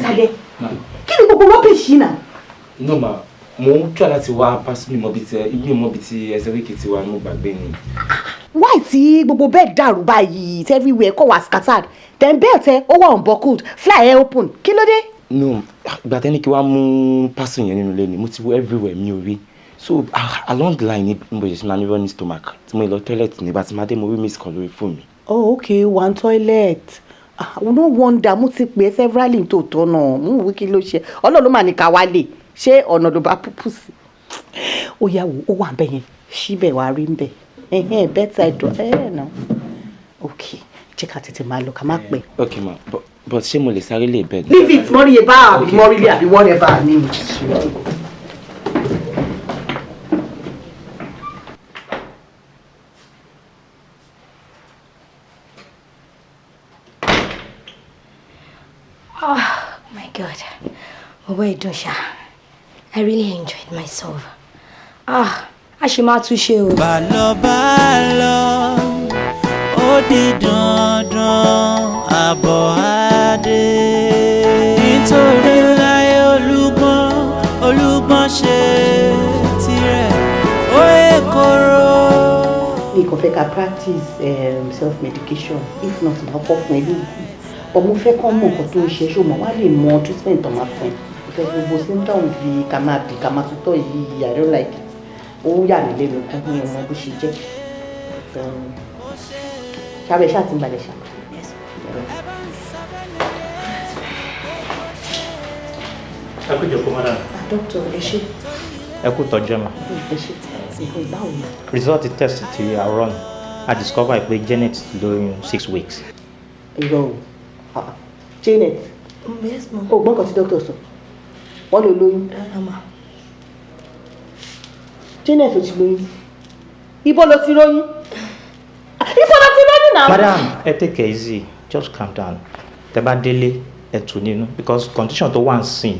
Tade, kí ni gbogbo rubbish yìí náà? No ma, mo ń try láti wá pass mi mọ́bi tí ibi mọ́bi tí ẹsẹ̀ wíkì ti wà, mo gbàgbé ni. Why tí gbogbo bed dàrú báyìí, tí everywhere kọ̀ wá scattered, then belt ẹ ó wà unbuckled, fly ẹ open, kí ló dé? No, ìgbà tẹ́ni kí wàá mú parcel yẹn nínú ilé ni mo ti wo everywhere, mi ò rí. So along the line ni mo ṣe máa ní running stomach tí mo lọ toilet, nígbà tí máa dé mo rí miss call lórí fóònù mi. Oh, okay, one toilet. Ah, no wonder mo ti pè é severally tòótọ́ náà, mo wí kí ló ṣe. Ọlọ́run ló mà ní ká wálé, ṣé ọ̀nà ló bá púpù sí? Ó yà wò, ó wà ń bẹ̀ yẹn, síbẹ̀ wàá rí ń bẹ̀. Ẹ̀hẹ́n, bedside door, ẹ̀ náà. Okay, jẹ́ ká tètè máa lọ, ká má pẹ́. Okay ma, but ṣé mo lè sáré lè bed? Leave it, mọ́rí ẹ̀ bá àbí mọ́rílé àbí whatever ni. Oh my God. Bọ̀bọ̀ ìdùn ṣá. I really enjoyed myself. Ah, a ṣì máa tún ṣe o. Bálọ̀ bálọ̀, ó di dandan àbọ̀ adé. Nítorí láyé olúgbọ́n, olúgbọ́n ṣe tirẹ̀, ó yẹ kóró. Mi kò fẹ́ ká practice self medication, if not máa kọ́ fún ẹ lóògùn, but mo fẹ́ kọ́ mọ̀ nǹkan tó ń ṣe, ṣó mọ̀ wá lè mọ treatment tó máa fún ẹ, because gbogbo symptoms bíi ká máa bì, ká máa tutọ́ yìí, I don't like it. Ó yà mí lẹ́nu kan, mi ò mọ bó ṣe jẹ́. Ṣáà ṣáà ti ń balẹ̀ ṣá. Ẹ kú ìjókòó, madam. Doctor, ẹ ṣé. Ẹ kú tọ́jú ẹ mà. Ẹ ṣé. Nǹkan báwo ni? Result test tí a run, a discover pé Janet lóyún 6 weeks. Irọ́ o. Ah, Janet. Yes, ma. O gbọ́n kan tí doctor sọ, wọ́n ló lóyún. Rárá ma. Janet, ò ti lóyún? Ibo ló ti lóyún? Ibo ló ti lóyún náà? Madam, ẹ take it easy, just calm down. Tẹ́ bá délé, ẹ tù nínú, because condition tó wà ń sìn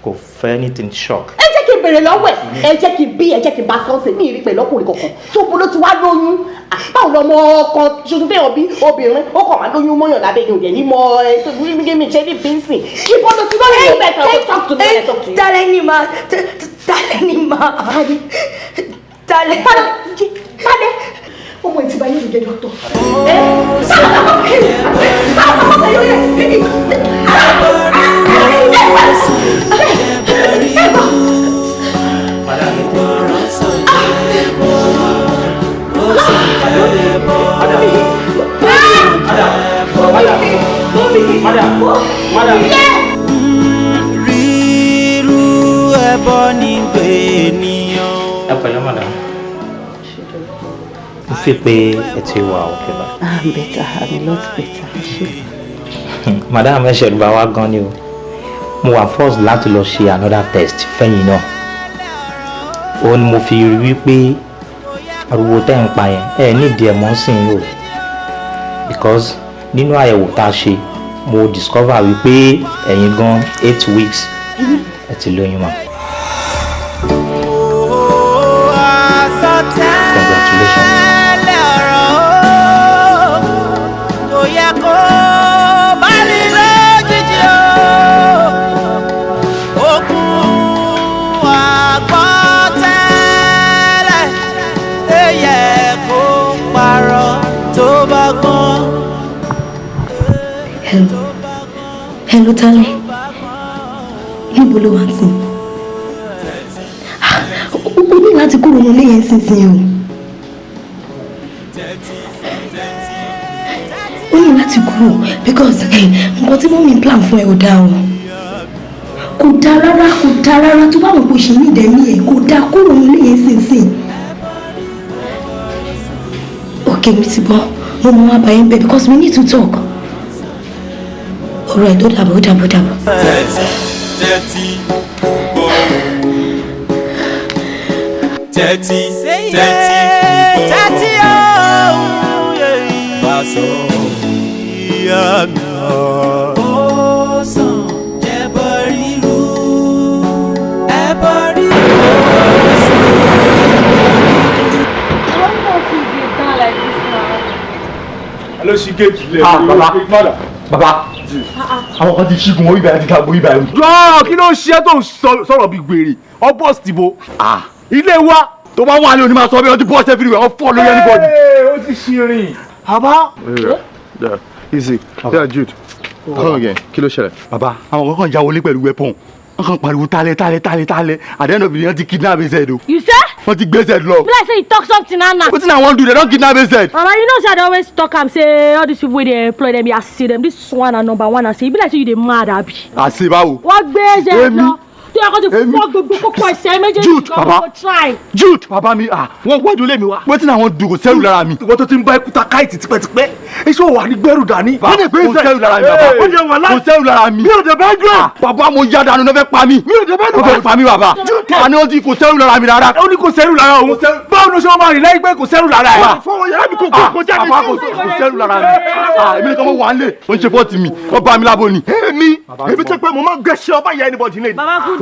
kò fẹ́ anything shock. Ẹ jẹ́ kí n bèrè lọ́wọ́ ẹ̀, ẹ jẹ́ kí n bí, ẹ jẹ́ kí n bá sọ́ọ̀sì mi rí pẹ̀lú ọkùnrin kankan tó bolo ti wá lóyún. Ah, báwo lọmọ kan ṣoṣo téèyàn bí obìnrin, ó kàn wá lóyún mọ́yàn lábẹ́ yìí, ò dẹ̀ ní mọ ẹ tó ní mi ṣe ní bínsìn? Ibo ló ti lóyún? You better talk to me when I talk to you. Tálẹ́ ni ma, tálẹ́ ni ma. Tálẹ́. Tálẹ́. Ọmọ ìtìbá yóò jẹ́ dọ́tọ̀. Ẹ Rírú ẹbọ ní gbé ènìyàn. Ẹ pẹ̀lẹ́, madam. Mo fi pé ẹ ti wà okay bá. I'm better, I'm a lot better. Ṣé. Madam, ẹ ṣẹ̀rù bá wa gan ni o. Mo wà forced láti lọ ṣe another test fẹ́yìn náà. Ó ní mo fi rí wípé ariwo tẹ́ ń pa yẹn, ẹ nídìí ẹ̀ mọ́ sí i o, because nínú àyẹ̀wò tá a ṣe, mo discover wípé ẹ̀yin gan 8 weeks ẹ ti lóyún mà. Congratulations. Àsọtẹ́lẹ̀ ọ̀rọ̀ o, kò yẹ kó bá ní lójijì o. Okùn àgbọ́tẹ́lẹ̀ ẹ yẹ kó parọ́ tó bá gbọ́n. Hello. Hello, Tálẹ́. Níbo ló wà ń sìn? O ní láti kúrò nílé yẹn sínsìn o. O ní láti kúrò because nǹkan tí mummy plan fún ẹ ò dáa o. Kò dáa rárá, kò dáa rárá. Tó bá wọn kò ṣe ní ìdẹ̀mí ẹ̀, kò dáa, kúrò nílé yẹn sínsìn. Okay, mi ti gbọ́. Mo mọ wá bá yín bẹ́ẹ̀ because we need to talk. Ọ̀rọ̀ ẹ̀ tó dàbọ̀, ó dàbọ̀, ó dàbọ̀. Tẹ́tí, tẹ́tí gbọ́, tẹ́tí, tẹ́tí gbọ́, tẹ́tí. sọ ìyá mi. Ó sàn jẹ́bọ ríru, ẹbọ ríru ó sàn jẹ́bọ ríru. Ló ṣí géètì lẹ̀. Ah, bàbá, bàbá, àwọn kan ti ṣígun orí ibà ti ta borí ibà. Jọ́ọ̀, kí ló ń ṣe tó ń sọ̀rọ̀ bíi gbèrè ọ bọ́ọ̀sì tìbo ilé wa. Tó bá wà ní onímọ̀ sọ bí wọ́n ti bọ́ọ̀sì everywhere, wọ́n fọ́ lórí anybody. Ó ti ṣì rìn. Bàbá. Yeah, easy. Yeah, Jude. Come again. Kí ló ṣẹlẹ̀? Bàbá, àwọn kan kàn já wọlé pẹ̀lú weapon. Wọ́n kàn pariwo tálẹ̀ tálẹ̀ tálẹ̀ tálẹ̀. At the end of the day, wọ́n ti kidnap AZ o. You say? Wọ́n ti gbé AZ lọ. Be like say you talk something now now. Wetin I wan do? They don kidnap AZ. Mama, you know say I dey always talk am say all these people wey dey employ them, I see them. This one na number one. I say e be like say you dey mad abi. Àṣe báwo? Wọ́n gbé AZ lọ. Tó yẹ kó ti fọ́ gbogbo kókó ẹsẹ̀ méjèèjì Jude, gan, baba. go try. Jude, bàbá mi, ah, wọ́n wájú lé mi wá. Wetin I wan do? Kò sẹ́rù lára mi. Ìwọ tó ti ń bá ikú ta káìtì tipẹ́tipẹ́, iṣẹ́ òwò àní gbẹ́rù dání. Bàbá, kò sẹ́rù lára mi, bàbá. Ó jẹ wàhálà. Kò sẹ́rù lára mi. Mi ò dé bẹ́ẹ̀ dùn. Bàbá, mo yá dànù, náà fẹ́ pa mí. Mi ò dé bẹ́ẹ̀ dùn. Ó fẹ́ pa mí, bàbá. Àní ó ti kò sẹ́rù lára mi rárá. Ó ní kò sẹ́rù lára òun. Báwo ló ṣe máa rìn lẹ́yìn pé kò sẹ́rù lára ẹ̀? Fọwọ́ yàrá mi kò kò jáde. Bàbá, kò sẹ́rù lára mi. Ah, èmi nìkan mo wà nílé. Ó ń ṣe fọ́ọ̀tì mi. Ó bá mi lábo ni. Èmi tẹ́ pé mo máa ń gẹ̀ṣẹ́ ọba yẹn anybody lé.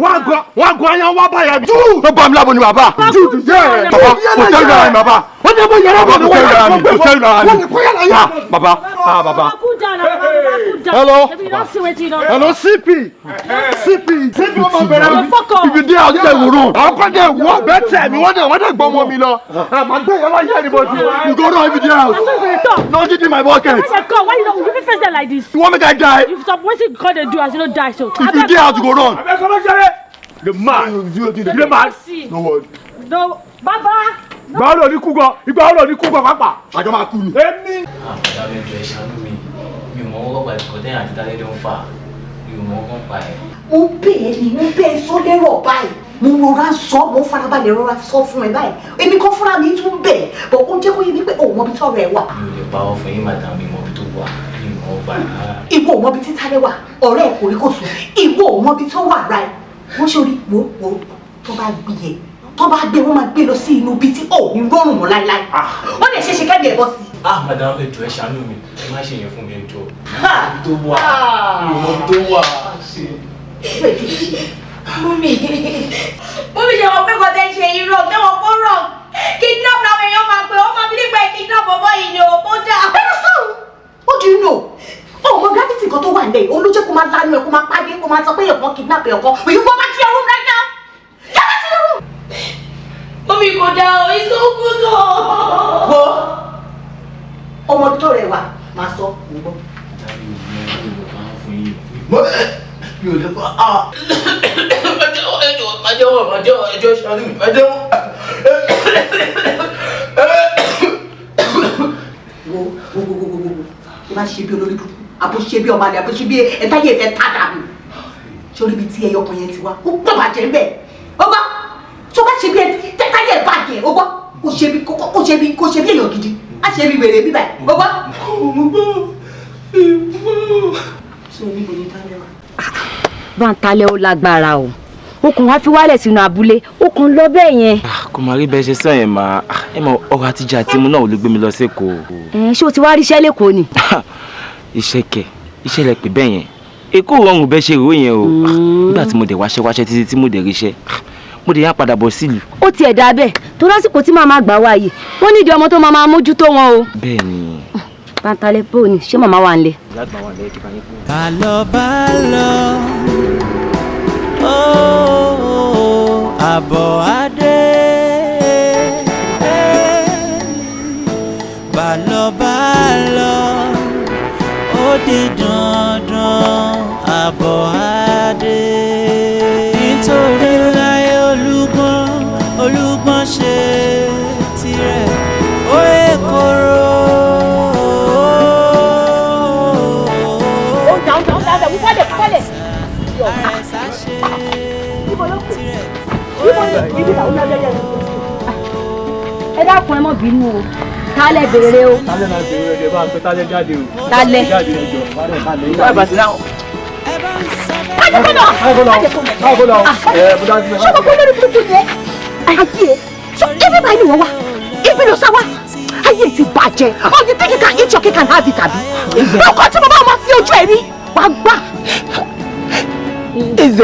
Wọ́n á gọ ayan wá báyà mi. Jude, ó bá mi lábo ni, bàbá. Jude, yeah. Bàbá, kò sẹ́rù lára mi, bàbá. Wọ́n ní ọmọ yàrá Bàbá, kò sẹ́rù lára mi. Kò sẹ́rù lára mi. Wọ́n ní kó yàrá yà. Ah, bàbá, ah, bàbá. Cool down now, baba, cool down. Hello? Baby, you don see wetin you don. Hello, CP. CP. CP wọ́n máa bẹ̀rẹ̀ mi. Fuck off. If you dey out there, you run. Àwọn kan dẹ̀ wọ́n bẹ́ẹ̀ tẹ̀ mí, wọ́n dẹ̀ gbọ́ ọmọ mi lọ. Àmọ́ gbé yàrá yà anybody. You go run if you dey out. Na so you go dey talk. Nothing in my pocket. Why you come? Why you no you fit face them like this? You wan make I die? You stop wetin God dey do as you no die so. If you dey out, you go run. Abẹ́ kọ́ ló ṣẹlẹ̀. The man. The man. No word. No, baba. Ìgbà wo ló ní kú gan? Ìgbà wo ló ní kú gan pàápàá? Àjọ máa kú ni. Èmi. Àbàdà, ẹjọ, ẹ ṣàánú mi. Mi ò mọ ọwọ́ pa ẹ̀kọ́ tẹ́yìn àti tálẹ́ ló ń fà. Mi ò mọ ọkàn pa ẹ̀. Mo bẹ̀ ẹ́ ni, mo bẹ̀ ẹ́ sọ lérò báyìí, mo rọra sọ, mo farabalẹ̀ rọra sọ fún ẹ báyìí. Èmi kan fúnra mi tún bẹ̀ ẹ́ bọ̀, ó jẹ́ kó yé mi pé òun mọbi tọ́rọ̀ ẹ wà. Mi ò lè pa ọ fún yín, madam. Mi mọ ibi tó wà. Mi ò mọ ọgbà rárá. Ìwọ ò mọbi tí Tálẹ́ wà, ọ̀rẹ́ ẹ̀ kò rí kò sùn. Ìwọ ò mọbi tó wà ra ẹ. Wọ́n ṣe orí wo wo tó bá gbé yẹ, tó bá gbé, wọ́n máa gbé lọ sí inú ibi tí ò ní rọrùn mọ́ láíláí. Wọ́n lè ṣe ṣe kẹ́mi ẹ̀ bọ́ sí. Ah, madam, ẹjọ, ẹ ṣàánú mi. Ẹ má ṣe yẹn fún mi, ẹjọ. Ibi tó wà, mi ò mọ ibi tó wà. Mummy, mummy, ṣe wọ́n pé kò tẹ́ ṣe irọ́ tẹ́ wọ́n kó rọ̀ kidnap làwọn èèyàn máa pè, wọ́n máa fi nípa kidnap ọmọ yìí ni ò kó dà. Bẹ́ẹ̀ sọ̀rọ̀, what do you know? Ó mọ gravity kan tó wà nílẹ̀ yìí, òun ló jẹ́ kó máa lanu ẹ̀, kó máa pàdé, kó máa sọ pé èèyàn kan kidnap èèyàn kan. Will you go back to your room right now? Get back to your room! Mummy, kò dáa o, it's so good o. Wo ọmọ tó rẹwà máa sọ, mo gbọ́. Mi ò lè pa ah. Ẹjọ, má jẹ́wọ́, má jẹ́wọ́, ẹjọ́, ṣàánú mi, má jẹ́wọ́. Wo wo wo wo wo wo, tó bá ṣe bí olórí burúkú, àbó ṣe bí ọmọ àlè, àbó ṣe bí ẹ̀táyé ìfẹ́ tá dànù, sórí ibi tí ẹyọ kan yẹn ti wá, ó gbọ́ bàjẹ́ ń bẹ̀. Ó gbọ́, tó bá ṣe bí ẹ̀táyé ẹ̀ bàjẹ́, ó gbọ́, kó ṣe bí kó ṣe bí kó ṣe bí èèyàn gidi, á ṣe bí wèrè bíbà, ó gbọ́. So níbo ni Tálẹ́ wà? Báńtalẹ̀, ó lágbára o. Okùn wá fi wálẹ̀ sínú abúlé, okùn lọ bẹ́ẹ̀ yẹn. Kò máa rí bẹ́ẹ̀ ṣe sọ yẹn máa. Ẹ mọ ọrọ̀ àtijọ́ àti mu náà ò lè gbé mi lọ sẹ́kọ̀ọ́. Ẹ ṣé o ti wá ríṣẹ́ lẹ́kọ̀ọ́ ni? Iṣẹ́ kẹ̀, iṣẹ́ lẹ pè bẹ́ẹ̀ yẹn. Èkó rọrùn bẹ́ẹ̀ ṣe rò yẹn o. Nígbà tí mo dẹ̀ wáṣẹ́ wáṣẹ́ títí tí mo dẹ̀ ríṣẹ́, mo dẹ̀ yá padà bọ̀ sílùú. Ó tiẹ̀ dá bẹ́ẹ̀ tó lásìkò tí màmá gbà wá yìí, wọ́n nídìí ọmọ tó máa máa mójútó wọn o. Bẹ́ẹ̀ ni. Báńtalẹ̀, bó o ní, ṣé màmá wà ń lé? Bálọ̀ bálọ̀ ooo, àbọ̀ adé. Bálọ̀ bálọ̀, ó di dandan, àbọ̀ adé. Nítorí láyé olúgbọ́n, olúgbọ́n ṣe tirẹ̀, ó yẹ kóró. Ó dà, ó dà, ó dà, ó dà, wọ́lẹ̀ wọ́lẹ̀. Ibo ló kù? Ibo ni ibi là ó yá yá yá? Ẹ dákun, ẹ má bínú o. Tálẹ̀ béèrè o. Tálẹ̀ náà béèrè, ẹjọ, bá ń pẹ́ tálẹ̀ jáde o. Tálẹ̀. Jáde, ẹjọ. Má jẹ́ kó lọ. Má jẹ́ kó lọ. Ṣé o kò lórí burúkú yẹn ayé ẹ? Ṣé ibi báyìí ni wọ́n wá, ibi ló sá wá? Ayé ti bàjẹ́. Oh, you think you can eat your cake and have it, àbí? Nǹkan tí mo bá máa fi ojú ẹ̀ rí, wàá gbà. Az,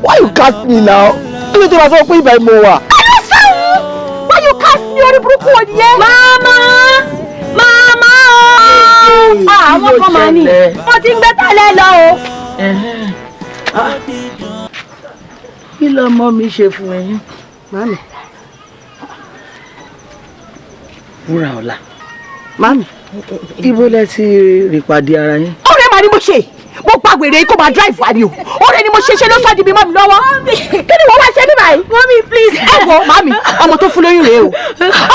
why you cast me now? Kí ló dé wá sọ pé ibà mo wà? Ẹnu sẹ́wọ̀n! Why you cast me, orí burúkú wo nìyẹn? Màmá! Màmá o! Àwọn kan máa ní. Wọ́n ti ń gbé tálẹ̀ lọ o. Kí lọmọ mi ṣe fún ẹ̀yin? Màmí. Wúrà ọ̀la. Màmí. Ibo lẹ ti rìn pàdé ara yín? Ọ̀rẹ́ màá ní mo ṣe. Mo pa wèrè kó máa drive wa ni o. Ọ̀rẹ́ ni mo ṣe, ṣe ló sọ́ di mi mọ́ mi lọ́wọ́. Kí ni wọ́n wá ṣe ní báyìí? Mummy, please. Ẹ wo màmí, ọmọ tó fún lóyún rèé o.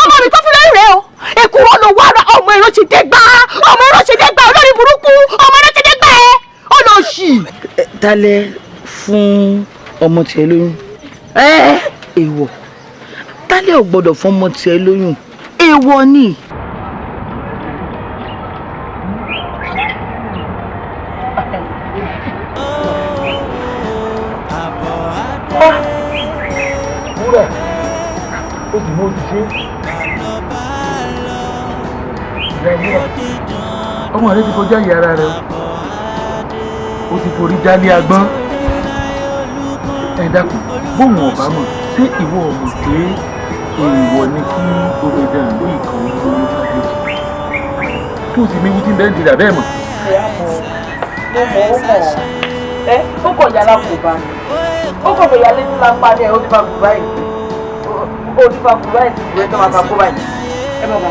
Ọmọ mi tó fún lóyún rèé o. Èkúrọ́ ló wá ra ọmọ èrò ti dé gbá. Ọmọ èrò ti dé gbá olórí burúkú. Ọmọ èrò ti dé gbá ẹ. Ó lọ ṣì. Tálẹ̀ fún ọmọ tiẹ̀ lóyún. Èèwọ̀. Tálẹ̀ ò gbọ́dọ̀ fún ọmọ tiẹ̀ lóyún. Èèwọ̀ ni. Wúrà, ó sì mú òtún ṣe. Ìyá wúrà, ọmọ rẹ ti kọjá ìyá ara rẹ o, ó ti forí jálé agbọ́n. Ẹ dákun, bóun ọ̀bá mọ̀, ṣé ìwọ ò mọ̀ pé èèwọ̀ ni kí omidan ìlú ìkan lóyún fàdéjì tó sì méwu tí ń bẹ́ẹ̀ ń dira bẹ́ẹ̀ mọ̀? Mo mọ̀, ó mọ̀ ẹ́, ó kọ̀ yàrá kò bá mi, ó kọ̀ fẹ̀yà létí lápá ní ẹ̀, ó ti fa bùbá yìí, ó ti fa bùbá yìí, ìwé tó máa fa kó báyìí. Ẹ bàbá.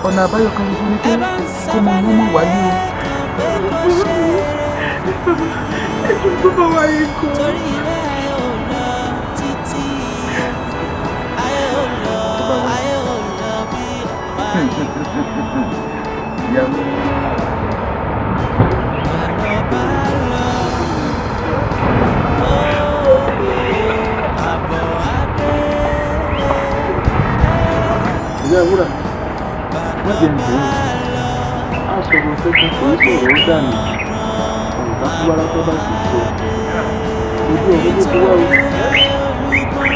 Ọ̀nà àbáyọ kan ṣoṣo ni pé kọ́mọ wọn mọ̀ wáyé o. Ẹjọ́ tó bá wáyé kú. Ìyá mi. Ìyá wúrà, má jẹ́ ǹjẹ́ o, á sọ̀rọ̀ sẹ́kùn kò ní sọ̀rọ̀ ó dànù ọ̀rọ̀ bá kú wárápá bá sì sọ ojú ọ̀rọ̀ ló ti wá o.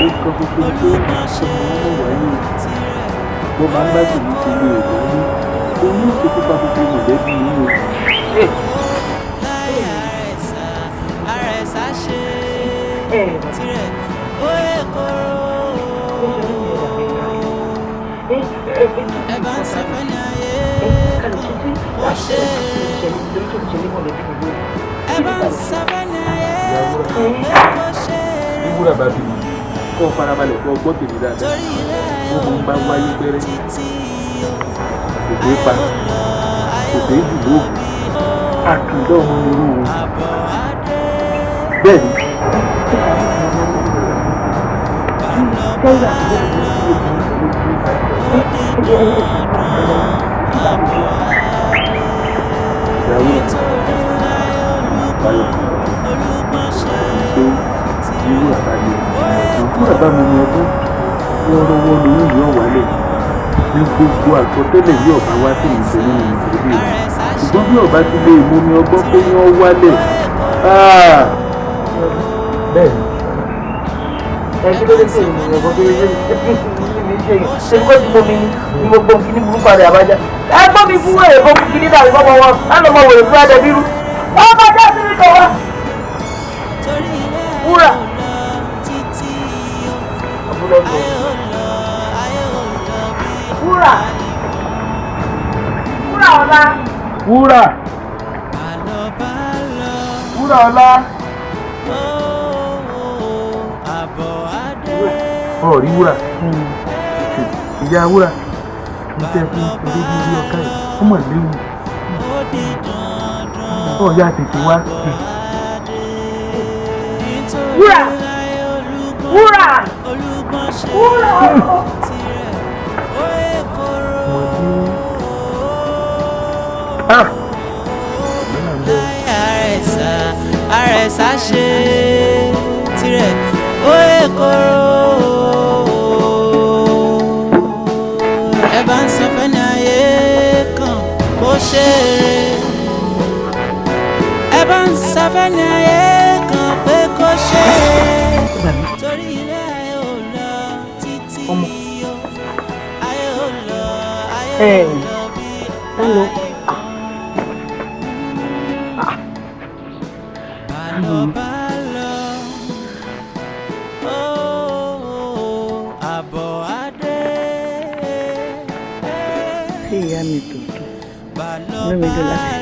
Ó kan ṣoṣo ni pé ọmọ wọn mọ̀ wáyé o. Bó máa ń bá tèmi ti lè wáyé, oyún ìṣekúpa gbogbo mọ̀lẹ́bí yín o. Ìyá wúrà, bí wúrà bá bímọ, kó o farabalẹ̀ kó o gbọ́ tèmi dáadáa. Bó mo ń bá wáyé pẹ́rẹ́, kò dé pa, kò dé jù lóògùn, àkàndá ọmọ ní irú wọn. Bẹ́ẹ̀ ni. Ìyá wúrà, báyọ̀ kan pé bí wúrà bá lè wúrà bá mú mi ọdún wọ́ọ́rọ́wọ́ lóyún yóò wálẹ̀ ní gbogbo àsọtẹ́lẹ̀ yóò bá wá sí ìṣẹ́ nínú ìdílé rẹ̀, ṣùgbọ́n bí ọba ti lè mú mi ọgbọ́n pé yán wálẹ̀. Bẹ́ẹ̀ ni. Ẹ kí ló dé tí èmi ọ̀gbọ́n tó yẹ ṣe ṣe ṣe kó ti bomi ní gbogbo kíní burúkú àrẹ àbájá. Ẹ gbọ́ mi fún wèrè kó fún kíní dàbí fọ́mọ wọn á lọ mọ wèrè fún adẹ bírú. Ó bá já sí mi kọ̀ wá. Wúrà. Wúrà. Wúrà ọ̀la. Wúrà. Wúrà ọ̀la. Ọ̀rí wúrà. Ìyá wúrà. Ní tẹ́ fi ń ṣeré bí orí ọ̀ká yìí, ó mọ̀ léwu. Ọ̀ya tètè wá. Wúrà. Wúrà. Wúrà. Ah! Àrẹ̀sà ṣe tirẹ̀ ó èkóró. Ẹ bá ń sọ fẹ́ni ayé kan kó ṣe eré. Ẹ bá ń sọ fẹ́ni ayé kan pé kó ṣe eré. Torí ilé ayé ò lọ títí. Ọmọ. Ẹ lọ. Ṣé ìyá mi tòótọ́? Inú mi dùn láti.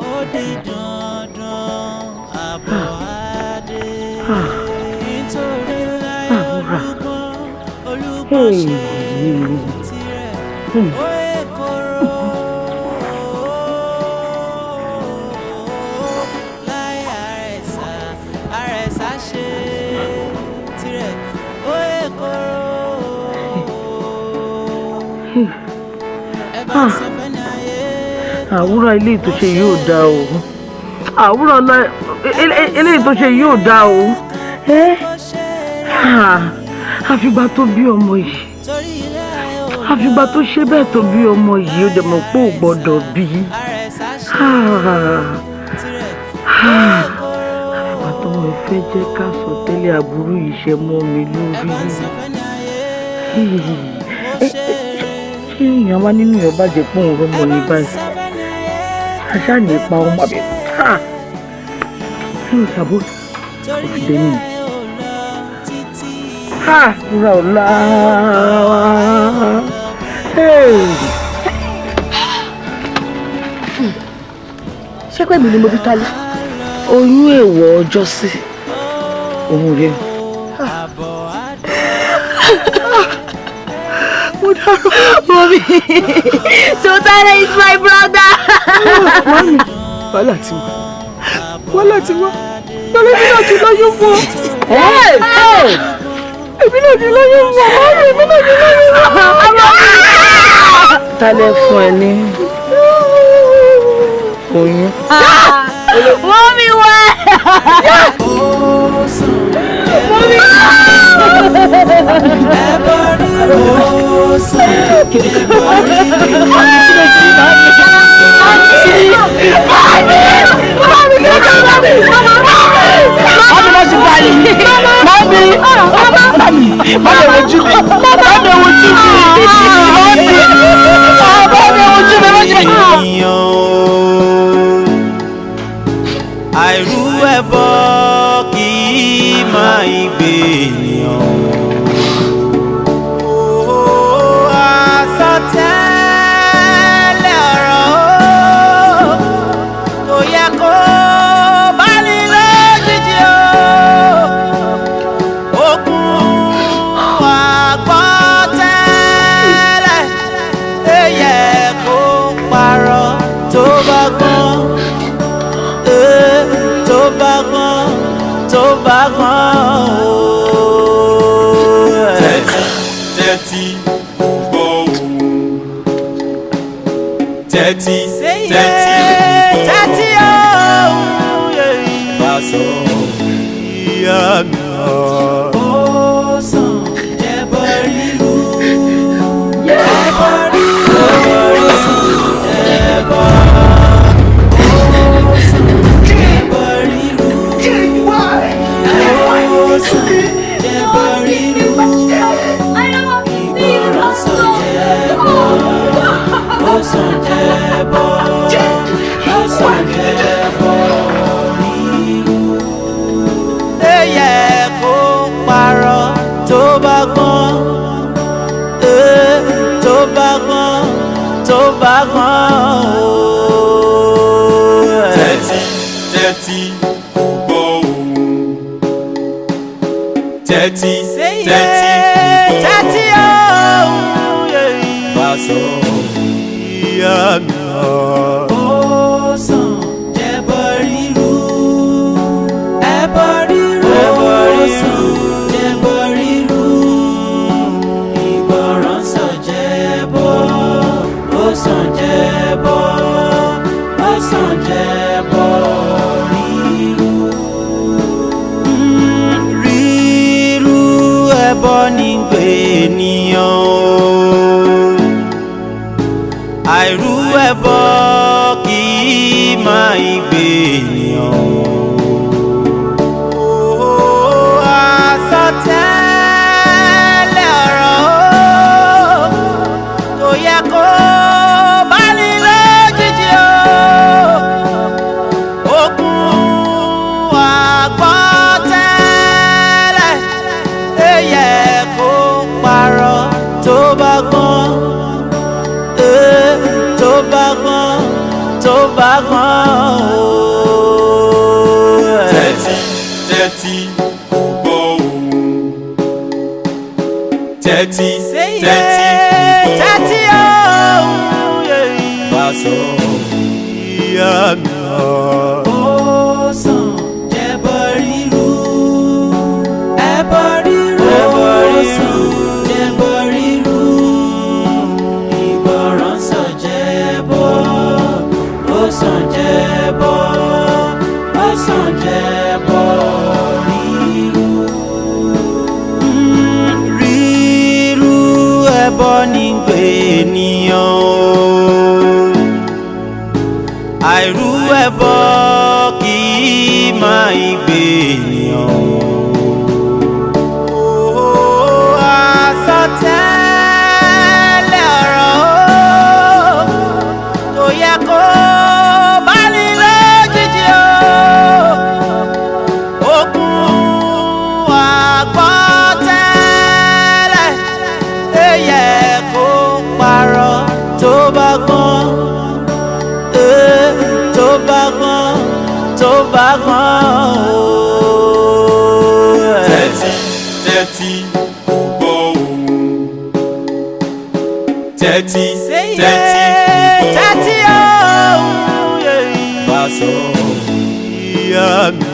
Ó di dandan, àbọ̀ adé. Nítorí láyé olúgbọ́n, olúgbọ́n ṣe tirẹ̀, ó yẹ kóró. Láyé àrẹ̀sà, àrẹ̀sà ṣe tirẹ̀, ó yẹ kóró. Ẹ bá sọ fẹ́ni ayé. Àwúrọ̀ ilé ìtúnṣe yóò dáa o. Àwúrọ̀ ilé ìtúnṣe yóò dáa o. Ẹ́ àfìgbà tó bí ọmọ yìí, àfìgbà tó ṣe bẹ́ẹ̀ tó bí ọmọ yìí, ó dẹ̀ mọ̀ pé ò gbọ́dọ̀ bí. Àfìgbà tó mọ̀ fẹ́ jẹ́ ká sọ tẹ́lẹ̀ aburú yìí ṣe mọ́ mi lórí. Ṣé èèyàn wá nínú ìyọ̀ bàjẹ́ pé òun rọ́mọ ní báyìí? Aṣá ní ipa ọmọ àbí ṣé o ṣàbò òfìdé nù. Wúrà ọ̀la. Ṣé pé mi ni mo bí Tálí? Oyún èèwọ̀ ọjọ́ sí òun rèé. Mo dárò. Mommy, Sultana is my brother. Mami, wàhálà ti wà. Wàhálà ti wà. Pẹ̀lú èmi náà ti lóyún fún ọ. Èmi náà ti lóyún fún ọ. Mami, èmi náà ti lóyún fún ọ. Tálẹ́ fún ẹ ní oyún. Mommy, wá. Mommy. Àìrú ẹbọ kì í máa ń gbé ènìyàn. Àsọtẹ́lẹ̀ ọ̀rọ̀ o, kò yẹ kó bá ní lójijì o. Ogun àgbọ́tẹ́lẹ̀ ẹ yẹ kó parọ́ tó bá gbọ́n. Tó bá gbọ́n, tó bá gbọ́n o. Tẹ́tí, tẹ́tí, gbọ́ o. Tẹ́tí, tẹ́tí, gbọ́. Tẹ́tí o. Bá sọ ìyá mi. Ó sàn jẹ́bọ ríru. Jẹ́bọ ríru. Ó sàn jẹ́bọ. Ó sàn jẹ́bọ ríru. Ó sàn jẹ́bọ ríru. Ìgbọràn sàn jẹ́bọ. Ó sàn jẹ́bọ. Ó sàn jẹ́bọ ríru. Ẹ yẹ kó parọ́ tó bá gbọ́n. Tó bá gbọ́n, tó bá gbọ́n o. Tẹ́tí, tẹ́tí, gbọ́ o. Tẹ́tí, tẹ́tí, gbọ́. Tẹ́tí o. Bá sọ ìyá mi. Ó sàn jẹ́bọ ríru. Ẹbọ ríru. Ó sàn jẹ́bọ ríru. Ìgbọràn sàn jẹ́bọ. Ó sàn jẹ́bọ. Ó sàn jẹ́bọ ríru. Ríru ẹbọ ní gbé ènìyàn o. Àìrú ẹbọ kì í máa ń gbé ènìyàn o. Àsọtẹ́lẹ̀ ọ̀rọ̀ o, kò tó bá gbọ́n o. Tẹ́tí tẹ́tí kò gbọ́ o. Tẹ́tí tẹ́tí kò gbọ́ o. Tẹ́tí o. Bá sọ ìyá mi ọ̀. Ó sàn jẹ́bọ ríru, ẹbọ ríru, ó sàn jẹ́bọ ríru, ìgbọràn sàn jẹ́bọ, ó sàn jẹ́bọ, ó sàn jẹ́bọ ríru. Ríru ẹbọ ní gbé ènìyàn o, àìrú ẹbọ kì í máa gbé ènìyàn o. Àsọtẹ́lẹ̀ ọ̀rọ̀ o kò yẹ kó bá ní lójijì o. Ogun àgbọ́tẹ́lẹ̀ ẹ yẹ kó parọ́ tó bá gbọ́n, tó bá gbọ́n, tó bá gbọ́n o. Tẹ́tí tẹ́tí kò gbọ́ o. Tẹ́tí tẹ́tí kò gbọ́ o. Tẹ́tí o. Bá sọ ìyá mi.